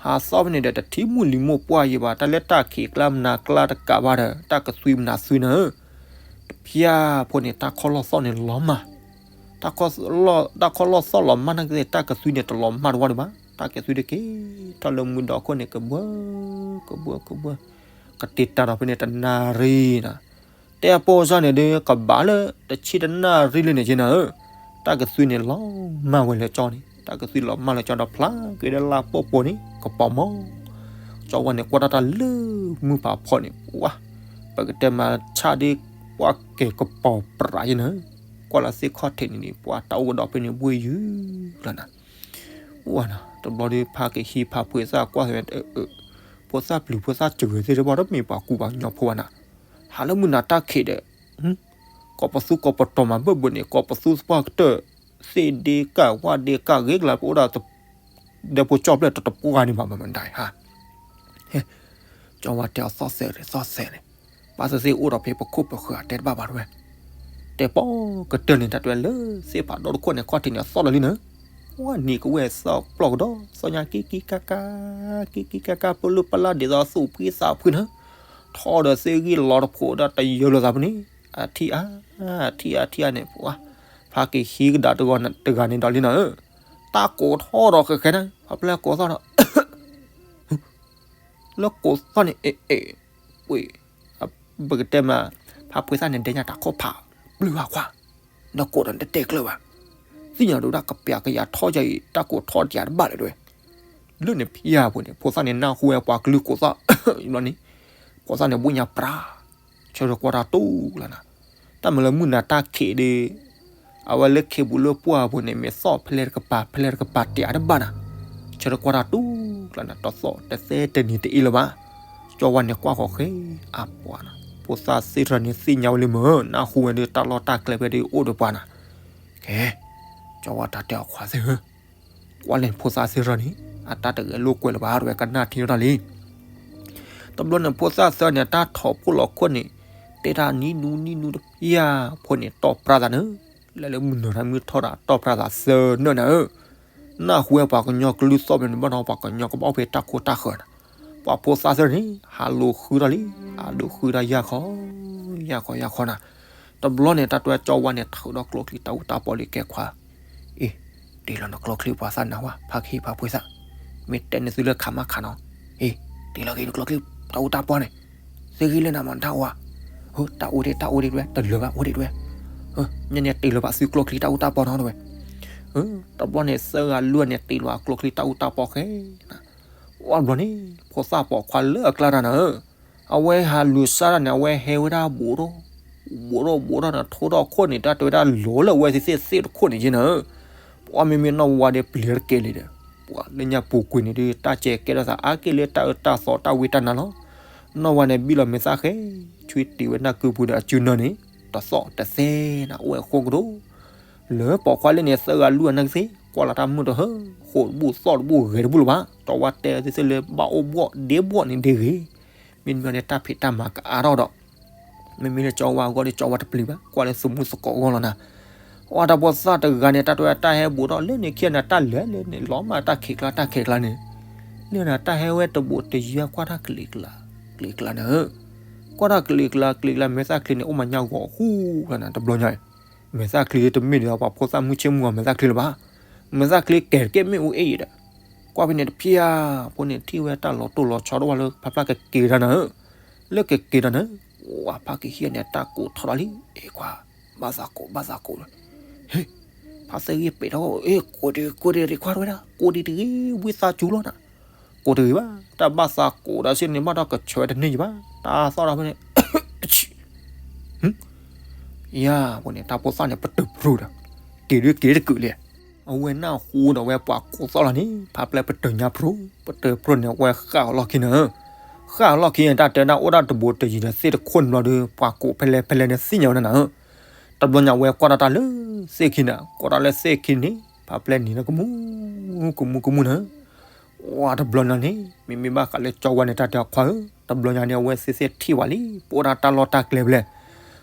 ဧၢ ဟးသီၣ်ဖဲန့ၣ်ဒီး တထံၣ်မုၢ်လံၤမိၢ်ပှၢ်ယံၤဘၣ်, တၢ်လၢတၢ်ခံးကျါမနၤကျါတကးဘၣ်ဒီး တၢ်ကသွံမနၤသွံနၤဧၢ, တဖၠါဖိန့ၣ် တၢ်ခီၣ်လီၢ်သီၣ်န့ၣ်လီၤမၢ်, တၢ်ခီၣ်လီၢ်သီၣ်လီၤမၢ်နာ်က့ တၢ်ကသွံန့ၣ် တလီၤမၢ်တဝီဒံးဘၣ်, တၢ်ကသွံတက့ၤထီၣ်လၢမုၢ်ဒီခိၣ်န့ၣ် ကဘှၢ ကဘှၢ ကဘှၢ ကတ့တၢ်ဒီးဖဲန့ၣ်တနၣ်ရံၣ်နၤ, တဲအပိၢ်စၢ်န့ၣ်ဒီး ကဘၣ်လၢတဆံတနၣ်ရံၣ်လၢန့ၣ်က့နၤဧၢ, တၢ်ကသွံန့ၣ်လီၤမၢ်ဝဲလၢကၠီန့ၣ်, တၢ်ကသွံလီၤမၢ်လၢကၠီဒီးဖျါက့ၤဒီးလၢပိာ်ပိာ်န့ၣ် ကပီၤမီၢ်, ကၠီဝါန့ၣ် ကွၢ်တၢ်တၢ်လၢမုၢ်ပာ်ဖီန့ၣ် ဝါ, ပကတဲမၤဆၣ်ဒ် ပှၤကဲၤကပီၤပြးယဲနၤ, ကွၢ်လၢသ့ၣ်ခီၣ်ထံးန့ၣ်န့ၣ် ပှၤတၢ်အိၣ်ကဒီးဖဲန့ၣ်ဘှ့ၣ်ယုၢ်လီၤနၤ ဝါနၤ, တဘျီဒီးဖါကဟံးဖါဖှ့သၣ်ကွၢ်ဝဲ, ဖိသၣ်ပျုၤဖိသၣ်စှၤသ့ၣ်တဖၣ်ဒီးမ့ၢ်ပှၤကူပှၤကညီဖိဘၣ်နၤ, ဟးလၢမုၢ်နၤတၢ်ခံးဒီး ကိးပသူကိးပတီၤမၤဘၢၣ်ဘၢၣ်န့ၣ် ကိးပသူသပှၢ်ကတၢၢ် သ့ၣ်ဒ့ကၢ်ဝၣ်ဒ့ကၢ်ဂ့ၤကလါ ပအိၣ်ဒၣ် ဒဲဖိကၠီၣ်ဖျၢၣ်တတပှၢ်န့ၣ်ဘၣ်မနုၤဒၣ်ဧါ, ကၠီဝါတဲအီၤသီၣ်စဲးန့ၣ် သီၣ်စဲးန့ၣ်, ဘၣ်သ့ၣ်သ့ၣ်အိၣ်ဒီးဖဲပခိၣ်ပဃၢၤအတဲတဘၣ်ဘၣ်တဝဲ, တဲပိာ်ကတၢၢ်န့ၣ် တၢ်တဝဲလၢသ့ၣ်ဖးဒိၣ်တခိၣ်န့ၣ် ခီၣ်ထံးန့ၣ် အသီၣ်လီၤလံနၤ, ဝါနံၤကဝဲၢ်သီၣ်ပျီၢ်ကဒီး သီၣ်ညါကံကံကါကါ ကံကံကါကါ ပလုၢ်ပလၢ်ဒ်သိးသူၣ်ဖှံသးဖှံနၤ, ထီၣ်ဒီးသ့ၣ်ဂံၢ်လီၤတဖိးဒီးတယၢၤလိာ်သးဖဲန့ၣ်, အထံၣ်အါ, အထံၣ်အါထံၣ်အါန့ၣ် ပှၤ, ဖါက့ၤဟံးကဒါတဂၤန့ၣ်ဒီးလံနၤဧၢ, တၢ်ကိးထီၣ်ဒီးဃဲဃဲန့ၣ် ဖါပျဲၢ်ကိးသီၣ်ဒီး လၢကိးသီၣ်န့ၣ် အဲၣ်အဲၣ်, ဝ့ၢ်, ပကတဲမး, ဖါဖှ့သၣ်န့ၣ် ဒဲညါတၢ်ခိၣ်ဖး, ပျုၢ်ဟးခွါ, နကိးဒီးနတတဲကျၢၤဘၣ်, သ့ၣ်ညါဒိၣ်ဒၣ်ကပျးကယၤထီၣ်ယၤအံၤ တၢ်ကိးထီၣ်တယၤတဘၣ်လၢၤတဝဲ, လၢန့ၣ်ဖဲယၤဖိန့ၣ် ဖိသၣ်န့ၣ်နၢ်ဟူဝဲပှၤကလုၢ်ကိးသီၣ်, ဘျီန့ၣ်, ဖိသၣ်န့ၣ်ဘှ့ၣ်ညါပြး, ဆၢထၢၣ်ကွၢ်တၢ်တူၢ်လီၤနၤ, တၢ်မၤလၢမုၢ်နၤတၢ်ခံးဒီး အဝဲလၢခ့ပူၤလၢပှၢ်ပူၤန့ၣ် မ့ၢ်သီၣ်ဖဲလဲၣ်တကပၤ ဖဲလဲၣ်တကပၤတၢ်တဘၣ်နၤ, ဆၢထၢၣ်ကွၢ်တၢ်တူၢ်လီၤနၤ တသီၣ်တသဲတနံၤတအ့ၣ်လၢၤဘၣ်, ကၠီဝါန့ၣ်ကွၢ်ဃီၤဃဲအပှၤနၤ, ဖိသၣ်သ့ၣ်တဖၣ်န့ၣ်သ့ၣ်ညါဝဲလံမ့ၢ် နၢ်ဟူဝဲဒီးတၢ်လီၢ်တၢ်ကျဲဖဲဒီးအိၣ်ဒီးပှၤနၤ, ကဲ, ကၠီဝါတၢ်တဲအီၤခွါသ့ၣ်ဧၢ ကွၢ်လဲၣ်ဖိသၣ်သ့ၣ်တဖၣ်န့ၣ် အတၢ်တဂဲၤလိာ်ကွဲလၢၤဘၣ် တဝဲကနၣ်ထံထီၣ်တၢ်လံ တဘျီန့ၣ် ဖိသၣ်သၢန့ၣ် တၢ်ထီၣ်ဖှိၣ်လီၤခိၣ်န့ၣ် တဲတၢ်နံၤနူနံၤနူတဖၣ်ဖိန့ၣ် တီၢ်ပြးသးနၤ, လၢလၢမုၢ်နၤတၢ်မုၢ်ထီၣ်ဒီး တီၢ်ပြးသးသၢနၢၣ်နၤဧၢ, နၢ်ဟူဝဲပှၤကညီကလုၢ်သီၣ်ဖဲန့ၣ် ဘၣ်ဒီးပှၤကညီကဘၣ်အိၣ်ဖဲတၢ်ခိတၢ်ဃၢၤနၤ, ပှၤဖိသၣ်သၢန့ၣ် ဟးလိာ်ဃုတၢ်လံ, ဟးလိာ်ဃုတၢ်ယၢ်ခီ, ယၢ်ခီယၢ်ခီနၤ, တဘျီန့ၣ် တၢ်တဝဲကၠီဝါန့ၣ် ထုးဒီးကျိချံတၢ်အူတၢ်ပီလံ ကဲခွါ အ့, တ့ၢ်လီၤနကျိချံပှၤသၣ်နၤဝါ ဖါကဟံးဖါဖှ့သၣ်, မ့ၢ်တဲန့ၢ်သုလၢခးမးခးနီၤ, အ့, တ့ၢ်လီၤက့ၤနကျိချံတၢ်အူတၢ်ပီန့ၣ်, သုဂံၢ်လၢနၤမၤတၢ်အိၣ်ဧါ, တၢ်အိၣ်ဒံး တၢ်အိၣ်ဒံးတဝဲ တလၢာ်ဘၣ်အိၣ်ဒံးတဝဲ, ညါန့ၣ်တ့ၢ်လီၤဘၣ်သုကျိချံတၢ်အူတၢ်ပီနီၤတဝဲ, တဘျီန့ၣ် သၢဂၤလွံၢ်ဂၤန့ၣ် တ့ၢ်လီၤအကျိချံတၢ်အူတၢ်ပီဃဲ ဝံၤဘျီန့ၣ် ဖိသၣ်ပိာ်ခွါလၢအကျါတၢ်နၤဧၢ, အဝဲဟးလူၤစါတၢ်န့ၣ် အဝဲဟဲဝဲဒၣ်ဘူးထီၣ်, ဘူးထီၣ်ဘူးထီၣ်န့ၣ် ထိထီၣ်ခိၣ်န့ၣ် တၢ်တဲဝဲဒၣ်လိၤလၢအဝဲသ့ၣ်သ့ၣ်တခိၣ်န့ၣ်က့နၤဧၢ, ပှၤမ့မ့ၢ်နီၢ်ဝါဒီးပျံၤတကဲလံဒီး, ပှၤလၢညါပူၤကွံာ်န့ၣ်ဒီး တၢ်ကဲကဲထီၣ်သးအါက့ၢ်လၢတၢ်အၢတၢ်သီတၢ်ဝံတၢ်နါလီၤ, နီၢ်ဝါန့ၣ်ဘံၣ်လီၤမဲာ်သၣ်ဃဲ, ဆွံတ့ၢ်ဝဲနၢ်ကုပူၤဒီးအစုနၢန့ၣ်, တသီၣ်တသဲနၤ အိၣ်ဝဲဃိကဒီး လၢပိာ်ခွါလၢန့ၣ် သၢဂၤလွံၢ်ဂၤနာ်က့သ့ၣ် ကွၢ်လီၤတၢ်မုၢ်တဟၢ, ဃိာ်တဘူၣ်သီၣ်တဘူၣ်ဂဲၤတဘူၣ်လၢၤဘၣ်, ကၠီဝါတဲသ့ၣ်သ့ၣ်လၢဘၣ်အိၣ်ဘှီၣ်ဒ့ဘှီၣ်န့ၣ်ဒ့ဂ့ၤ, မ့မ့ၢ်န့ၣ်တၢ်ဖံးတၢ်မၤကအါထီၣ်ဒီး, မ့မ့ၢ်လၢကၠီဝါအဂီၢ်ဒီးကၠီဝါတပျံၤဘၣ်, ကွၢ်လၢသူၣ်မူသကိးအဂီၢ်လီၤနၤ, အတၢ်ဖိသၣ်တဂၤန့ၣ် တၢ်တဲဝဲတၢ်ဟဲဘူးထီၣ်လၢန့ၣ်ခံဂၤန့ၣ် တၢ်လဲၤလၢန့ၣ် လီၤမၢ်တၢ်ခံးကျါတၢ်ခံးကျါန့ၣ်, လၢနတၢ်ဟဲဝဲတဘူးတယံၤ ကွၢ်တၢ်ကလံၤကျါ, ကလံၤကျါန့ၣ်, ကွၢ်တၢ်ကလံၤကျါ ကလံၤကျါ မဲာ်သၣ်ချံန့ၣ် အိၣ်မၤညၣ်ဂီၤဃူလီၤနၤ တဘျီညါ, မဲာ်သၣ်ချံတမ့ၢ်ဒီးပှၤဖိသၣ်မုၢ်ဆ့ၣ်မုၢ်ဂီၤ မဲာ်သၣ်ချံလၢၤဘၣ်, မဲာ်သၣ်ချံကဲၤတကဲမ့ၣ်အူအ့ၣ်ဒီး, ကွၢ်ဖဲန့ၣ်တဖျၢၣ်ဖိန့ၣ် ထံၣ်ဝဲတၢ်လီၤတိၢ်လီၤဆီဒိၣ်ဝဲလၢဖျါဖျါကက့ၤတၢ်နၤဧၢ, လၢကက့ၤတၢ်န့ၣ်, ဝၤဖးကဟံၣ်န့ၣ် တၢ်ကိးထီၣ်ဒီးလံ, အဲၢ ခွါ, ဘၣ်သးကိး ဘၣ်သးကိးလီၤ, ဟ့ၣ်, ဖးသ့ၣ်ဂံၢ်ပဲာ်ထီၣ်, အဲၢ ကိးတဂ့ၤ ကိးတဂ့ၤ ခွါတဝဲဒၣ် ကိးဒံးတဂ့ၤ ဝံသးစူၤလီၤနၤ, ကိးတဂ့ၤဘၣ် တၢ်ဘၣ်သးကိးဒီးစ့ၢ်န့ၣ် ဘၣ်ဒီးကဆၢဝဲတန့ၢ်ယံၤဘၣ် တၢ်သီၣ်ဒီးဖဲန့ၣ် ယၤ, ပှၤန့ၣ် တၢ်ဖိသၣ်န့ၣ် ပတၢၢ်ပြိဒီး, က့ၤဒုးက့ၤတကုာ်လံ, အဝဲနၢ်ဟူဒီးဝဲပှၤကိးသီၣ်လီၤန့ၣ် ဖးပျဲၢ်ပတၢၢ်ညါပြိ, ပတၢၢ်ပြိန့ၣ် အဝဲဃၣ်အီၤလီၢ်ခံန့ၣ်, ဃၣ်အီၤလီၢ်ခံန့ၣ် တၢ်တဲဒၣ်အိၣ်ဒၣ်တဘူးတယံၤဒီး သ့ၣ်တခိၣ်န့ၣ်ဘျီဒီး ပှၤကိးဖဲလဲၣ်ဖဲလဲၣ်န့ၣ် သ့ၣ်ညါဝဲနၤနၤဧၢ, တဘျီညါဝဲကွၢ်ဒီးတၢ်လၢသ့ၣ်ခံန့ၣ်, ကွၢ်ဒီးလၢသ့ၣ်ခံန့ၣ် ဖးပျဲၢ်နံၤလၢကမူ, ကမူကမူန့ၣ် ဝၤတဘျီညါန့ၣ် မ့မ့ၢ်ဘၣ်ဃးလၢကၠီဝါန့ၣ် တၢ်တဲအီၤခွါဧၢ, တဘျီညါန့ၣ် အဝဲသ့ၣ်သ့ၣ်ထံၣ်ဝဲလံ ပအိၣ်ဒၣ်တၢ်လီၢ်တၢ်ကျဲဖဲလဲၣ်,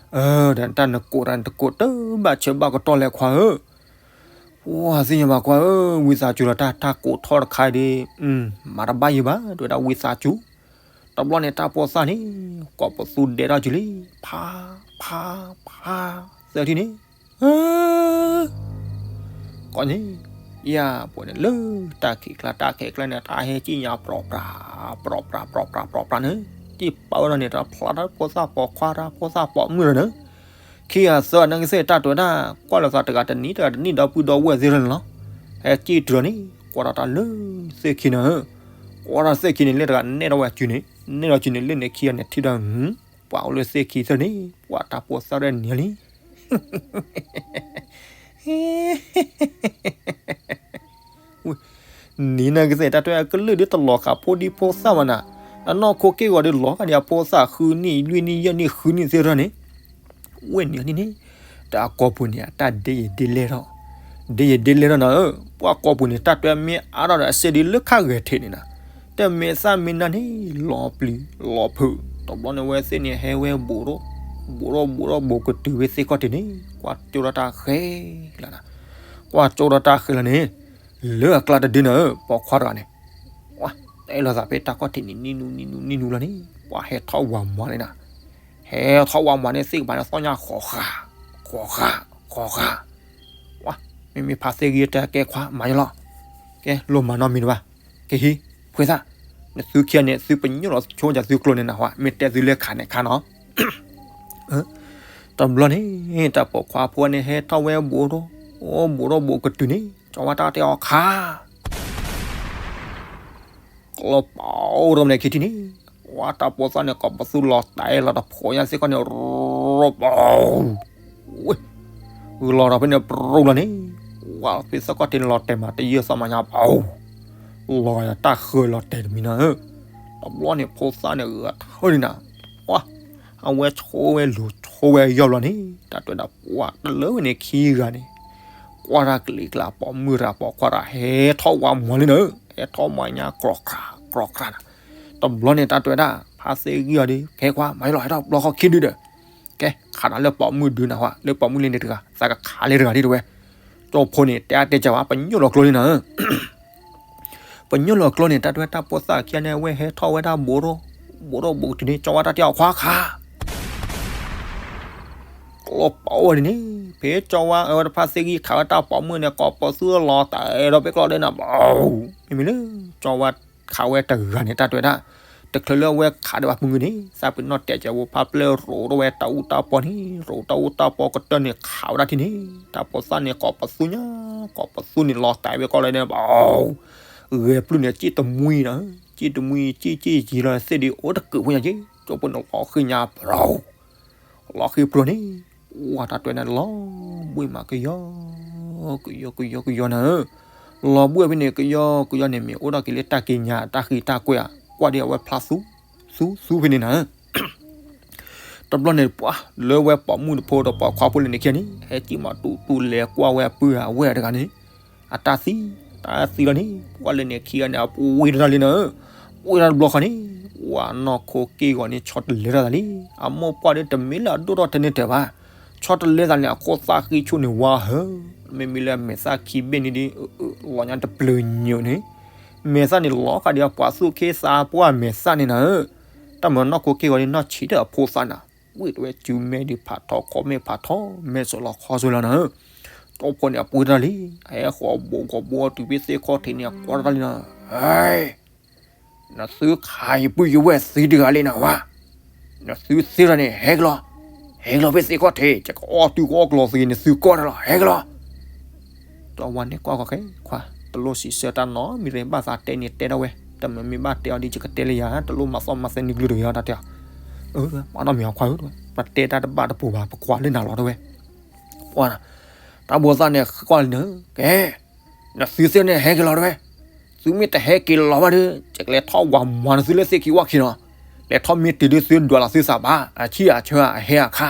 ဒီးတၢ်နကိးတၢ်နတကိး တဘၣ်ဆၢဘၣ်ကတီၢ်လဲၣ်ခွါဧၢ, ပှၤသ့ၣ်ညါဘၣ်ခွါဧၢ, ဝံသးစူၤလီၤ တၢ်ကိးထီၣ်တခါဒီး, မၤတဘၣ်ယံၤဘၣ် တဝဲဒၣ်ဝံသးစူၤ, တဘျီန့ၣ် တၢ်ဖိသၣ်န့ၣ် ကိးပသူဒဲးထီၣ်ကၠူလံ, ဖး, ဖး, ဖး, သၢထံၣ်န့ၣ် ကိးန့ၣ်, ယၤပှၤန့ၣ်လၢတၢ်ခံးကျါ တၢ်ခံးကျါန့ၣ် တၢ်ဟဲကံၣ်ညါပြီပြး, ပြီပြး ပြီပြး ပြီပြးန့ၣ်, ကံၣ်ပာ်ဝဲဒီးန့ၣ် တၢ်ဖျါတၢ်ဖိသၣ်ပိာ်ခွါ တၢ်ဖိသၣ်ပိာ်မုၣ်လီၤန့ၣ်, ခံဂၤသၢဂၤနာ်က့သ့ၣ် တၢ်တဲဝဲဒၣ် ကွၢ်လိာ်သးတဂၤတနံၣ်တဂၤတနံၣ်ဒီပုၢ်ဒီဝဲၢ်သ့ၣ်လီၤန့ၣ်လီၤ, ဟဲကံၣ်တုၤလီၤန့ၣ် ကွၢ်ဒီးတၢ်လၢသ့ၣ်ခံန့ၣ်, ကွၢ်ဒီးသ့ၣ်ခံန့ၣ် လၢတဂၤနဲၣ်ထီၣ်ဝဲအစုန့ၣ်, နဲၣ်ထီၣ်စုန့ၣ် လၢန့ၣ်ခံဂၤန့ၣ်ထံၣ်ဒီး ပှၤအိၣ်လၢသ့ၣ်ခံသ့ၣ်န့ၣ် ပှၤတၢ်ဖိသၣ်ရဲၣ်နံၤလံ နံၤနာ်က့သ့ၣ် တၢ်တဲအကလုၢ်ဒ်တလီၤဃာ်ဖိဒံဖိသၣ်ဘၣ်နၤ, အနီၢ်ခိက့ၢ်ဂီၤဒ်လီၤဃာ်ဒံးအဖိသၣ်ဃုနံၣ်လွံၢ်နံၣ်ယဲၢ်နံၣ်ဃုနံၣ်သ့ၣ်တဖၣ်န့ၣ်, ဝဲနံၤန့ၣ်န့ၣ်, တၢ်ကိာ်ပူၤန့ၣ် အတၢ်ဒ့ယံၤဒ့လဲၢ်ထီၣ်, ဒ့ယံၤဒ့လဲၢ်ထီၣ်နၤဧၢ, ပှၤကိာ်ပူၤန့ၣ် တၢ်တဲမ့ၢ်အါထီၣ်ဒီးအစဲဒ်လၢခါဂဲၤထံးန့ၣ်နၤ, တၢ်မဲာ်သၣ်မ့ၢ်နၢ်န့ၣ် လီၤပျံၤလီၤဖုး, တဘျီန့ၣ်ဝဲသ့ၣ်န့ၣ် ဟဲဝဲဘူးထီၣ်, ဘူးထီၣ်ဘူးထီၣ်ဘူးကတုၤဝဲသ့ၣ်ခီၣ်ထံးန့ၣ် ကွၢ်ကၠိဒီးတၢ်ဃဲလီၤနၤ, ကွၢ်ကၠိဒီးတၢ်ဃဲလီၤန့ၣ်, လၢအကျါတဒုနၤဧၢ ပိာ်ခွါတဂၤန့ၣ်, ဝါ, တဲလိာ်သးဖဲတၢ်ခီၣ်ထံးန့ၣ် နံၣ်နူနံၣ်နူနံၣ်နူလီၤန့ၣ် ပှၤဟဲထီၣ်ဝးမွၤန့ၣ်နၤ, ဟဲထီၣ်ဝးမွၤန့ၣ် သ့ၣ်ကပၤန့ၣ်သီၣ်ညါဃီၤဃာ်, ဃီၤဃာ်, ဃီၤဃာ်, ဝါ, မ့မ့ၢ်ဖါသ့ၣ်ဂံၢ်တၢ်ကဲခွါမၤယလီၤ, ကဲလိၣ်မၤနီတမံၤတဘၣ်, ကဟံး, ဖှဲသၣ်, နသုခံဂၤန့ၣ် သုပညိၣ်လီၤဆိကၢ်သုကျိန့ၣ်နၤဝဲ မ့ၢ်တဲသုလၢခးန့ၣ်ခါနီၤ တဘျီန့ၣ် တၢ်ပိာ်ခွါဖိန့ၣ် ဟဲထီၣ်ဝဲဘူးထီၣ်, အိၣ်ဘူးထီၣ်ဘူးကတုၤန့ၣ် ကၠီဝါတၢ်တဲအီၤခး, ကျီပီၤထီၣ်မနုၤခံထံၣ်န့ၣ်, ဝါတၢ်ပိာ်သၣ်န့ၣ် ကိးပသူလီၤတဲာ်လီၤတဖိးညါစ့ၢ်ကီးန့ၣ်, ရီပီၤ, ဝဲ, ဂုၢ်လီၤဒီးဖဲန့ၣ်ပြူလီၤန့ၣ်, ဝါဖဲသၣ်ခီၣ်ထံးန့ၣ်လီၤတဲာ်မး တယၢၢ်သီၣ်မၤညါပီၤ လီၤတၢ်ဃၢလီၤတဲာ်တမံၤနၤဧၢ, တဘျီန့ၣ်ဖိသၣ်န့ၣ်ဂဲၤထၢၣ်န့ၣ်နၤ, ဝါ, အဝဲဆိဝဲလူၤဆိဝဲယီၢ်ဘျီန့ၣ် တၢ်တဲဒၣ်ပှၤတလၢဝဲန့ၣ်ခံဂၤန့ၣ်, ကွၢ်တၢ်ကလံၤကျါ ပိာ်မုၣ်တဂၤပိာ်ခွါတဂၤ ဟဲထီၣ်ဝးမွၤလံနၤဧၢ, ဟဲထီၣ်မၤညါကြီၤကြၤကြီၤကြၤနၤ, တဘျီန့ၣ်တၢ်တဲဝဲဒၣ် ဖါသ့ၣ်ဂံၢ်အီၤဒီး ကဲခွါ မၤယလီၤ ဟဲထီၣ်ဘျီဃီခံဒုဒီး ကဲ ခးနၤလၢပိာ်မုၣ်ဒုနၤဝဲ လၢပိာ်မုၣ်လံန့ၣ်တဂၤ သးကခးလၢတဂၤဒ်တဝဲ, ကၠီဖိန့ၣ် တဲအါတဲကၢဘၣ် ပညိၣ်လီၤကျိလံနၤဧၢ, ပညိၣ်လီၤကျိန့ၣ် တၢ်တဲဝဲတၢ်ဖိသၣ်ခံဂၤန့ၣ် အဝဲဟဲထီၣ်ဝဲဒၣ်ဘူးထီၣ်, ဘူးထီၣ်ဘူးကတုၤန့ၣ် ကၠီဝါတၢ်တဲအီၤခွါခး ကျီပီၤဝဲဒ်န့ၣ် ဖဲကၠီဝါအဝဲတဖါသ့ၣ်ဂံၢ်ခးဝဲတၢ်ပိာ်မုၣ်န့ၣ် ကိးပသူလီၤတဲာ်ဒီးဖဲကျီဒီးနၤ ဘီ, မ့မ့ၢ်လၢ ကၠီဝါခးဝဲတဂၤန့ၣ် တၢ်တဲဝဲဒၣ် တချုးလၢအဝဲခးဒီးဘၣ်မုၢ်ဂ့ၤန့ၣ် သးပ့ၤနီၣ်တဲာ်ကဲဝဲဖါပျဲၢ်ရိးထီၣ်ဝဲတၢ်အူတၢ်ပီန့ၣ် ရိးတၢ်အူတၢ်ပီကတၢၢ်န့ၣ် ခးဝဲဒၣ်ထံၣ်န့ၣ် တၢ်ပိာ်သၣ်န့ၣ် ကိးပသူညါ ကိးပသူန့ၣ်လီၤတဲာ်ဝဲကီၢ်လၢန့ၣ် ဘီ, ဂဲၤပျုၢ်န့ၣ် စံၣ်တမှံနၤ, စံၣ်တမှံ စံၣ်စံၣ်ယံၤလီၤသ့ၣ်ဒံးအိၣ်တကုးဖိညါက့ ကၠီဖိန့ၣ်လီၤဃံၤညါ ပြီၤ လီၤဃံၤပြီၤန့ၣ် ဝဲတၢ်တဲန့ၣ်လီၤဘှံးမးကယီ ကယီကယီကယီနၤဧၢ, လီၤဘှံးဖဲန့ၣ် ကယီကယီန့ၣ် မ့ၢ်အိၣ်ဒီးက့ၤလၢတၢ်ကံးညာ်တၢ်ဃံးတၢ်ကွဲးဧါ ကွၢ်ဒ်အဝဲဖျါသူ သူသူဖဲန့ၣ်နၤဧၢ တဘျီန့ၣ် ပှၤလၢဝဲပိာ်မုၣ်တဖိဒီးပိာ်ခွါဖိလၢန့ၣ်ခံဂၤန့ၣ် ဟဲစံၣ်မၤတူၢ်တူၢ်လဲၤကွၢ်ဝဲအပုၢ်အဝဲၢ်တဂၤန့ၣ် အတၢ်သံ တၢ်သံလီၤန့ၣ် ပှၤလၢန့ၣ်ခံဂၤန့ၣ် အပှ့ၤတၢ်လံနၤဧၢ, ပှ့ၤတၢ်တဘျီဃီန့ၣ် ပှၤနီၢ်ခိက့ၢ်ဂီၤန့ၣ် ဆီတလဲထီၣ်သးလံ, အမိၢ်ပှၢ်ဒီးတမ့ၢ်လၢအဒိၣ်ထီၣ်ထဲန့ၣ်တၢ်ဘၣ်, ဆီတလဲသးန့ၣ် အခိၣ်သၣ်ဃံဆိၣ်န့ၣ်ဝါဟၢ, မ့မ့ၢ်လၢအမဲာ်သၣ်ခံဘ့ၣ်န့ၣ်ဒီး လီၤညါတပျၢၤညိးန့ၣ် မဲာ်သၣ်န့ၣ်လီၤဃာ်ဒံးအပှၤသူၣ်က့သးပှၢ်မဲာ်သၣ်န့ၣ်နၤဧၢ, တၢ်မၤနီၢ်ခိက့ၢ်ဂီၤဒ်နီၢ်ဆံးတၢ်အဖိသၣ်နၤ, ဝံၣ်တဝဲစုမဲဒံးဖးထီ ခီမဲာ်ဖးထီ မဲာ်စၢၤလီၤခီစၢၤလီၤနၤဧၢ, တီၢ်ဖိန့ၣ်အပှ့ၤတၢ်လံ, အဟဲဃီၤဘိးဂီၤဘိးတုၤဖဲသ့ၣ်ခီၣ်ထံးန့ၣ် အကွၢ်တၢ်လံနၤ, ဟဲ နသုခးယပုၢ်ယဝဲၢ်သံတဂၤလံနၤဝဲ, နသုသ့ၣ်တၢ်န့ၣ် ဟဲက့ၤလီၤ, ဟဲက့ၤလီၤဖဲသ့ၣ်ခီၣ်ထံး ယကအီၣ်တုၤကအီၣ်ကျီသံ နသုကီၢ်တၢ်လီၤ ဟဲက့ၤလီၤ. စီၤဝါန့ၣ်ကွၢ်ဃီၤဃဲခွါ, တလိၣ်စံးဆၢတၢ်နီတမံၤတဂ့ၤ, ဘၣ်သးတဲန့ၣ်တဲဒၣ်ဝဲ, တမ့ၢ်မ့ၢ်ဘၣ်တဲအီၤဒ်ယကတဲလၢယၤ တလိၣ်မၤသီၣ်မၤသဲနုာ်ကလုၢ်တဂ့ၤအီၤတၢ်တဲအီၤ, အၢ မၤနီတမံၤအခွါဧၢ, ပတဲတၢ်တဘၣ်တပိၤဘၣ် ပကွၢ်လၢနၤလီၤတဝဲ, တၢ်ဘိသၣ်န့ၣ်ကွၢ်လံနၤ, ကဲ နသုသ့ၣ်န့ၣ်ဟဲက့ၤလီၤတဝဲ, သုမ့ၢ်တဟဲက့ၤလီၤဘၣ်ဒီး ယကလဲၤထီၣ်ဝၤမၤနသုလၢသ့ၣ်ခံဝၣ်ခံနီၤ, လဲၤထီၣ်မ့ၢ်တုၤဒ်သုဒွးလီၤသုသးဘၣ် အဆံၣ်အဆၢအဟဲအခါ,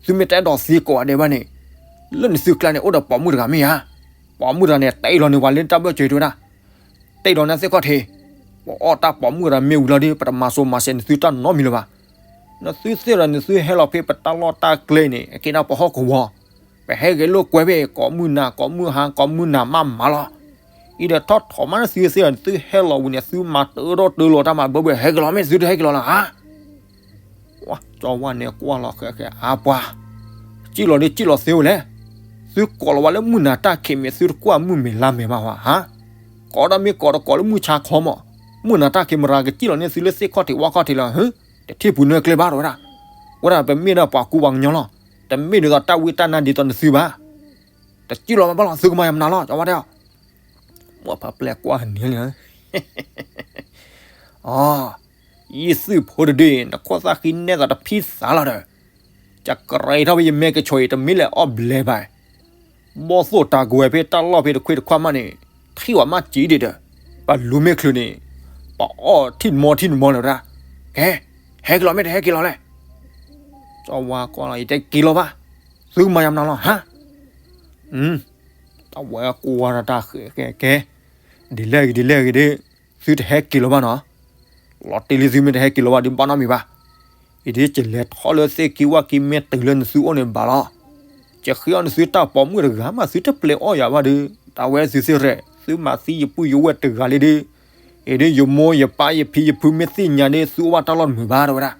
သုမ့ၢ်တအဲၣ်ဒိးသံကိးဂၤဒဲးဘၣ်န့ၣ်, လၢနသုကျါန့ၣ် အိၣ်ဒီးပိာ်မုၣ်တဂၤမ့ၢ်ဧါ, ပိာ်မုၣ်တဂၤန့ၣ် တ့လီၤန့ၢ်ပှၤလၢတၢ်ဘၢၣ်စၢၤတဝဲဒၣ်, တ့လီၤန့ၢ်သ့ၣ်ခီၣ်ထံး, ပအီၣ်တၢ်ပိာ်မုၣ်တဂၤမ့ၢ်ဝံၤလီၤဒီး ပတမၤစိၤမၤစဲးနသုတၢ်နီတမံၤလၢၤဘၣ်. နသုသ့ၣ်ဒီးနသုဟဲလီၤဖဲပတၢ်လီၢ်တၢ်ကျဲန့ၣ် အကဲဒၣ်ပဟီၣ်ကဝီၤ, ပဟဲဂဲၤလိာ်ကွဲဖဲကိးမုၢ်နၤ ကိးမုၢ်ဟါ ကိးမုၢ်နၤမးမးလီၤ. အံၤဒီးထီၣ်ထီၣ်မးနသုသ့ၣ်ဒီး နသုဟဲလီၤဝံၤန့ၣ် သုမၤတၢထီၣ်တၢလီၤတၢ်မၤဘၢဘၢ ဟဲက့ၤလီၤ မ့ၢ်သုတဟဲက့ၤလီၤလၢဧါ. စီၤဝါန့ၣ်ကွၢ်လီၤဃဲးဃဲး အါပှၤ, စံၣ်လီၤဒီးစံၣ်လီၤသ့ဝဲလဲၣ်, သုကိးလီၤဝဲလၢမုၢ်နၤတၢ်ခံးမ့ၢ်သုတကွၢ်မုၢ်မဲာ်လါမဲာ်မးဝဲဧါ, ကိးဒီးမ့ၢ်ကိးတကိးလၢမုၢ်ဆါခီမး, မုၢ်နၤတၢ်ခံးမရၤကစံၣ်လီၤန့ၢ်သုလၢသ့ၣ်ခီၣ်ထံးဝၣ်ခီၣ်ထံးလီၤ, တထံၣ်ပူၤနွဲၢ်ကျဲဘၣ်တဝဲဒၣ်, ဝဲဒၣ်ပမ့ၢ်ဒၣ်ပှၤကူပှၤကညီလီၤ, တမ့ၢ်ဒ်သိးတၢ်ဝံတၢ်နါဒ်သိးနသုဘၣ်, တစံၣ်လီၤဘၣ်လီၤ သုကမၤယၤမနုၤလီၤ စီၤဝါတဲအီၤ, မိၢ်ဖးပျဲၢ်ကွၢ်န့ၣ်လီၤ အီ, ယ့ၣ်သုးဖိတဒု, နခိၣ်သၣ်ဃံနဲၣ်သးတဖံသးလီၤဒီး, ကကြဲးထီၣ်ဖဲယမဲာ်ကဆှီအံၤ တမ့ၢ်လၢအီၣ်ဘျဲးဘၣ်, ဘီၣ်သိၣ်တၢ်ကွဲးဖဲတၢ်လီၢ်ဖဲတခွ့တခွါမးန့ၣ်, ထံၣ်ဝဲမးစံးဒံးဒီး, ပလူၤမ့ၢ်ချုးန့ၣ်, ပအီၣ်ထံၣ်တမီထံၣ်တမီလၢၤဒၣ်, ကဲ, ဟဲက့ၤလီၤမ့ၢ်တဟဲက့ၤလီၤလဲၣ်, စီၤဝါကွၢ်လီၤ ယတဲက့ၤလီၤဘၣ်, သုကမၤယၤမနုၤလီၤ ဟါ တၢ်ဝဲကွၢ်တၢ်ဃဲးဃဲးကဲ, ဒ်လဲၣ်ဂ့ၤဒ်လဲၣ်ဂ့ၤဒီး, သုတဟဲက့ၤလီၤဘၣ်နီၤ, လီၤတံၢ်လံသုမ့ၢ်တဟဲက့ၤလီၤဘၣ်ဒီးဘၣ်နီတမံၤဘၣ်, အံၤဒ်ယလဲၤထီၣ်လၢသ့ၣ်ကံဝၣ်ကံမ့ၢ်တုၤလၢနသုအိၣ်န့ၣ်ဘၣ်လီၤ, ယဃ့အီၣ်နသုတၢ်ပိာ်မုၣ်တဂၤမး သုတပျဲအီၣ်ယၤဘၣ်ဒီး, တၢ်ဝဲသုသ့ၣ်ရဲၣ် သုမၤသံယပုၢ်ယဝဲၢ်တဂၤလံဒီး, အံၤဒ်ယမိၢ်ယပၢ်ယဖံယဖုမ့ၢ်သ့ၣ်ညါဒီး သုအိၣ်ဘၣ်တၢ်လီၢ်တမုာ်ဘၣ်တဝဲဒၣ်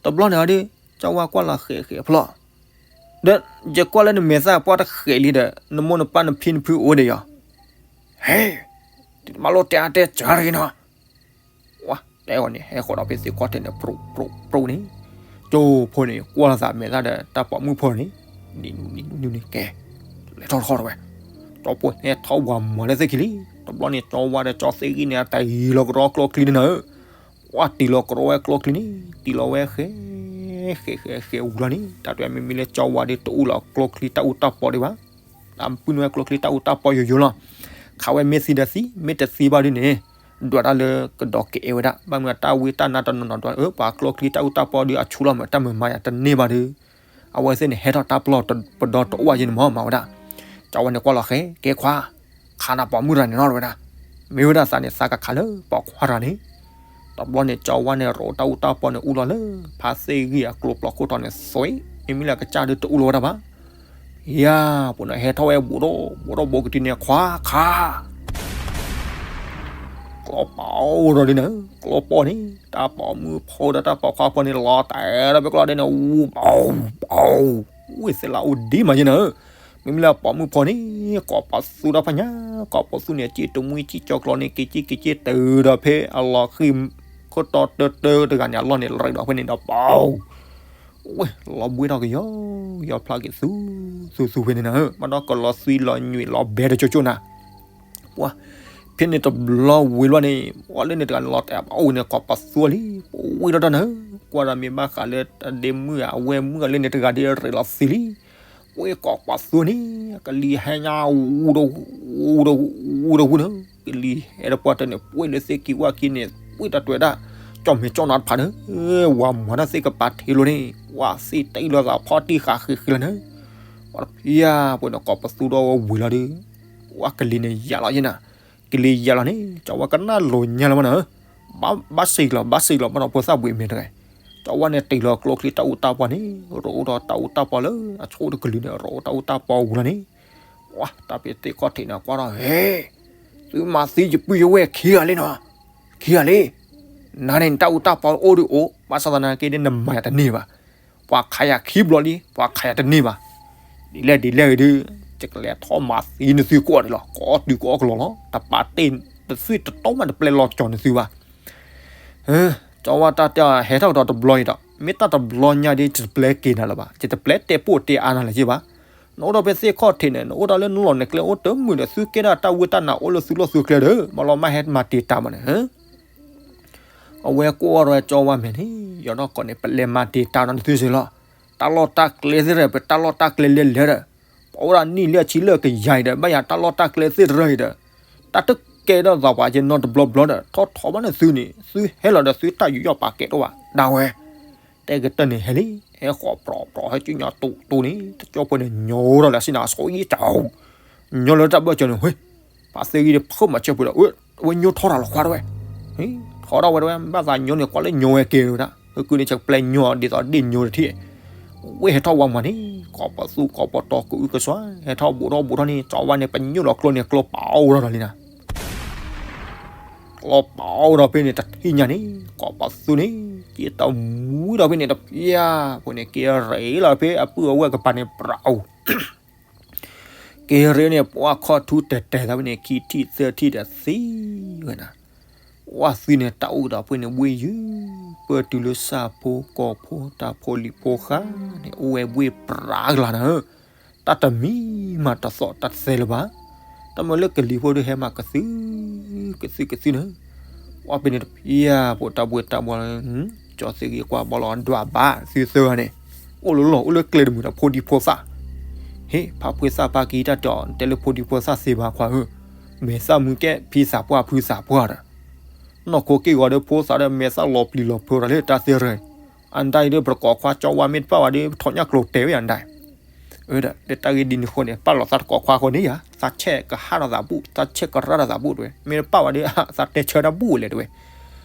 တဘျီန့ၣ်ဒီး, စီၤဝါကွၢ်လီၤဃဲးဃဲးအဖျီၣ်, ဒီးယကွၢ်လၢနမဲာ်သၣ်ပှၢ်တဃဲးလံဒီး နမိၢ်နပၢ်နဖံနဖုအိၣ်ဒီးယီၤ, ဟဲ, တမၤလိတဲအါတဲစှၤတဂ့ၤနီၤ, တဲအီၤန့ၣ် ဟဲဃီၤဒီးဖဲသ့ၣ်ခီၣ်ထံးန့ၣ် ပြူးပြူးပြူးန့ၣ်, ကၠိဖိန့ၣ် ကွၢ်လီၤသးမဲာ်သၣ်ဒီးတၢ်ပိာ်မုၣ်ဖိန့ၣ်, နံၤနူနံၤနူန့ၣ်ကဲ, လဲၤထီၣ်တခီၣ်တဝဲ, တီၢ်ဖိဟဲထီၣ်ဝၤမၤလၢသ့ၣ်ခံလံ, တဘျီန့ၣ် စီၤဝါဒီးစီၤသ့ၣ်ဂံၢ်န့ၣ် အတၢ်ယံၤလီၤကရီကျိချံန့ၣ်နၤဧၢ ကွၢ်တံၢ်လီၤကရီဝဲကျိချံန့ၣ် တံၢ်လီၤဝဲဃဲ, ဃဲဃဲဃဲဝူၤလီၤန့ၣ် တၢ်တဲမ့မ့ၢ်လၢစီၤဝါဒီးတအူလီၤကျိချံတၢ်အူတၢ်ပီဒံးဘၣ်, အပုၢ်နွဲၣ်ကျိချံတၢ်အူတၢ်ပီယိယိလီၤ, ခးဝဲမ့ၢ်သံဒီးသံ မ့ၢ်တသံဘၣ်ဒုန့ၣ်, ဒွးတၢ်လၢကဒီးကအဲၣ်ဝဲဒၣ် ဘၣ်မနုၤတၢ်ဝံတၢ်နါတနီၤနီၤဒွး အၢ ပှၤကျိချံတၢ်အူတၢ်ပီဒုအဆူၣ်လီၤမး တၢ်မုာ်မၤယၤတန့ၢ်ဘၣ်ဒု အဝဲသ့ၣ်န့ၣ် ဟဲထီၣ်တၢ်ပလီၢ်ပဒီတအိၣ်ဘၣ်ယဲန့ၣ်မး မၤဝဲဒၣ်, စီၤဝါန့ၣ်ကွၢ်လီၤဃဲ ကဲခွါ, ခးနၤပိာ်မုၣ်တဂၤန့ၣ်နီၤ တဲဝဲဒၣ်, မ့ၢ်ဝဲဒၣ်သးန့ၣ် သးကခးလၢပိာ်ခွါတဂၤန့ၣ်, တဘျီန့ၣ် စီၤဝါန့ၣ် ရိးတၢ်အူတၢ်ပီန့ၣ် အူလီၤလၢ ဖါသ့ၣ်ဂံၢ်အကျိပျီခိၣ်တီန့ၣ် သွံၣ်, မ့မ့ၢ်လၢအကစၢ်ဒုတအူလီၤဝဲဒၣ်ဘၣ်, ယၤ, ပှၤန့ၣ်ဟဲထီၣ်ဝဲဘူးဒီး ဘူးဒီးဘူးကတုၤန့ၣ် ခွါခး ကျီပီၢ်ဒီးဒ်န့ၣ် ကျီပီၢ်န့ၣ် တၢ်ပိာ်မုၣ်ဖိဒီးတၢ်ပိာ်ခွါဖိန့ၣ် လီၤတဲာ်ဒီးဖဲကျီဒ်န့ၣ် အူပီၢ်ပီၢ်, ဝ့ၢ်သ့ၣ်လၢအိၣ်ဒံးမးယဲန့ၣ်, မ့မ့ၢ်လၢပိာ်မုၣ်ဖိန့ၣ် ကိးပသူဒီးဖးညါ, ကိးပသူန့ၣ် စ့ၣ်တမှံစ့ၣ်ကၠီကျီန့ၣ် က့ၤစ့ၣ်က့ၤစ့ၣ်တုၤဒီးဖဲအလီၤဃံၢ်ခိၣ်တီတၢတၢတဂၤန့ၣ် အလီၢ်န့ၣ် ရံးဒီးဖဲန့ၣ်ဒီးပီၢ် ဝ့ၢ်လီၤဘှ့ထီၣ်ကယီ, ယီဖျါက့ၤသူ, သူသူဖဲန့ၣ်နၤ, ဘၣ်ဒီးကလီၤသွံလီၤညွံးလီၤဘဲတကၠိကၠိနၤ, ပှၤ, ဖဲန့ၣ်တဘျီဝံၤလီၤန့ၣ်, ပှၤလၢန့ၣ်တဂၤန့ၣ်လီၤတဲာ်ဘၣ်အိၣ်န့ၣ် ကိးပသူလံ, ပဝံၤဒီးတၢ်နၤ, ကွၢ်ဒီးမ့ၢ်ဘၣ်ဃးလၢတၢ်ဒ့မုၣ်အဝဲၢ်မုၣ်လၢန့ၣ်တဂၤဒ်ရံးလီၤသံလံ, ပှၤကိးပသူန့ၣ်, ကလံၤဟဲညါ, အူဒီး, အူဒီးအူဒီး, ကလံၤဟဲဒီးပှၤတၢ်န့ၣ် ပှ့ၤလၢသ့ၣ်ကံဝၣ်ကံန့ၣ်, ပှ့ၤတၢ်တွဲၤဒၣ်, ကၠီၣ်မဲာ်ကၠီၣ်နါတဖၣ်န့ၣ်, ဝၤမၤတၢ်သ့ၣ်ကပၤထံးလိၤန့ၣ်, ဝၤသ့ၣ်တ့လီၤသးဖီၣ်တံၢ်ဃာ်ဃ့ဃ့လီၤန့ၣ်, ပှၤတဖၣ်, ပှၤန့ၣ်ကိးပသူဒီးဝံၤလီၤဒီး, ပှၤကလံၤန့ၣ်ယၤလီၤယဲနၤ, ကလံၤယၤလီၤန့ၣ်, ကၠီဝဲကနၣ်လိာ်ညါလၢၤမးနၤ, ဘၣ်စံးကလီၤ, ဘၣ်စံးကလီၤ, ဘၣ်ဒီးဖိသၣ်ဘှံးမဲာ်တဂၤ, ကၠီဝဲန့ၣ်တ့ၢ်လီၤကျိချံတၢ်အူတၢ်ပီန့ၣ်, ရိးအိၣ်ဒီးတၢ်အူတၢ်ပီလၢအဆိကတၢၢ်ကလုာ်န့ၣ်, ရိးအိၣ်တၢ်အူတၢ်ပီဝံၤလီၤန့ၣ်, ပှၤ ပှၤတၢ်ဖဲသ့ၣ်ခီၣ်ထံးန့ၣ်ကွၢ်ထီၣ် ဟဲ, သုမၤသံယပုၢ်ယဝဲၢ်ခံဂၤလံနီၤ, ခံဂၤလံ, နၤန့ၣ် နတၢ်အူတၢ်ပီအိၣ်ဒုးအိၣ်, ဘၣ်ဆၣ်သနာ်က့ဒီး နမၤယၤတန့ၢ်ဘၣ်, ပှၤခးယၤခံဘျီလံ ပှၤခးယၤတန့ၢ်ဘၣ်, ဒ်လဲၣ်ဒ်လဲၣ်ဂ့ၤဒုး, ယကလဲၤထီၣ်မၤသံနသုကိးဂၤဒဲးလီၤ, ကိးတုၤကိးကလီၤလီၤ, တပာ်တ့ၢ်တသွံၣ်တတီၢ်မး တပျဲလီၤကၠီၤနသုဘၣ် ကၠီဝါတၢ်တဲအီၤ ဟဲထီၣ်ကဒီးတဘျီအံၤဒီး မ့ၢ်တၢ်တဘျီညါဒ် ယတပျဲက့ၤနၤလၢၤဘၣ်, ယတပျဲတဲပိၢ်တဲအါနၤလၢၤဘၣ်, နအိၣ်ဒီးဖဲသ့ၣ်ခီၣ်ထံးန့ၣ် နအိၣ်ဒီးလၢနလီၢ်နကျဲအိၣ်တမုာ်ဒီး သုကဲဒၣ်တၢ်ဝံတၢ်နါအိၣ်လၢသုလီၢ်သုကျဲဒီး မၤလီၤမၢ်ဟဲမၤတံာ်တာ်မးန့ၣ် အဝဲကိးထီၣ်ဝဲကၠီဝါမဲာ်န့ၣ်, ယီၤနီၢ်ကီၢ်န့ၣ် ပလဲၤမၤတံာ်တာ်ဒီးနသုစ့ၢ်လီၤ, တၢ်လီၢ်တၢ်ကျဲသ့ၣ်ဒီး ပတၢ်လီၢ်တၢ်ကျဲလဲၤလဲၤဒီး, ပအိၣ်ဒၣ်နံၣ်လၢအဆံလၢကယၤအံၤဒီး ဘၣ်ယၤတၢ်လီၢ်တၢ်ကျဲသ့ၣ်တရၢအံၤဒီး, တၢ်တကဲထီၣ်သးပှၤက့ၤနီတဘျီဘျီဒီး ထီၣ်ထီဘၣ်န့ၣ်သုန့ၣ် သုဟဲလီၤဒီးသုတၢ်ယူးယီၣ်ပာ်ကဲတအိၣ်ဘၣ် ဒၣ်ဝဲ တဲကတၢၢ်န့ၣ်ဟဲလံ, ဟဲဃီၤပြီၤပြီၤ ဟဲက့ၤညီတူတူန့ၣ် တကၠီဖိန့ၣ် ညီထီၣ်လၢအစံၣ်နၤ အဆိယံၣ်ကၠီ, ညီလၢတၢ်ဘၢၣ်စၢၤန့ၣ် ဝဲ, ဖါသ့ၣ်ဂံၢ်ဒီးဖုးမၤစၢၤပှဲၤဒီး အဝဲညီထီၣ်တၢ်လီၤခွါတဝဲ, ထီၣ်ထီၣ်ဝဲတဝဲ ဘၣ်သးညီန့ၣ် ကွၢ်လၢညီဝဲကဲဒၣ်, အကုန့ၣ်ဆဲးပျဲညီဒ်သိးဒ့ၣ်ညီတထံၣ်, ဝဲဟဲထီၣ်ဝါမၤန့ၣ် ကိးပသူကိးပတီၤကအုကစွါ ဟဲထီၣ်ဘူးထီၣ်ဘူးထီၣ်န့ၣ် ကၠီဝါန့ၣ် ပညိၣ်လီၤကျိန့ၣ် ကျိပာ်အိၣ်ထီၣ်ဒီးလံနၤ ကျိပာ်အိၣ်ဒီးဖဲန့ၣ် တထံၣ်ညါန့ၣ် ကိးပသူန့ၣ် က့ၤတမူဒီးဖဲန့ၣ် တဖျၢၣ်ဖိန့ၣ် က့ၤရ့လီၤဖဲအပုၢ်အဝဲၢ်ကပၤန့ၣ် ပြးအိၣ်, က့ၤရ့န့ၣ် ပှၤခီၣ်ထူတဲာ်တဲာ်သးဖဲန့ၣ် ခံထံၣ်သၢထံၣ်ဒီးသံဝဲနၤ, ဝဲသံန့ၣ် တၢ်အိၣ်ကဒီးဖဲန့ၣ် ဘှ့ၣ်ယုၢ် ပၢၢ်တုၤလၢဆၣ်ဖိကီၢ်ဖိ တၢ်ဖိလံၤဖိဃါန့ၣ် အိၣ်ဝဲဘှ့ၣ်ပြးကလာ်နၤဧၢ, တၢ်တမံၤမၤတသီၣ်တၢ်တသဲလၢၤဘၣ်, တၢ်မၤလၢကလံၤဖိဒီးဟဲမၤကသု ကသုကသုန့ၣ်, ဝဲဖဲန့ၣ်တဖျၢၣ်ဖိတၢ်ဘှ့ၣ်တၢ်ဘှီလၢ ကၠီသ့ၣ်ဂံၢ်ကွၢ်ဘီလီၤဒွးဘၣ်သုသၢဂၤန့ၣ်, အိၣ်လၢလီၢ်အိၣ်လၢကျဲတမုာ်ဒီးဖိဒံဖိသၣ်, ဟ့ၣ် ဖါဖှ့သၣ်ဖါကဟံးတၢ်တဲအီၤ တဲလၢဖိဒံဖိသၣ်သ့ဘၣ်ခွါဧၢ, မဲာ်သၣ်မုာ်ကဲဖံသးပှၢ်ဖုသးပှၢ်ဒီး နီၢ်ခိက့ၢ်ဂီၤဒီးဖိသၣ်ဒီး မဲာ်သၣ်လီၤပျံၤလီၤဖုးဒီးလၢတၢ်သ့ၣ်ရၢၣ်, အဒၣ်အံၤဒီးပတကိးခွါကၠီဝါမ့ၢ်တပၣ်ဝဲဒီး ပထီၣ်ညၣ်ကျိၤတဲာ်ဝဲယၤဒၣ် အၢ ဒီးတၢ်ဂ့ၢ်ဒ်န့ၣ်အဃိန့ၣ် ပာ်လီၤသးတကိးခွါအဃိန့ၣ်ယၤ သးဆဲးကဟးထီၣ်သးဘူၣ် သးဆဲးကရၢ်ထီၣ်သးဘူၣ်တဝဲ မ့ၢ်တပာ်ဝဲဒီး သးတဲဆၢတၢ်ဘူၣ်လဲၣ်တဝဲ,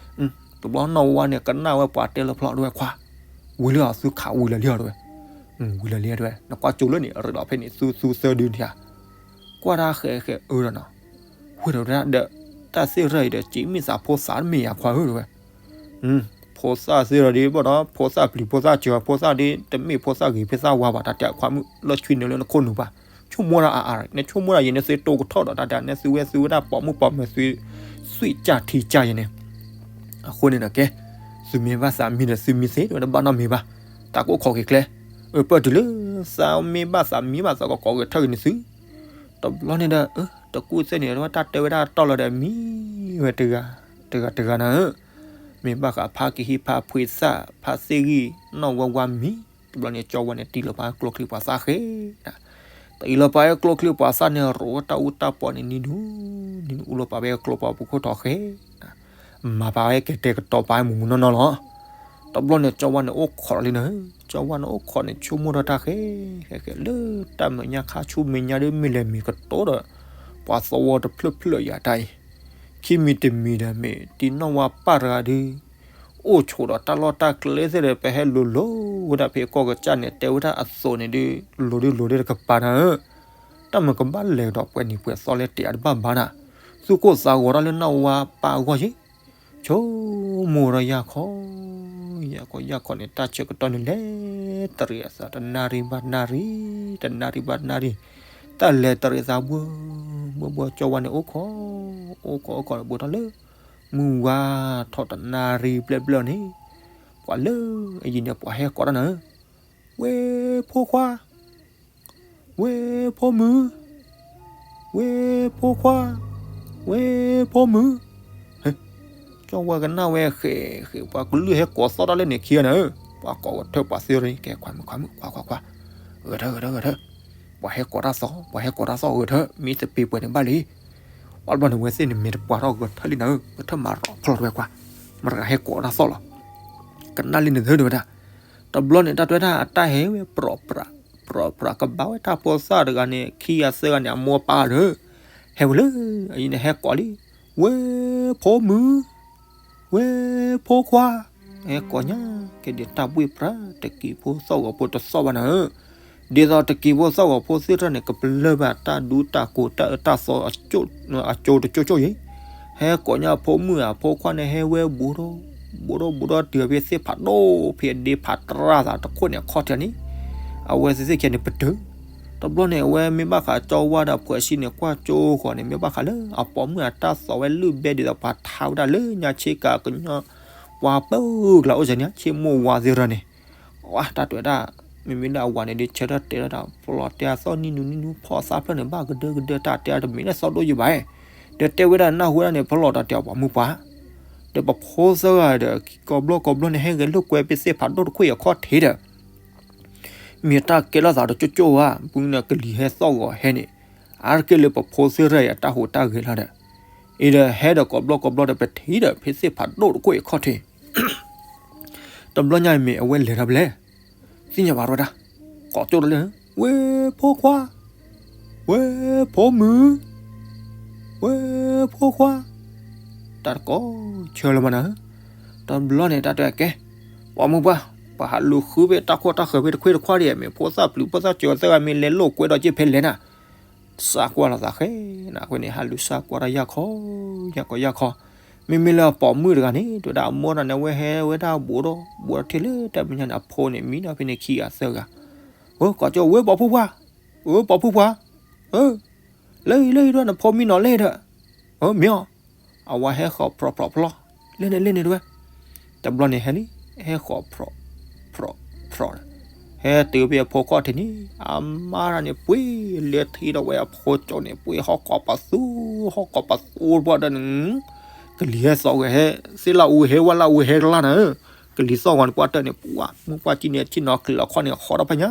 တဘျီနီၢ်ဝါန့ၣ် ကနၣ်ဝဲပှၤတဲလၢဖျီတဝဲခွါ, ဝံၤလံအီၤသုခးဝံၤလၢာ်လံအီၤတဝဲ, ဝံၤလၢာ်လံတဝဲ နကွၢ်ကၠိလၢန့ၣ် ရ့ဒီးဖဲန့ၣ် သုသုသၢဒုန့ၣ်ဧါ, ကွၢ်တၢ်ဃဲးဃဲးအၢဒီးနီၤ, ဝံၤဒီးဒီး တၢ်သ့ၣ်ရၢၣ်အံၤဒီး က့ၤမ့ၢ်သးဖိသၣ်တမ့ၢ်ယၤခွါဧၢတဝဲ ဖိသၣ်သ့ၣ်ဒီးဒ်ဘၣ်ဒီး ဖိသၣ်ပျံၤဖိသၣ်စၢၤ ဖိသၣ်ဒ်တမ့ၢ်ဖိသၣ်ဂ့ၤဖိသၣ်ဝါဘၣ် တၢ်တဲခွါမုၣ်လၢဆွံနုာ်လၢနခိၣ်နူာ်ပှၤ, ဆိကမိၣ်ဒၣ်အါအါ နဆိကမိၣ်ဒၣ်ယဲ နသုတိကထီၣ်ဒီးတၢ်တဲ နသုဝဲသုဝဲဒၣ်ပိာ်မုၣ်ပိာ်မၢၤသု သွံၣ်ကၢ်ထံကၢ်ယဲန့ၣ်, အဃိန့ၣ်ဒီးကဲ, သုမ့ၢ်ဘၣ်သးမံဒီးသုမံသ့ တဝဲတဘၣ်နီတမံၤဘၣ်, တၢ်ကိၢ်ခီၣ်က့ၤကျဲ, အၢ ပၢၢ်တုၤလၢ သးမ့ၢ်ဘၣ်သးမံဘၣ်သးကကိးဂဲၤထၢၣ်က့ၤန့ၣ်သု တဘျီန့ၣ်ဒီး တကူၣ်သ့ၣ်န့ၣ် တၢ်တဲဝဲဒၣ်တီၢ်လီၤဒီးမံဝဲတဂၤ, တဂၤတဂၤနၤဧၢ, မ့ၢ်ဘၣ်ဃးဖါကဟံးဖါဖှ့သၣ် ဖါသ့ၣ်ဂံၢ် နီၢ်ဝါဝါမံ, တဘျီန့ၣ်ကၠီဝါန့ၣ် တံၤလီၤပာ်ကျိချံပှၤသၣ်ဃဲ, တံၤလီၤပာ်ကျိချံပှၤသၣ်န့ၣ် ရိးဝဲတၢ်အူတၢ်ပီန့ၣ် နံၤဒူ နံၤဒူ အူလီၤပာ်ဝဲကျိပှၤပူၤခိၣ်ထီၣ်ဃဲ မၤပာ်ဝဲကတဲာ်ကတီၤပာ်ဝဲမုၢ်မုၢ်နီၢ်နီၢ်လီၤ. တဘျီန့ၣ် ကၠီဝါန့ၣ်အိၣ်ခိးလီၤလံနၤ, ကၠီဝါန့ၣ်အိၣ်ခိးန့ၣ် ဆိကမိၣ်ထီၣ်တၢ်ဃဲ, ဃဲဃဲလၢတၢ်မဲာ်ညါခါဆူမဲာ်ညါဒီး မ့ၢ်လဲၤမံၤကတိၤဒီး ပှၤသဝီတဖျၢၣ်ဖျၢၣ်ယၤတၢ်အံၤ, ခံမံၤတမံၤဒီး မ့ၢ်တံၤနီၢ်ဝါပၢ်တဂၤဒီး အိၣ်ဆိးဒီးတၢ်လီၢ်တၢ်ကျဲသ့ၣ်ဒီး ပဟဲလိၤလိၤဝဲဒၣ်ဖဲကီၢ်ကစၢ်န့ၣ် တဲဝဲဒၣ်အသိးန့ၣ်ဒီး လိၤဒုးလိၤဒုးတကပၤနၤဧၢ တၢ်မၤကဘၣ်လဲၤကဒီးပှဲၤနံၤပှဲၤသီလဲၤတဲအတဘၣ်ဘၣ်နၤ, သူၣ်ကိၢ်သးဂီၤတၢ်လၢနီၢ်ဝါပၢ်အဂီၢ်ယ့ၣ်, ဆိကမိၣ်ဒီးယၤခီ, ယၤခီယၤခီန့ၣ် တၢ်ဆၢကတီၢ်န့ၣ်လဲၤတရံးအသး တနၣ်ရံၣ်ဘၣ်နၣ်ရံၣ်, တနၣ်ရံၣ်ဘၣ်နၣ်ရံၣ်, တၢ်လဲၤတရံးသးဘှီ, ဘှီဘှီ ကၠီဝါန့ၣ်အိၣ်ခိး, အိၣ်ခိးအိၣ်ခိးဘူးထီၣ်လၢ မုၢ်ဝါထီၣ်တနၣ်ရံၣ်ဘျဲၣ်ဘျဲၣ်န့ၣ်, ပှၤလၢအယံၤန့ၣ် ပှၤဟဲကိးတၢ်နၤဧၢ, ဝဲၢ်ဖိခွါ ဝဲၢ်ဖိမုၣ်, ဝဲၢ်ဖိခွါ, ဝဲၢ်ဖိမုၣ်, ကၠီဝါကနၣ်ဝဲဃဲးဃဲး ပှၤကလုၢ်ဟဲကိးသီၣ်တၢ်လၢန့ၣ်ခံဂၤနၤဧၢ, ပှၤကိးဂဲၤထၢၣ်ပှၤသ့ၣ်ရၢၣ် ကဲခွါမုၣ်ခွါမုၣ် ခွါခွါခွါ, ဂဲၤထၢၣ်ဂဲၤထၢၣ်ဂဲၤထၢၣ်, ပှၤဟဲကိးတၢ်သီၣ် ပှၤဟဲကိးတၢ်သီၣ်ဂဲၤထၢၣ် မ့ၢ်သပ့ၤပှဲၤန့ၣ်ဘၣ်လံ, ပှၤတဘျီန့ၣ်ဝဲသ့ၣ်န့ၣ်မ့ၢ်တပှၤထီၣ်ဂဲၤထၢၣ်လံနၤဧၢ, ဂဲၤထၢၣ်မၤရီၤဖျီၣ်တဝဲကွၢ်, မတၤတဂၤဟဲကိးတၢ်သီၣ်လီၤ, ကနၣ်လံနသုတဝဲဒၣ်, တဘျီန့ၣ် တၢ်တဲဝဲဒၣ်အတၢ်ဟဲဝဲ ပြးပြး ပြးပြး ကဘၣ်ဝဲတၢ်ဖိသၣ်တဂၤန့ၣ် ခံဂၤသၢဂၤန့ၣ် အမိၢ်အပၢ်ဒီး ဟဲဝဲလၢ အံၤန့ၣ် ဟဲကိးလံ, ဝဲၢ်ဖိမုၣ်, ဝဲၢ်ဖိခွါ, ဟဲကိးညါ ကဲဒ်တၢ်ဘှ့ၣ်ပြး တက့ၤဖိသီၣ်ဂီၤဖိတသီၣ်ဘၣ်နၤဧၢ, ဒ်သိးတကံၤဖိသီၣ်ဂီၤဖိသ့ၣ်တဖၣ်န့ၣ် ကပလၢၢ်ဘၣ်တၢ်ဒူတၢ်ကိးတၢ်အၢတၢ်သီအကၠိတကၠိကၠိအံၤ, ဟဲကိးညါအဖိမုၣ်အဖိခွါန့ၣ် ဟဲဝဲဘူးဒီး ဘူးဒီးဘူးဒီးတုၤဖဲသ့ၣ်ဖးဒိၣ်ဖဲအဒ့ဖးတရၣ်သးတခိၣ်န့ၣ်အခီၣ်ထံးန့ၣ်, အဝဲသ့ၣ်သ့ၣ်ခံဂၤန့ၣ်ပတုာ်, တဘျီန့ၣ် အဝဲမ့ၢ်ဘၣ်ဃးကၠီဝါဒီးဖှဲးဆံန့ၣ် ကွၢ်ကၠိဃီန့ၣ် မ့ၢ်ဘၣ်ဃးလၢအပိာ်မုၣ်အတၢ်သီဝဲလုၢ်ဘဲဒ်သိးပှၤထါဝဲဒၣ်လၢညါဆ့ကၤကညီ ပှၤပၢၤကလၤအိၣ်စ့ၢ်န့ၣ် ဆ့မိၢ်ဝါသ့ၣ်တဖၣ်န့ၣ်, ဝဲတၢ်တဲဝဲဒၣ်, မ့မ့ၢ်လၢအဝၤန့ၣ်ဒီး ဆၢထၢၣ်တဲဒၣ်ဒီး ဖီလီၤတဲအသီၣ်နံၣ်နူနံၣ်နူ ဖီအသၣ်ဖျၢၣ်န့ၣ် ဘၣ်ကဒၢကဒၢတၢ်တဲအတမ့ၢ်လၢသီဒိၣ်ယဘၣ်, ဒီးတဲဝဲဒၣ်နၢ်ဟူဝဲဒၣ်န့ၣ် ဖီလီၤတၢ်တဲအီၤပှၤမုၢ်ပှၢ်, ဒီးပဖိသၢဂၤဒီး ကိးဘျီကိးဘျီန့ၣ် ဟဲဂဲၤလိာ်ကွဲဖဲသ့ၣ်ဖးဒိၣ်တခိၣ်အံၤအခီၣ်ထံးဒီး မ့ၢ်တၢ်ကဲထီၣ်သးတကၠိကၠိဧါ, ပူၤန့ၣ်ကလံၤဟဲသီၣ်ဂီၤဟဲန့ၣ်, အါတက့ၢ်လၢပဖိသၢဂၤအံၤအတၢ်ဟူးတၢ်ဂဲၤလီၤဒီး, အံၤဒီးဟဲဒီးကိးဘျီကိးဘျီဒီး ပထံၣ်ဒီးဖဲသ့ၣ်ဖးဒိၣ်တခိၣ်အံၤအခီၣ်ထံး တဘျီညါအံၤမ့ၢ်အဝဲလဲၤထီၣ်ဖဲလဲၣ်, သ့ၣ်ညါဘၣ်ဝဲဒၣ်, ကိးကၠိဒီးလၢ ဝဲၢ်ဖိခွါ, ဝဲၢ်ဖိမုၣ်, ဝဲၢ်ဖိခွါ, တၢ်တကိးဆၢလၢၤမးနၤ, တဘျီန့ၣ် တၢ်တဲကဲ, ပှၤမုၢ်ပှၢ်, ပှၤဟးလူၤဃုဖဲတၢ်ခိၣ်တၢ်ဃၢၤဖဲတခွ့တခွါဒံး မ့ၢ်ဖိသၣ်ပျုၤဖိသၣ်စၢၤသၢဂၤမ့ၢ်လဲၤလိာ်ကွဲဒီးက့ၤဖဲလဲၣ်နၤ စးကွၢ်လီၤသးဃဲ, နကွၢ်န့ၣ် ဟးလူၤစးကွၢ်တၢ်ယၢ်ခီ, ယၢ်ခီယၢ်ခီ, မ့မ့ၢ်လၢအပိာ်မုၣ်တဂၤန့ၣ် တဲဝဲဒၣ်အမိၢ်တဂၤန့ၣ် အဝဲဟဲဝဲဒၣ်ဘူးဒီး ဘူးဒီးထံၣ်လၢတၢ်မဲာ်ညါန့ၣ် အဖိန့ၣ် မံဒီးဖဲန့ၣ်ခံဂၤသၢဂၤ, အကိးကၠိ ဝဲၢ်ပိာ်ဖုပှၢ်, ဝဲၢ်ပိာ်ဖုပှၢ်, အၢ လၢအံၤလၢအံၤဒီး နဖိမံနီၤလဲၣ်ဒီး, အၢ မ့ၢ်အီၤ, အဝဲဟဲဃီၤဖြီးဖြီးဖြီး, လၢန့ၣ်လၢန့ၣ်တဲဝဲ, တဘျီန့ၣ်ဟဲလံ, ဟဲဃီၤဖြီးဖြီးဖြီး, ဟဲတုၤဖဲအဖိခီၣ်ထံးန့ၣ် အမါတဂၤန့ၣ် ပှ့ၤလဲၤထံၣ်ဒီးဝဲအဖိကၠိန့ၣ် ပှ့ၤဟီၣ်ကိးပသူ, ဟီၣ်ကိးပသူပှၢ်တၢ်န့ၣ်, ကလံၤဟဲသီၣ်ဂီၤဟဲ, သ့ၣ်လၢအူဟဲဝဲလၢအူဟဲကလါနၤ, ကလံၤသီၣ်ဂီၤန့ၣ်ပှၢ်တၢ်န့ၣ် ပှၤမုၢ်ပှၢ်ကံန့ၣ် ဆ့ၣ်နီၤချံးလီၤခီၣ်န့ၣ် ဃီထီၣ်ဖဲညါ,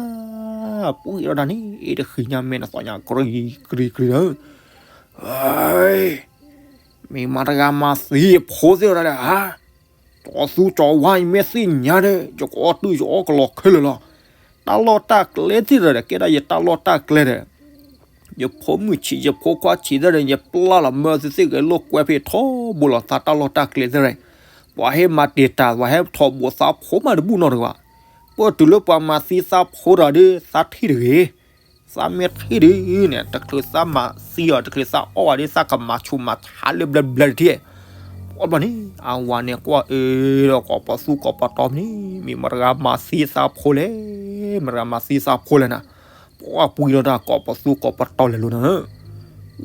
ပှ့ၤဒီးတၢ်န့ၣ် အ့ၣ်တဃံးညါမဲာ်နသီၣ်ညါ ကြံကြံကြံလၢ မ့ၢ်မတၤတဂၤမၤသံအဖိသ့ၣ်တဖၣ်ဒီးဧါ, ကၠီသူကၠီဝါ ယမ့ၢ်သ့ၣ်ညါဒီး ယကအီၣ်တုာ်ယအီၣ်ကလီခဲလၢာ်လီၤ. တၢ်လီၢ်တၢ်ကျဲသ့ၣ်တဖၣ်ဒီး ကဲဒၣ်ယတၢ်လီၢ်တၢ်ကျဲဒီး ယဖိမုၣ်ဆံး ယဖိခွါဆံးသ့ၣ်ဒီး ယပျၢ်လီၤမၢသုသ့ၣ်ဂဲၤလိာ်ကွဲဖဲထီဘိလီၤသးတၢ်လီၢ်တၢ်ကျဲသ့ၣ်ဒီး ပှၤဟဲမၤတံာ်တာ် ပှၤဟဲထီၣ်ဘိးသးဖိမးတဘူၣ်နီတဂၤဘၣ်. ပၢၢ်တုၤလၢပှၤမၤသံသးဖိတဂၤဒီး သးထံၣ်တဂ့ၤ သးမ့ၢ်ထံၣ်ဒုးန့ၣ် တချုးသးမၤသံအီၤ တချုးသးအီၣ်ဝဲဒီး သးကမၤဆူးမၤဆါလၢဘျၢဘျၢတထံၣ်. အဘျီန့ၣ် အဝၤန့ၣ်ကွၢ်အၢဒီးကိးပသူကိးပတီၤန့ၣ် မ့ၢ်မတၤတဂၤမၤသံသးဖိလဲၣ်, မတၤတဂၤမၤသံသးဖိလဲၣ်နၤ. ပှၤပှံၤဒီးတၢ်ကိးပသူကိးပတီၤလဲၤလိၤနၤ.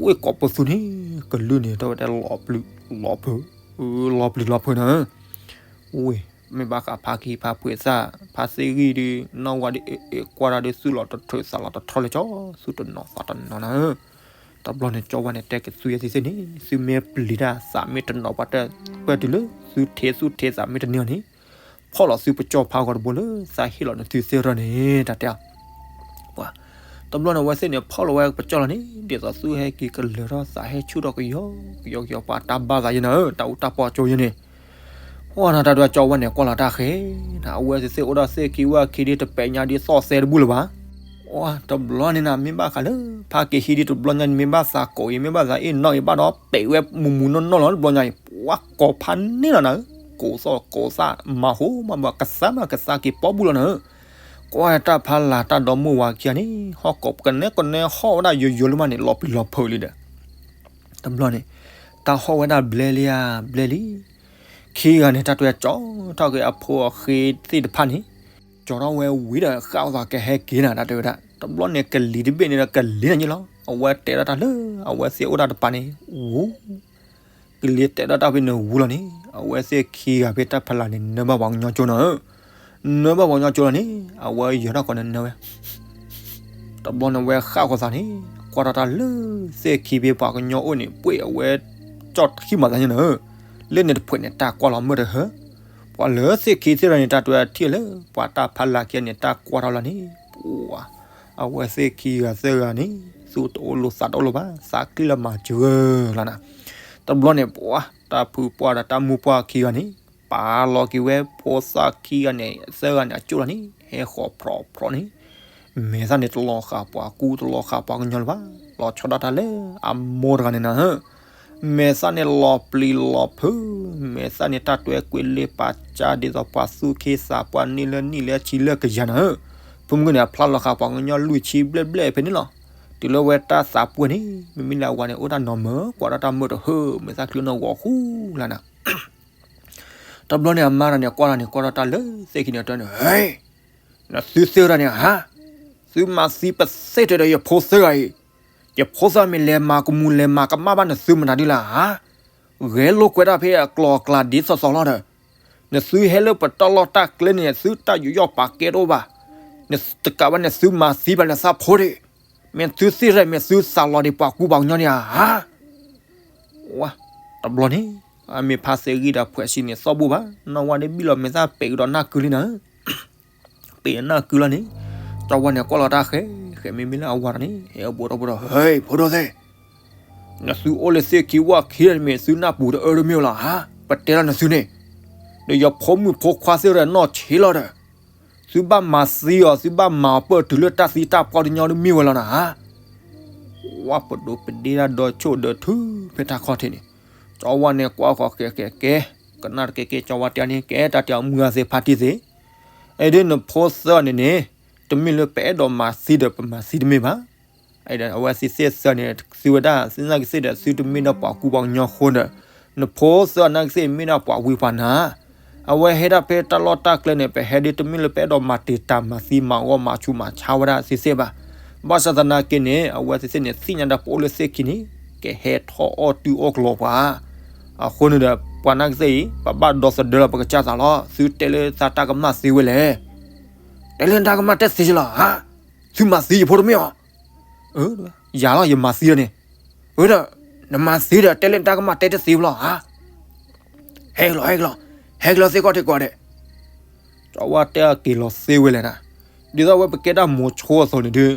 ဝ့ၢ်ကိးပသူန့ၣ် ကလုၢ်န့ၣ် တၢ်ဝဲတဲလီၤပျံၤလီၤဖုး, လီၤပျံၤလီၤဖုးနၤ. ဝ့ၢ် မ့ၢ်ဘၣ်ဃးဖါကံဖါဖှဲးသၣ် ဖါသ့ၣ်ဂံၢ်ဒုး နီၢ်ဝါဒုး အ့ၣ်အ့ၣ်ကွၢ်တၢ်ဒုး သူၣ်လီၤတထၢၣ်သးလီၤတထီလၢကၠီ သူၣ်တနီၤသးတနီၤနၤ. တဘျီန့ၣ် ကၠီဝါန့ၣ် တဲက့ၤသုယဲသ့ၣ်သ့ၣ်န့ၣ် သုမ့ၢ်ပျံၤတၢ်သးမ့ၢ်တနီၤပှၤတ ပၢၢ်တုၤလၢ သုထံၣ်သူၣ်ထံၣ်သးမ့ၢ်တန့ၢ်အီၤန့ၣ် ဖီၣ်လီၤသုပကၠီဖးဂီၤတဘိလၢ သးဟ့ၣ်လီၤနသုသ့ၣ်ထီၣ်န့ၣ် တၢ်တဲအီၤ ပှၤ တဘျီန့ၣ် အဝဲသ့ၣ်န့ၣ် ဖီၣ်လီၤဝဲပကၠီလီၤန့ၣ် ဒ်သိးသုဟဲက့ၤကလၢၤထီၣ် သးဟဲဆူၣ်ထီၣ်ကယီကယီကယီ ပှၤတၢ်ဘၣ်သးယဲနၤဧၢ တၢ်အူတၢ်ပီၣ်ကၠိယဲန့ၣ်. ပှၤနၤတၢ်ဒွးကၠီဝဲန့ၣ် ကွၢ်လီၤတၢ်ဃဲ နၤ အဝဲသ့ၣ်သ့ၣ်အိၣ်ဒၣ်သ့ၣ်ခံဝဲခံဒုး တပဲာ်ညါဒ်သီၣ်သဲတဘူၣ်လၢၤဘၣ်. ပှၤတဘျီန့ၣ်နၤ မ့ၢ်ဘၣ်ဃးလၢ ဖါက့ၤဟံးဒ်တဘျီညါန့ၣ် မ့ၢ်ဘၣ်သးကိးအံၤ မ့ၢ်ဘၣ်သးအ့ၣ်နီၣ်အံၤဘၣ်ဒီး ပဲာ်ဝဲမူးမူးနီၢ်နီၢ်လီၤ တဘျီညါအံၤ ပှၤကိးဖးန့ၣ်လီၤနၤဧၢ ကိးသီၣ်ကိးသၣ်မၤဟူမၤဘၣ် ကသါမးကသါက့ၤပီၣ်ဘူၣ်လီၤနၤဧၢ. ကွၢ်တၢ်ဖးလၢ်တၢ်ဒီမိၢ်ဝၤခံဂၤန့ၣ် ဟီၣ်ကိးကနဲကနဲဟီၣ်ဝဲဒၣ်ယိယိလၢမးန့ၣ် လီၤပျံၤလီၤဖုးလံဒီး တဘျီန့ၣ် တၢ်ဟီၣ်ဝဲဒၣ်ဘျဲလံဧါ ဘျဲလံ. ခံဂၤန့ၣ် တၢ်တဲဝဲကၠီထီၣ်က့ၤအဖိအဃ့သ့ၣ်တဖၣ်န့ၣ် ကၠီထီၣ်ဝဲဝံၤဒီး ဃၣ်အသးကဟဲက့ၤနၤ တၢ်တဲဝဲဒၣ် တဘျီန့ၣ် ကလံၤတဘ့ၣ်န့ၣ်ဒီး ကလံၤန့ၣ်လီၤ အဝဲတဲဒၣ်တၢ်လၢ အဝဲသ့ၣ်အိၣ်ဒၣ်တပၤန့ၣ် ဝူ ကလံၤတဲဒၣ်တၢ်ဖဲန့ၣ်ဝူလီၤန့ၣ် အဝဲသ့ၣ်ခံဂၤဖဲတၢ်ဖးလၢ်န့ၣ် နၢဘၣ်ပှၤကညီကၠိနၤဧၢ. နၢဘၣ်ပှၤကညီကၠိလီၤန့ၣ် အဝဲယဲၤထီၣ်ကီးန့ၣ်နၢဝဲ တဘျီန့ၣ်ဝဲဃၣ်ဃီၤသးန့ၣ် ကွၢ်ထီၣ်တၢ်လၢ သ့ၣ်ခံဖဲပှၤကညီအိၣ်န့ၣ် ပှ့ၤအဝဲ ကၠီထံၣ်မၤသးန့ၣ်နၤဧၢ. လၢန့ၣ်တဖှဲးန့ၣ် တၢ်ကွၢ်လီၤမုၢ်တဟၢ ပှၤလၢသ့ၣ်ခံသ့ၣ်တဖၣ်န့ၣ် တၢ်တဲဝဲထံၣ်လၢ ပှၤတၢ်ဖးလၢ်ခံဂၤန့ၣ် တၢ်ကွၢ်ထီၣ်လီၤန့ၣ် ပှၤ အဝဲသ့ၣ်ခံဂၤသၢဂၤန့ၣ် သူၣ်တအိၣ်လိာ်သးတအိၣ်လိာ်ဘၣ် သးကံၢ်လၢမၤစၢၤလီၤနၤ. တဘျီန့ၣ် ပှၤ တၢ်ဖုပှၢ်ဒီးတၢ်မုၢ်ပှၢ်ခံဂၤန့ၣ် ပာ်လီၤက့ၤဝဲဖိသၣ်ခံဂၤန့ၣ် သၢဂၤန့ၣ် အကၠိလီၤန့ၣ် ဟဲဃီၤဖြီးဖြီးန့ၣ် မဲာ်သၣ်န့ၣ်တလီၤဃာ်ပှၤကူတလီၤဃာ်ပှၤကညီလၢၤဘၣ် လီၤဆီဒၣ်တၢ်လၢ အမိၢ်တဂၤန့ၣ်နၤဧၢ. မဲာ်သၣ်န့ၣ်လီၤပျံၤလီၤဖုး မဲာ်သၣ်န့ၣ်တၢ်တွဲကွံာ်လ့ပာ်ကၠါဒ်သိးပှၤသူၣ်ခ့သးပှၢ်နံၣ်လၢနံၣ်လၢဆံလၢကယၤနၤဧၢ. ဖိမုၣ်ကန့ၣ် အဖျါလီၤဃာ်ပှၤကညီလွံၢ်ဆံဘျဲၣ်ဘျဲၣ်ဖဲန့ၣ်လီၤ. တုၤလၢဝဲတၢ်သးပှၢ်န့ၣ် မ့မ့ၢ်လၢအဝၤန့ၣ် အိၣ်တၢ်နီၤမၢၤ ကွၢ်ဒီးတၢ်မုာ်တဟၢ မဲာ်သၣ်ချံနီၣ်ဂီၤဃူလၢ်နၤ တဘျီန့ၣ် အမါတဂၤန့ၣ် ကွၢ်တၢ်န့ၣ် ကွၢ်ဒီးတၢ်လၢသ့ၣ်ခံန့ၣ် တဲန့ၣ်, ဟဲ, နသုသ့ၣ်တဂၤန့ၣ်ဧါ, သုမၤသံပသ့ၣ်တၢ်ဒီးယဖိသၢဂၤအံၤ, ယဖိသၢဂၤမ့ၢ်လဲၤမၤကမူၤလဲၤမၤကမၣ်ဘၣ်နသုမတၤဒ်လဲၣ်ဧါ, ဂဲၤလိာ်ကွဲတၢ်ဖဲအကျိၤအကျဲဒ်သိးသိးလီၤဒီး, နသုဟဲလၢပတၢ်လီၢ်တၢ်ကျဲန့ၣ် သုတၢ်ယူးယီၣ်ပာ်ကဲတအိၣ်ဘၣ်, နတကးဘၣ်န့ၣ် သုမၤသံဘၣ်နသးဖိဒံး, မ့ၢ်သုသ့ၣ်တဂၤ မ့ၢ်သုသးလီၤဒံးပှၤကူပှၤကညီန့ၣ်ဧါ ဝါ, တဘျီန့ၣ် အမ့ၢ်ဖါသ့ၣ်ဂံၢ်ဒီးဖှဲးဆံန့ၣ် သီၣ်ဘိၣ်ဘၣ် နီၢ်ဝါန့ၣ်ဘံၣ်လီၤမဲာ်သၣ်ပဲာ်ကဒီးနၢ်ကုလံနၤ, ပဲာ်နၢ်ကုလီၤန့ၣ်, ကၠီဝါန့ၣ်ကွၢ်လီၤတၢ်ဃဲ, ဃဲမ့မ့ၢ်လၢအဝၤတဂၤန့ၣ် ဟဲအိၣ်ဘူးထီၣ်ဘူးထီၣ် ဟဲ ဖိဒိၣ်သ့ၣ်, နသုအိၣ်လၢသ့ၣ်ခံဝၣ်ခံန့ၣ်မ့ၢ်သုနၢ်ပူၤတအၢတမ့ၢ်ဝဲလီၤဧါ, ပတဲလီၤနသုန့ၣ်, ဒီးယဖိမုၣ်ဖိခွါသ့ၣ်တဖၣ်နီၢ်ဆံးလီၤဒီး သုဘၣ်မၤသံအီၤ သုဘၣ်မၤအီၤပၢၢ်တုၤလၢတၢ်သံတၢ်ပှၢ်တညီတမ့ၢ်ဝဲလီၤနၤဧါ, ဝါပဒိးပဒ့တၢ်ဒီးဆိၣ်ဒီးထုဖဲတၢ်ခီၣ်ထံးန့ၣ်, ကၠီဝါန့ၣ်ကွၢ်ဃီၤဃဲဃဲကဲ, ကနၣ်တကဲကဲ ကၠီဝါတဲန့ၣ် ကဲတၢ်တဲအီၤ မုၢ်ဂၤသ့ၣ်ဖါတံၢ်သ့ၣ်, အဲဒ်နဖိသၢဂၤန့ၣ်န့ၣ်, တမ့ၢ်လၢပအဲၣ်ဒိးမၤသံဒီးပမၤသံတမ့ၢ်ဘၣ် အဝဲသ့ၣ်သ့ၣ်သၢန့ၣ် သုဝဲဒၣ် သုနာ်က့သ့ၣ်ဒီး သုတမ့ၢ်ဒၣ်ပှၤကူပှၤကညီအဃိဒီး, နဖိသၢနာ်က့သ့ၣ်မ့ၢ်ဒၣ်ပှၤဝံပှၤနါ, အဝဲဟဲဒၣ်ဖဲတၢ်လီၢ်တၢ်ကျဲန့ၣ် ပဟဲဒ်တမ့ၢ်လၢပအဲၣ်ဒိးမၤတံာ်တာ်မၤသံမၤဂီၢ်မၤဆူးမၤဆါဝဲဒၣ်သ့ၣ်သ့ၣ်ဘၣ်. ဘၣ်ဆၣ်သနာ်က့န့ၣ် အဝဲသ့ၣ်သ့ၣ်န့ၣ် သ့ၣ်ညါဒၣ်ပအိၣ်လၢသ့ၣ်ခံန့ၣ် ကဟဲထီၣ်အီၣ်တုၤအီၣ်ကလီပှၤ အဃိန့ၣ်ဒီး ပှၤနာ်က့သ့ၣ်အံၤ ပဘၣ်ဒီသဒၢလီၤပကစၢ်သးလီၤ. သုတဲလၢသးတၢ်ကမၣ်သ့ဝဲလဲၣ်. တဲလၢတၢ်ကမၣ်တဲသ့လီၤဧါ. သုမၤသံယဖိတမ့ၢ်အီၤ. ယၤလီၤ ယမၤသံလီၤန့ၣ်. ဒီး နမၤသံဒီး တဲလၢတၢ်ကမၣ်တဲတသ့ဘၣ်လီၤဧါ. ဟဲကလီၤ ဟဲကလီၤ ဟဲကလီၤသ့ၣ်ခီၣ်ထံးကိးဂၤဒဲး. ကၠီဝါတဲအက့ၤလီၤသ့ဝဲလဲၣ်နၤ. ဒ်သိးဝဲပကဲဒၣ်မိၤဆိအသိးန့ၣ်ဒီး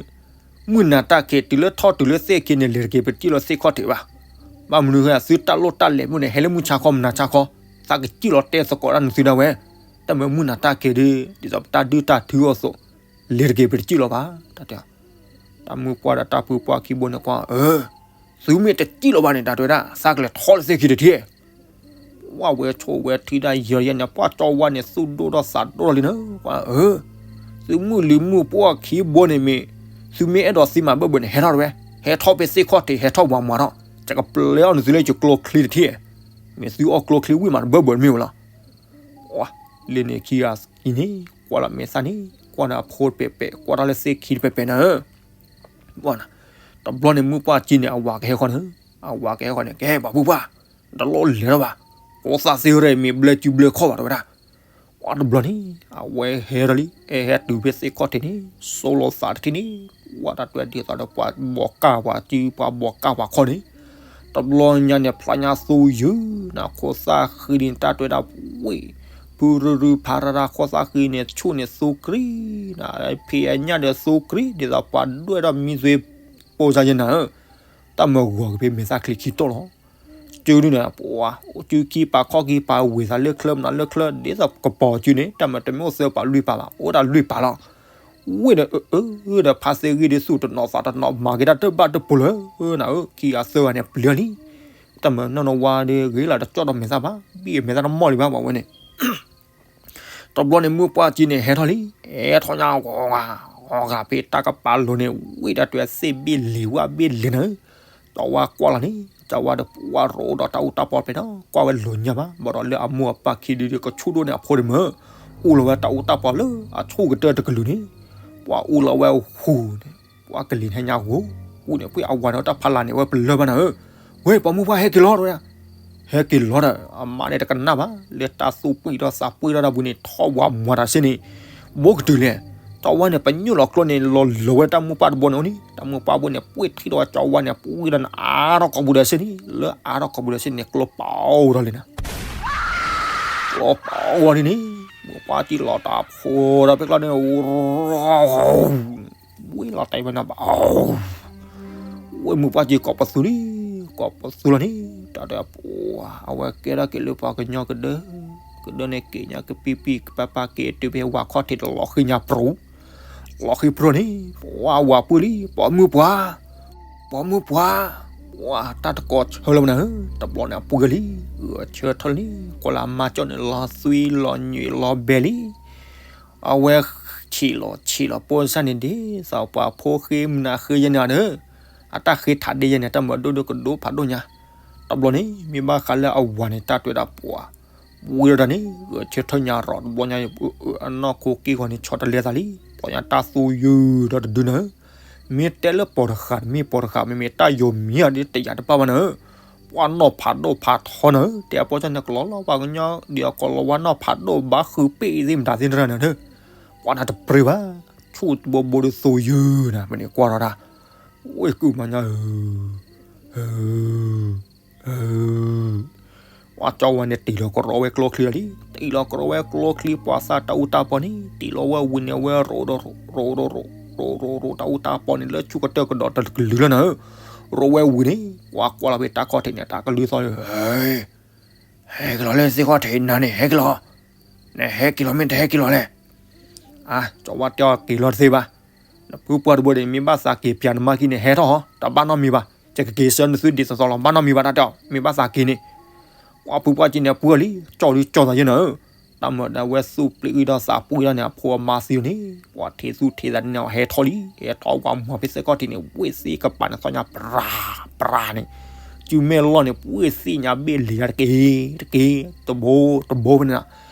မုၢ်နၤတၢ်ခံးတုၤလၢထီၣ်တုၤလၢသ့ၣ်ခံန့ၣ် လဲၤတက့ၤပတစံၣ်လီၤသ့ၣ်ခီၣ်ထံးဘၣ်. ဘၣ်မနုၤဃိသုတၢ်လိၣ်တၢ်လဲၤမုၢ်န့ၣ် ဟဲလၢမုၢ်ဆါခီမနၤဆါခီ, သးကစံၣ်လီၤတဲသကိးတၢ်နသုဒၣ်ဝဲ, တၢ်မ့ၢ်မုၢ်နၤတၢ်ခံးဒီး ဒ်သိးပတၢ်ဒုၣ်တၢ်ထုအီၤအသိး, လဲၤတက့ၤပတစံၣ်လီၤဘၣ်. တၢ်တဲ တၢ်မုၢ်ပှၢ်ဒီးတၢ်ဖုပှၢ်ခံဘိန့ၣ်ကွၢ်, အၢ, သုမ့ၢ်တစံၣ်လီၤဘၣ်န့ၣ် တၢ်တဲဝဲဒၣ် သးကလဲၤထီၣ်လၢသ့ၣ်ခံတထံၣ် ဝဲဆိၣ်ဝဲထံၣ်ဒၣ်ယဲယဲန့ၣ် ပှၢ်ကၠီဝါန့ၣ် သူၣ်ဒိၣ်ထီၣ်သးဒိၣ်ထီၣ်လံနၤ, ပှၤအၢ, သုမုၢ်လံၤမုၢ်ပှၢ်ခံဘိန့ၣ်မ့ၢ်, သုမ့ၢ်အဲၣ်ဒိးသံမးဘၢၣ်ဘၢၣ်န့ၣ် ဟဲထီၣ်တဝဲ, ဟဲထီၣ်ဖဲသ့ၣ်ခီၣ်ထံး ဟဲထီၣ်ဝၤမၤထီၣ်, ယကပျဲအီၤနသုလၢယကျိချံတထံၣ်, မ့ၢ်သုအီၣ်ကျိချံဝံၤမးတဘၢၣ်ဘၢၣ်တမ့ၢ်ဝဲလီၤ. လၢန့ၣ်ခံဂၤအံၤန့ၣ် ကွၢ်လီၤမဲာ်သၣ်န့ၣ် ကွၢ်ဒီးအဖိတပဲာ်ပဲာ် ကွၢ်တၢ်လၢသ့ၣ်ခံတပဲာ်ပဲာ်နၤဧၢ တဘျီန့ၣ် မုၢ်ပှၢ်ကၠံန့ၣ် အဝၤကဟဲဃီန့ၣ်, အဝၤကဟဲဃီန့ၣ် ကဲပှၤဖိပှၢ်, တလိၣ်လဲၤထီၣ်ဘၣ်, ကိးသးသ့ဝဲဒၣ်အံၤ မ့ၢ်ဘျၢကုဘျၢခီၣ်ဘၣ် တဲဝဲဒၣ်. တဘျီန့ၣ် အဝဲဟဲထီၣ်လံ, ဟဲတုၤဖဲသ့ၣ်ခီၣ်ထံးန့ၣ် စိလီၤသးတထံၣ်န့ၣ်, ဝဲတၢ်တဲဒ်သိးဒီးပှၤဘီးကၢ်ပှၤစု ပှၤဘီးကၢ်ပှၤခီန့ၣ်, တဘျီညါန့ၣ် ဖျါညါသူယုၢ်နၤ ခိၣ်သၣ်ဃံန့ၣ် တၢ်တဲဝဲဒၣ်ဝ့ၢ်, ဖုရူရူဖးရရၣ် ခိၣ်သၣ်ဃံန့ၣ် ဆူၣ်န့ၣ်သူကြံနၤ, ဖံးအညၣ်ဒီးသူကြံ ဒ်သိးပှၤဒွဲၣ်ထီၣ်မံသွံးပိၢ်စါယဲနၤဧၢ, တၢ်မၢဂီၤက့ၤဖဲမဲာ်သၣ်ချံခံတီၢ်လီၤ. စုဒုန့ၣ် ပှၤအိၣ်စုခံပာ်ခီၣ်ခံပာ်ဝ့ၢ်သးလၢချၢမနုၤလၢချၢ ဒ်သိးကပီၤစုန့ၣ် တၢ်မၢတမ့ၢ်အိၣ်သၢပာ်လွံၢ်ပာ်ဘၣ် အိၣ်ဒၣ်လွံၢ်ပာ်လီၤ. ဝ့ၢ်ဒီးအၢအၢဒီးဖါသ့ၣ်ဂံၢ်ဒ်သူၣ်တနီၤသးတနီၤ မၤက့ၤတၢ်တဘၣ်တပူၤလၢနၤဧၢ, ခံဂၤသၢဂၤန့ၣ်ပျံၤလံ. တၢ်မၢနီၢ်နီၢ်ဝါဒီး ဂ့ၤလီၤတကၠီၣ်ဒီးမဲာ်သၣ်ဘၣ်, ဘံၣ်မဲာ်သၣ်တမီၢ်လံဘၣ် ပှၤဝဲန့ၣ် တဘျီန့ၣ် မုၢ်ပှၢ်ကၠံန့ၣ် ဟဲထီၣ်လံ, ဟဲထီၣ်ညါဂီၤဂၤ, ဂီၤဂၤဖဲတၢ်ကပၤလိၤန့ၣ် ဝ့ၢ်တၢ်တွဲသ့ၣ်ဘ့ၣ်လံၤဝၣ်ဘ့ၣ်လံၤနၤ, ကၠီဝါကွၢ်လီၤန့ၣ် ကၠီဝါဒီးပှၢ်ရိဒီးတၢ်အူတၢ်ပီဖဲနီၤ ကွၢ်ဝဲလီၤညါဘၣ်, ဘၣ်ဒီးလၢအမိၢ်အပၢ်ခံဒုဒီးကဆူၣ်ဒိၣ်န့ၢ်အဖိဒံးမၢ်, အူလီၤဝဲတၢ်အူတၢ်ပီလၢအဆူၣ်ကတၢၢ်တကလုာ်န့ၣ်, ပှၢ်အူလီၤဝဲဟူးန့ၣ် ပှၢ်ကလံၤဟဲညါဂီၤ, အူန့ၣ် ပှ့ၢ်အဝၤန့ၣ်တၢ်ဖးလၢ်န့ၣ် အဝဲပလၢၢ်ဘၣ်နၤဧၢ, ဝဲပှၤမုၢ်ပှၢ်ဟဲက့ၤလီၤတဝဲဒၣ် ဟဲက့ၤလီၤဒီး အမါန့ၣ်တကနၣ်ဘၣ် လၢတၢ်သူၣ်ပှံၢ်ထီၣ်သးပှံၢ်ထီၣ်တၢ်ပူၤန့ၣ် ထီၣ်ဝၤမၤတၢ်စ့ၢ်န့ၣ်, ဘိကတုၤလဲၣ်, ကၠီဝါန့ၣ် ပညိၣ်လီၤကျိန့ၣ် လီၤလီၤဝဲတၢ်မုၢ်ပှၢ်တဘိန့ၣ်အိၣ်န့ၣ် တၢ်မုၢ်ပှၢ်ဘိန့ၣ် ပှ့ၢ်ထံၣ်ဒီးကၠီဝါန့ၣ် ပှ့ၢ်ဒီးနအါထီၣ်ကိာ်ပူၤဒီးစ့ၢ်န့ၣ် လၢအါထီၣ်ကိာ်ပူၤဒီးစ့ၢ်န့ၣ် ကျိပာ်အိၣ်ထီၣ်လံနၤ ကျိပာ်အိၣ်ထီၣ်လံန့ၣ်, မုၢ်ပှၢ်ကၠံလီၤတၢ်ဖိဒီးဖဲကျီန့ၣ် ဝ့ၢ်လီၤတဲာ်ဝဲနၤဘၣ်, ဝဲမုၢ်ပှၢ်ကၠံကိးပသူလံ, ကိးပသူလီၤန့ၣ် တၢ်ဒီးပှၤ အဝဲကဲထီၣ်က့ၤလၢပှၤကညီကဒၢ, ကဒၢန့ၣ်က့ၤညါကပံပံကပၤပၤက့ၤတုၤဖဲဝၤခီၣ်ထံးတလီၤဃံညါပြူၤ, လီၤဃံပြူၤန့ၣ် ပှၤဝၤပှ့ၢ်လံ ပှၤမုၢ်ပှၢ်, ပှၤမုၢ်ပှၢ်, ပှၤတၢ်တကိးဆၢလီၤမနၤဧၢ, တဘျီန့ၣ်အပှ့ၢ်လံ, ဂဲၤဆၢထၢၣ်လံ, ကွၢ်လၢအမါကၠီန့ၣ် လီၤသွံလီၤညွံးလီၤဘဲလံ အဝဲ ဆံးလီၤဆံးလီၤ ပိၢ်စၢ်န့ၣ်ဒ်သိးပှၤဖိဃ့မုၢ်နၤဃ့ယဲန့ၣ်ဒီး အတၢ်ဃ့ထးဒ့ယဲန့ၣ် တၢ်မၤဒိၣ်ဒိၣ်ကဒိၣ်ဖးဒိၣ်ညါ. တဘျီန့ၣ် မ့ၢ်ဘၣ်ဃးလၢအဝၤန့ၣ် တၢ်တွဲဒၣ်ပှၤ ဝံၤဒီးတၢ်န့ၣ် ဂဲၤဆၢထၢၣ်ညါရီး တဘျီညါ အနီၢ်ခိက့ၢ်ဂီၤန့ၣ် ဆီတလဲသးလံ တဘျီညါတၢ်သူယုာ်ဒီးတဒုနၤဧၢ. မ့ၢ်တဲလၢပီၤတဃာ် တမ့ၢ်ပီၤတဃာ် မ့မ့ၢ်တၢ်ယိၤမံၤအီၤဒ်တယာ်တဘၣ်ဘၣ်နၤဧၢ. ပှၤနီၢ်ဖးဒိၣ်ဖးထီနၤဧၢ, တဲအပိၢ်စၢ်န့ၣ် ကလီၤလီၤ ပှၤကညီဒ်အကလီၤဝါနီၢ်ဖးဒိၣ်ဘၣ်ဃုပ့ၢ်သ့ၣ်မတၤသ့ၣ်တရၢနၤဧၢ. ပှၤနၤတပြ့ဘၣ်, ဆူၣ်တဘိဘိဒီးသူယုာ်နၤ မ့ၢ်န့ၣ်ကွၢ်ထီၣ်တၢ်, ဝ့ၢ်ကုၢ်မၤညါဧၢ, ဧၢ ပှၤကၠီဝါန့ၣ်တ့ၢ်လီၤကရီဝဲကျိချံလီၤလံ, တ့ၢ်လီၤကရီဝဲကျိချံ ပှၤသၣ်တၢ်အူတၢ်ပီန့ၣ် တ့ၢ်လီၤဝဲဝံၤန့ၣ် အဝဲရိးရိးရိးရိးရိးရိးရိးတၢ်အူတၢ်ပီန့ၣ် လၢဆူၣ်ကတၢၢ်ကဒီးတကလုာ်လီၤနၤဧၢ. ရိးဝဲဝံၤန့ၣ် ပှၤကွၢ်လီၤဖဲတၢ်ခီၣ်ထံးန့ၣ် တၢ်ကလုၢ်သီၣ် ဟဲက့ၤလီၤလၢသ့ၣ်ခီၣ်ထံးနၤန့ၣ် ဟဲက့ၤလီၤ, နဟဲက့ၤလီၤမ့ၢ်တဟဲက့ၤလီၤလဲၣ်. အါ ကၠီဝါတဲအီၤက့ၤလီၤတသ့ဘၣ်, နဖုပှၢ်တဘိဒီး မ့ၢ်ဘၣ်သးက့ၤပၠးနမါခံန့ၣ် ဟဲထီၣ်ဟီ တဘၣ်နီတမံၤဘၣ်, ယကက့ၤဆှၢနသုဒ်သိးသိးလီၤ ဘၣ်နီတမံၤဘၣ် တၢ်တဲအီၤ မ့ၢ်ဘၣ်သးက့ၤန့ၣ်. ပှၤဖုပှၢ်က့ၤန့ၣ် အပှၢ်လံ ကၠီဒုးကၠီသးယဲနၤဧၢ, တၢ်မၤဒီးအဝဲသူၣ်ပျံၤအုၣ်ဒီးသးပှံၤဒီးန့ၣ် အဖိအမါသံန့ၣ် ပှၤထံၣ်သူၣ်ထံၣ်သးန့ၣ် ဟဲထီၣ်လံ ဟဲထီၣ်ဝးမွၤဖဲသ့ၣ်ခီၣ်ထံးန့ၣ် ဝ့ၢ်သ့ၣ်ကပၤန့ၣ်သီၣ်ညါပြၤပြၤန့ၣ်, စုမဲၢ်လီၢ်န့ၣ် ဝ့ၢ်သ့ၣ်ညါဘ့ၣ်လံၤယါတက့ၢ်တက့ၢ်, တဘိတဘိဖဲန့ၣ်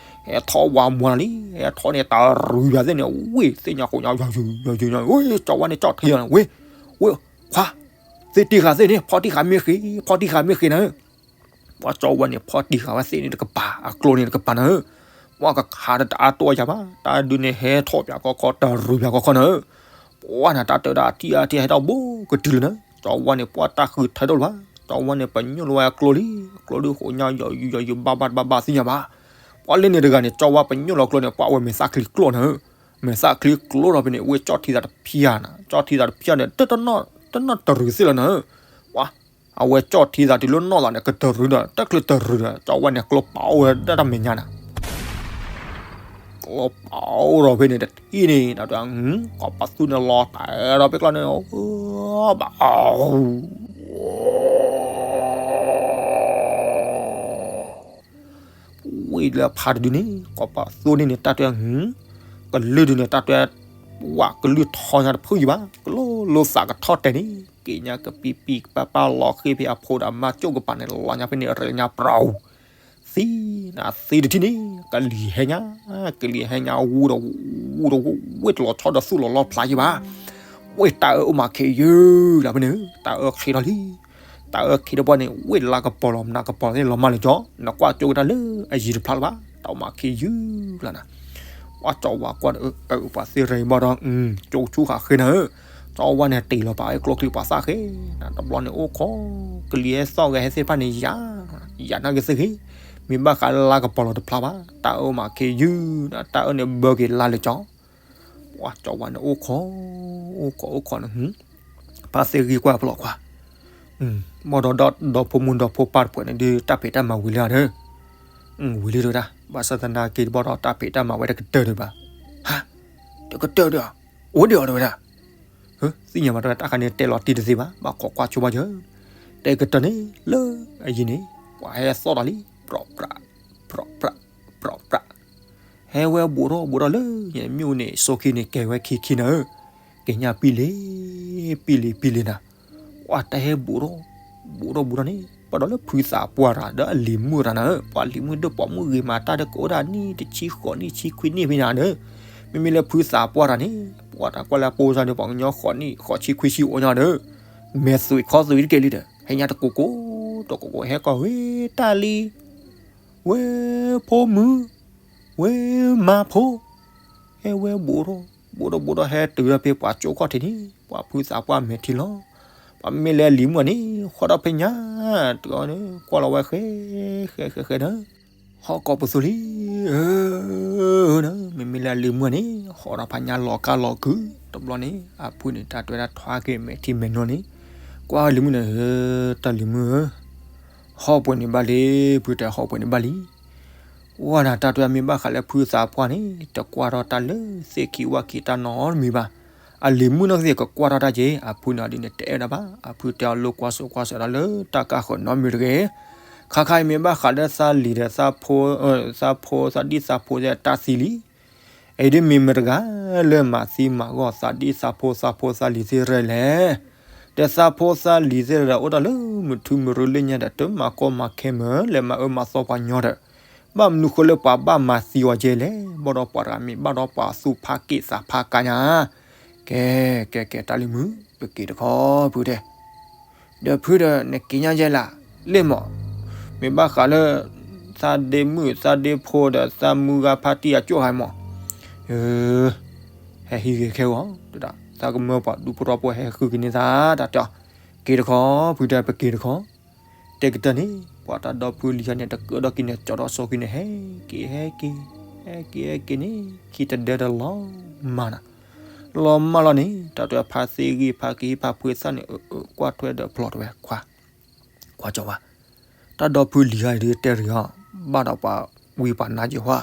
ဟဲထီၣ်ဝးမွၤလံ, ဟဲထီၣ်န့ၣ် တၢ်ရူၤယၤသ့ၣ်န့ၣ် ဝ့ၢ်သ့ၣ်ညါဃိးညါ ယီၤယီၤယီၤယီၤ, ဝ့ၢ်ကၠီဝါန့ၣ်ကၠီထံၣ်ယၤန့ၣ် ဝ့ၢ် ဝ့ၢ် ခွါ, သ့ၣ်တံၢ်ဃာ်သ့ၣ်န့ၣ် ဖီတံၢ်ဃာ်မ့ၢ်ဃ့ ဖီတံၢ်ဃာ်မ့ၢ်ဃ့နၤဧၢ. ပှၤကၠီဝါန့ၣ် ဖီတံၢ်ဃာ်ဝဲသ့ၣ်န့ၣ်တကပၤ အကျိန့ၣ်တကပၤနၤဧၢ, ပှၤကခးဒီးတအါတိၢ်အါယၤဘၣ်, တၢ်ဒုးန့ၣ်ဟဲထီၣ်ပၠးကီခီ တၢ်ရူၤပၠးကီခီနၤဧၢ. ပှၤနၤတၢ်တၢၢ်ဒၣ်အထံၣ်အါထံၣ်ဟဲထီၣ်ဘိကတုၤလၢနၤ, ကၠီဝါန့ၣ် ပှၤတၢ်ဃုထၢဒိၣ်လၢၤဘၣ်, ကၠီဝါန့ၣ် ပညိၣ်လီၤဝဲအကျိလံ, အကျိဒုးဃိးညါယီၤယီၤယီၤယီၤ ဘၣ်ဘၣ်တဘၣ်ဘၣ်သ့ၣ်ညါဘၣ်. ပှၤလၢန့ၣ်တဂၤန့ၣ် ကၠီဝါပညိၣ်လီၤကျိန့ၣ် ပှၤအိၣ်ဝဲမဲာ်သၣ်ချံကျိနၤဧၢ, မဲာ်သၣ်ချံကျိဒီးဖဲန့ၣ် ဝ့ၢ်ကၠီၣ်ထံသးတဖၠၣ်နၤ, ကၠီၣ်ထံသးတဖၠၣ်န့ၣ် တနီၣ်တရူၤသ့ၣ်လီၤနၤဧၢ. ပှၤ အဝဲကၠီၣ်ထံသးတုၤလၢနီၢ်သးန့ၣ် ကတရူၤဒီး တၢ်ချၢတရူၤဒီး ကၠီဝါန့ၣ် ကျိပာ်အိၣ်ဝဲဒၣ်တၢ်မဲာ်ညါနၤ, ကျိပာ်အိၣ်ဒီးဖဲန့ၣ်တထံၣ်န့ၣ် တၢ်တဲ ကီၢ်ပသူန့ၣ်လီၤတဲာ်ဒီးဖဲကျီန့ၣ် ဘၣ် ဝ့ၢ်လၢဖးတဒုန့ၣ် ကီၢ်ပသူန့ၣ်န့ၣ် တၢ်တဲ ကလုၢ်ဒုန့ၣ် တၢ်တဲ ဝးကလုၢ်ထီညါတဖုယံၤဘၣ် ကလိလိသးကထီၣ်တဲာ်န့ၣ် က့ၤညါကပံပံပၢ်ပၢ်လီၤဃ့ဖဲအဖိဒီးအမါကၠိၣ်ကပၤန့ၣ် လီၤညါဖဲန့ၣ် ရၢညါပြၤ သံနၤသံတထံၣ်န့ၣ် ကလံၤဟဲညါ ကလံၤဟဲညါဝူဒီးဝူဒီးဝူ ဝ့ၢ်တလီၤဆီဒီးသူၣ်လီၤလီၢ်ဖျါယံၤဘၣ် ဝ့ၢ်တၢ်အၢအိၣ်မးခ့ယုၢ်လၢဖဲန့ၣ် တၢ်အၢခ့ထီၣ်လံ တၢ်အၢခ့ထီၣ်ပှၢ်န့ၣ် ဝ့ၢ်လါကပီၤလီၤမနုၤကပီၤသ့ၣ်လီၤမၢ်လၢကၠီ နကွၢ်ကၠိကတၢၢ်လၢအယံၤတဖျါလၢၤဘၣ် တၢ်အိၣ်မးခ့ယုၢ်လၢနၤ ပှၤကၠီဝါကွၢ်ဒီး ပှၤသ့ၣ်ရၤဘၣ်ဒီး ကၠိဆူၣ်ဃာ်ဃ့နၤဧၢ ကၠီဝါန့ၣ်တ့ၢ်လီၤပာ်ဝဲကျိချံပှၤသၣ်ဃ့ နၤတဘျီန့ၣ်အိၣ်ခိး ကလံၤဟဲသီၣ်ဂဲၤဟဲသ့ၣ်တဖၣ်န့ၣ်ယၤ ယၤနာ်က့ၤသ့ၣ်ဃ့ မ့ၢ်ဘၣ်ဃးလၢလါကပီၤလီၤတဖျါဘၣ် တၢ်အၢမးခ့ယုၢ် တၢ်အၢန့ၣ်ဘၢက့ၤလါလၢကၠီ ပှၤကၠီဝါန့ၣ်အိၣ်ခိး အိၣ်ခိးအိၣ်ခိးန့ၣ် ပၢ်သ့ၣ်ဂံၢ်ကွၢ်ဖျိးကွၢ် ဘၣ်ဒီးဒီဖိမုၣ်ဒီဖိပၢ်တဖၣ်န့ၣ်ဒုး တၢ်ဖံးတၢ်မၤဝံၤလံဧါဒီး ဝံၤလံတဝဲဒၣ် ဘၣ်ဆၣ်သနာ်က့တဘၣ်ဒီးတၢ်ဖံးတၢ်မၤဝဲတကတၢၢ်ဒံးဘၣ် ဟါ တကတၢၢ်ဒီး အိၣ်ဒံးအီၤတဝဲဒၣ် သ့ၣ်ညါဘၣ်တဝဲတၢ်ခါန့ၣ်တဲလီၤတံၢ်တသ့ဘၣ် ဘၣ်ခိးကွၢ်ဆိဘၣ်ယၢ် တဲကတၢၢ်န့ၣ် လၢအယံၤန့ၣ် ပှၤဟဲသီၣ်ဒီးလံ ပြီၣ်ပြး ပြီၣ်ပြး ပြီၣ်ပြး ဟဲဝဲဘူးထီၣ်ဘူးထီၣ်လၢယမ့ၣ်အူန့ၣ် စိခံန့ၣ်ကဲဝဲခံခံနၤဧၢ က့ၤညါပံလ့ၤ ပံလ့ၤပံလ့ၤနၤ ပှၤတၢ်ဟဲဘူးထီၣ် ဘူးထီၣ်ဘူးထီၣ်န့ၣ် ဘၣ်ဒီးလၢဖုသးပှၢ်တၢ်ဒီးအလံၤမုၣ်တၢ်နၤဧၢ ပှၤလံၤမုၣ်ဒိၣ်ပိာ်မုၣ်ဂ့ၤမးတၢ်ဒီးကအိၣ်ဒၣ်နံၣ်တဆံဃိးနံၣ်ဆံခွံနံၣ်ဖဲနၤဒီး မ့မ့ၢ်လၢဖုသးပှၢ်တၢ်န့ၣ် ပှၤတၢ်ကွၢ်လၢအပိစါဒီးပှၤကညီဃိးနံၣ်ဃိးဆံခွံဆံအိၣ်ညါဒီး မဲာ်သွံးခီသွံးတက့ၢ်လံဒီး ဟဲညါတကိးကိး တကိးကိးဟဲကီၢ်ဝဲတၢ်လံ ဝဲဖိမုၣ် ဝဲမါဖိ ဟဲဝဲဘူးထီၣ် ဘူးထီၣ်ဘူးထီၣ်ဟဲတုၤဒီးဖဲပှၤကၠိခီၣ်ထံးန့ၣ် ပှၤဖုသးပှၢ်မဲာ်ထံလီၤ ပှၤမ့မ့ၢ်လၢအလံၤမုၣ်န့ၣ် ဃီဒီးဖဲညါ တုၤအီၤန့ၣ် ကွၢ်လီၤဝဲဃဲ ဃဲဃဲဃဲဒီး ဟီၣ်ကိးပသူလံ ဧၢ န မ့မ့ၢ်လၢအလံၤမုၣ်န့ၣ် ဟီၣ်ဒီးဖးညါလီၤကါလီၤကုၤ တဘျီန့ၣ် အဖုန့ၣ် တၢ်တွဲဒၣ်ထွါက့ၤမဲာ်ထံမဲာ်နိန့ၣ် ကွၢ်လံၤမုၣ်န့ၣ် ဧၢ တၢ်လံၤမုၣ်ဧၢ ဟီၣ်ပှဲၤန့ၣ်ဘၣ်လံ ဖုတဲဟီၣ်ပှဲၤန့ၣ်ဘၣ်လံ ဝဲနၤတၢ်တွဲမ့ၢ်ဘၣ်ဃးလၢဖုသးပှၢ်န့ၣ် တကွၢ်ထီၣ်တၢ်လၢသ့ၣ်ခံဝၣ်ခံတၢ်နီတမံၤဘၣ်. အလံၤမုၣ်နီၢ်ကသ့ၣ်ကကွၢ်ထီၣ်တၢ်က့ၤ အဖုန့ၣ်ဒ်န့ၣ်တအဲၣ်ဒိးဘၣ်. အဖုတဲအီၤလိာ်ကွၢ်စိကွၢ်စၢၤတၢ်လၢတၢ်ကါဃၢၤနီတမံၤတဂ့ၤ. ခါခါအံၤမ့ၢ်ဘၣ်ဃးလၢသးလံၤဒီးသးဖိ သးဖိသးဒံၣ်သးဖိသ့ၣ်တၢ်သံလံ. အံၤဒ်မ့ၢ်မတၤတဂၤလၢမၤသံမၤဂီၢ်သးဒ်သးဖိသးဖိသးလံၤသ့ၣ်တဖၣ်လဲၣ်. ဒီးသးဖိသးလံၤသ့ၣ်တဖၣ်ဒီး အိၣ်တ့ၢ်လၢမုၢ်ထူမုၢ်ရူလၢညါဒီး တမၤကီမၤခဲမုၢ် လဲၤမၤအၢမၤသီပှၤညီဒီး ဘၣ်မနုၤဃိလၢပှၤဘၣ်မၤသံအီၤကဲလဲၣ်. ဘၣ်ဒီးပှၤတဂၤမ့ၢ်ဘၣ်ဒီးပှၤသူၣ်ဖးက့ၣ်သးဖးကါညါ ကဲ ကဲ ကဲ တၢ်လံၤမုၣ် ပက့ၤတခီဖုတဲ, ဒီးဖုဒီးနက့ၤညါယဲလၢ် လ့ၣ်မး, မ့ၢ်ဘၣ်ဃးလၢ သးဒ့မုၣ်သးဒ့ဖိဒီးသးမုၢ်ဂၤဖါတံၢ်အကၠိၣ်ဟါမး, ဟဲဟံးဂ့ၤခဲဂီၢ်, သးကမၢပှၤဒူဖိထီဖိဟဲဃုက့ၤန့ၢ်သး တၢ်တဲအီၤ, က့ၤတခီ ဖုတဲ ပက့ၤတခီ တဲကတၢၢ်န့ၣ် ပှၤတၢ်ဒီဖုလံၤဟါန့ၣ် တကၢဒီက့ၤန့ၣ် ကၠီဒီးစိက့ၤန့ၣ် ဟဲက့ၤ ဟဲက့ၤ ဟဲက့ၤ ဟဲက့ၤန့ၣ် ခံတဒၢဒီးလီၤမၢ်နီၤ, လီၤမၢ်လီၤန့ၣ် တၢ်တဲဖါသ့ၣ်ဂံၢ်ဖါကဟံးဖါဖှ့သၣ်န့ၣ် အၢ အၢ ကွၢ်ထွဲဒီးဖျိးတဝဲ ခွါ ခွါကၠီဝါ, တၢ်ဒီဖုလံၤဟါဒုးတဲရံၤအီၤ ဘၣ်ဒီးပှၤဝံပှၤနါယဲၢ်ဟါ,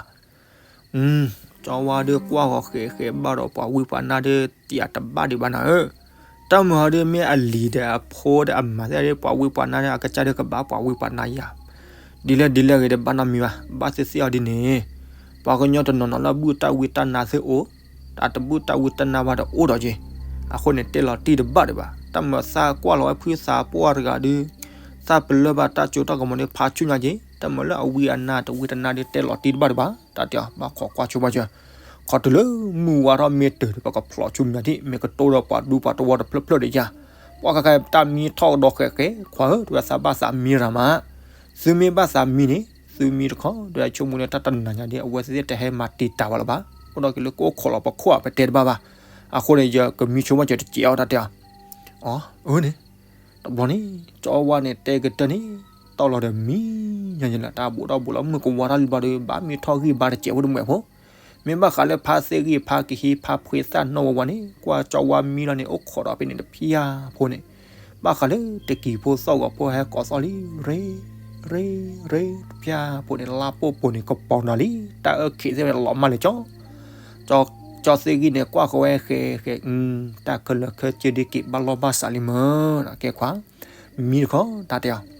ကၠီဝါဒုးကွၢ်ဃီၤဃဲးဃဲး ဘၣ်ဒီးပှၤဝံပှၤနါဒုး တယၤတဘၣ်ဒံးဘၣ်နၤဧၢ, တၢ်မုၢ်ဟါဒုးမ့ၢ်အလံၤဒီးအဖိဒီးအမါသ့ၣ်ဒုး ပှၤဝံပှၤနါဒုး အကစၢ်ဒုးကဘၣ်ပှၤဝံပှၤနါယဲၢ်, ဒ်လဲၣ်ဒ်လဲၣ်ဂ့ၤဒီးဘၣ်နီတမံၤဘၣ်, ဘၣ်သ့ၣ်သ့ၣ်အီၤဒ်န့ၣ်, ပှၤကညီတနီၤနီၤလၢအဘုၣ်တၢ်ဝံတၢ်နါသ့ၣ်အိၣ်, တၢ်တဘုၣ်တၢ်ဝံတၢ်နါဘၣ်ဒီးအိၣ်ဒီးက့ၤ, အဃိန့ၣ် တဲလီၤတံၢ်တဘၣ်ဒံးဘၣ်, တၢ်မုၢ်သးကွၢ်လီၤဝဲဖုသးပှၢ်တဂၤဒုး သးပလၢၢ်ဘၣ်တၢ်စိတၢ်ကမီၤန့ၣ် ဖးဆူညါက့ၤ, တၢ်မုၢ်လၢအဝံအနါတဝံတနါဒုး တဲလီၤတံၢ်တဘၣ်ဒံးဘၣ်, တၢ်တဲအီၤ ဘၣ်ခိးကွၢ်ဆိဘၣ်စၢၤ, ခီတုၤလၢမုၢ်ဝါထီၣ်မ့ၢ်တၢၤဒီး ပကဖျိးဆူမဲာ်ထံး မ့ၢ်ကတိၤဒီးပှၤဒူပှၤတဝီတဖျၢၣ်ဖျၢၣ်ဒီးယၤ, ပှၤခဲခဲတၢ်မံထီၣ်ကဒီးဃဲးဃဲး ခွါဧၢ တဝဲသးဘၣ်သးမံရၤမး, သုမ့ၢ်ဘၣ်သးမံန့ၣ် သုမံတခီ ဒီးဆိကမိၣ်လၢတၢ်တနၤညါဒ် အဝဲသ့ၣ်တဟဲမၤတံာ်တာ်ဝဲလၢၤဘၣ်, အိၣ်ဒီးက့ၤလၢကအိၣ်ခိးလီၤပခိၣ်အပတဲတဘၣ်ဘၣ်, အဃိန့ၣ် ယကမံဆိဘၣ်စၢၤတစဲးအီၤ တၢ်တဲအီၤ, အၢန့ၣ် တဘျီန့ၣ် ကၠီဝါန့ၣ်တဲကတၢၢ်န့ၣ် တီၢ်လီၤဒီးမံ ညီညီလၢတၢ်ဘူးထီၣ်ဘူးလီၤ မုၢ်ကဝါထီၣ်လံဘျီဒီး ဘၣ်မ့ၢ်ထီၣ်ဂံၢ်ဘါတစဲးဖိတမှဲးဖိ, မ့ၢ်ဘၣ်ဃးလၢဖါသ့ၣ်ဂံၢ်ဖါကဟံးဖါဖှ့သၣ်နီၢ်ဝဲဝါန့ၣ် ကွၢ်ကၠီဝါမံလီၤန့ၣ် အိၣ်ခိးဒီးဖဲန့ၣ်တဖၠၣ်ဖိန့ၣ်, ဘၣ်ဃးလၢတကံၤဖိသီၣ်ဂီၤဖိဟဲကိးသီၣ်လံ ရ့ ရ့ ရ့ တဖၠၣ်ဖိန့ၣ် လါပိာ်ပိာ်န့ၣ် ကပီၤနၤလံ တၢ်အၢခံးသ့ၣ်ဝဲလီၤမၢ်လၢကၠီ ကၠီသ့ၣ်ဂံၢ်န့ၣ် ကွၢ်ဃီဝဲဃဲးဃဲး တၢ်ခဲလၢာ်ခဲဆ့ဒ်က့ၤဘၣ်လီၢ်ဘၣ်စးလံမၢ်, ကဲခွါ မံတခီ တၢ်တဲအီၤ,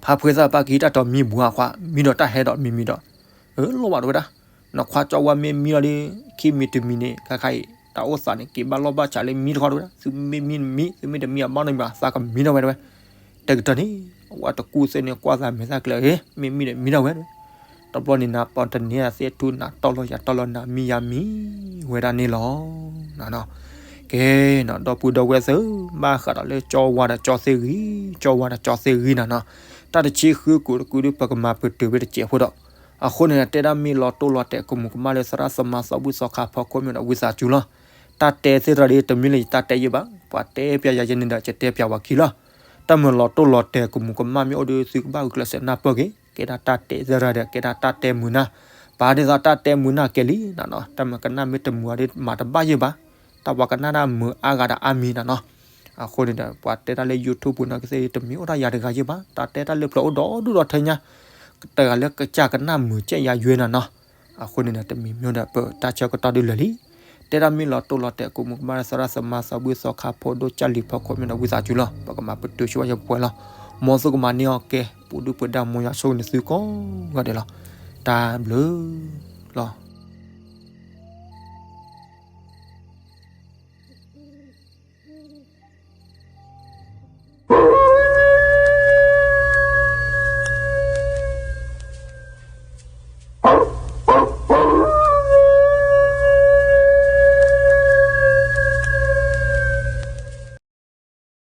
ဖါဖှ့သၣ်ပၢ်ကဟံးတၢ်တီၤမံဘူးဧါခွါ မံဒီးတၢ်ဟဲဒီးမံမံဒီး, အၢ လီၤဘၣ်တဝဲဒၣ်, နခွါကၠီဝါမ့ၢ်မံလီၤဒီး ခံမံၤတမံၤန့ၣ် ခါခါအံၤ တၢ်အိၣ်သးန့ၣ် က့ၤဘၣ်လီၢ်ဘၣ်စးလံ မံတခီတဝဲဒၣ်, သုမ့ၢ်မံမံ သုမ့ၢ်တမံအဘၣ်နီတမံၤဘၣ် သးကမံထီၣ်ဝဲတဝဲ, တဲကတၢၢ်န့ၣ် အဝဲတကူၣ်သ့ၣ်န့ၣ် ကွၢ်သးမဲာ်သၣ်ကျၢၤ မ့ၢ်မံဒီးမံထီၣ်ဝဲတဝဲ, တဘျီန့ၣ်နၤပီၤတန့ၢ်သ့ၣ်ထူ နၤတီၢ်လီၤယၤတီၢ်လီၤ နၤမံယၤမံ ဝဲဒၣ်န့ၣ်လီၤ. ကဲနီၤ ဒီပုၢ်ဒီဝဲၢ်သ့ၣ်, ဘၣ်ဃးဒီးလၢကၠီဝါဒီးကၠီသ့ၣ်ဂံၢ်, ကၠီဝါဒီးကၠီသ့ၣ်ဂံၢ်နီၤနီၤ, တၢ်တဆံဃုကူာ်တကူာ်ဒုး ပကမၤပတုာ်ဝဲတစဲးဖိဒီး, အဃိန့ၣ် တဲဒၣ်မ့ၢ်လီၤတိၢ်လီၤတဲာ်ကမူးကမၣ်လၢသရၣ်သမါသးဘုၣ်သီခါဖီခိၣ်မ့ၢ်ဒီးဝံသးစူၤလီၤ. တၢ်တဲသ့ၣ်တဖၣ်ဒ်တမ့ၢ်လၢယတၢ်တဲယဲၢ်ဘၣ်, ပှၤတဲပျးယၤယဲၢ်န့ၣ်ဒီး ယတဲပျးဝဲခံလီၤ. တၢ်မ့ၢ်လီၤတိၢ်လီၤတဲာ်ကမူးကမၣ်မ့ၢ်အိၣ်ဒီး သုကဘၣ်ဂုာ်ကျဲးစၢးနၢ်ပၢၢ်က့ၤ, ကဲဒၣ်တၢ်တဲသ့ၣ်တဖၣ်ဒီး ကဲဒၣ်တၢ်တဲမုာ်နၢ်, ပာ်ဒ်သိးတၢ်တဲမုာ်နၢ်ကဲလံနီၤနီၤ, တၢ်မ့ၢ်ကနၣ်မ့ၢ်တမုာ်အီၤဒီး မၤတဘၣ်ယဲၢ်ဘၣ်, တၢ်ပှၤကနၣ်တၢ်မုာ်အါဂၤဒီးအါမံၤနီၤနီၤ. အဃိန့ၣ်ဒီး ပှၤတဲတၢ်လၢ YouTube ပူၤနီၤကသ့ၣ် တမ့ၢ်အိၣ်ဒၣ်ယၤတဂၤယဲၢ်ဘၣ်, တၢ်တဲတၢ်လၢဖျၢၣ်အိၣ်ဒီဒူၣ်ဒီထၢညါ, တဂၤလၢကစၢ်ကနၣ်မုာ်ကဲယၤယွဲနီၤနီၤ. အဃိန့ၣ်ဒီး တမံၤမ့ၢ်ဒီး ပတၢ်ဆၢကတီၢ်ဒုးလၢာ်လံ. တဲဒၣ်မ့ၢ်လီၤတိၢ်လီၤတဲာ်ကမူးကမၣ်လၢသရၣ်သမါသးဘုၣ်သီခါဖိဒိၣ်ကၢ်လံၤဖီခိၣ်မ့ၢ်ဒီးဝံသးစူၤလီၤ. ပကမၤပတုာ်ဆိဝဲယဲၢ်ပှဲၤလီၤ. မ်သုကမၤန့ၢ်အီၤကဲ ပူၤဒုၣ်ပူၤဒါ မ်ယွၤဆိၣ်ဂ့ၤန့ၢ်သုကိးဂၤဒဲးလီၤ. တၢ်ဘျုးလီၤ.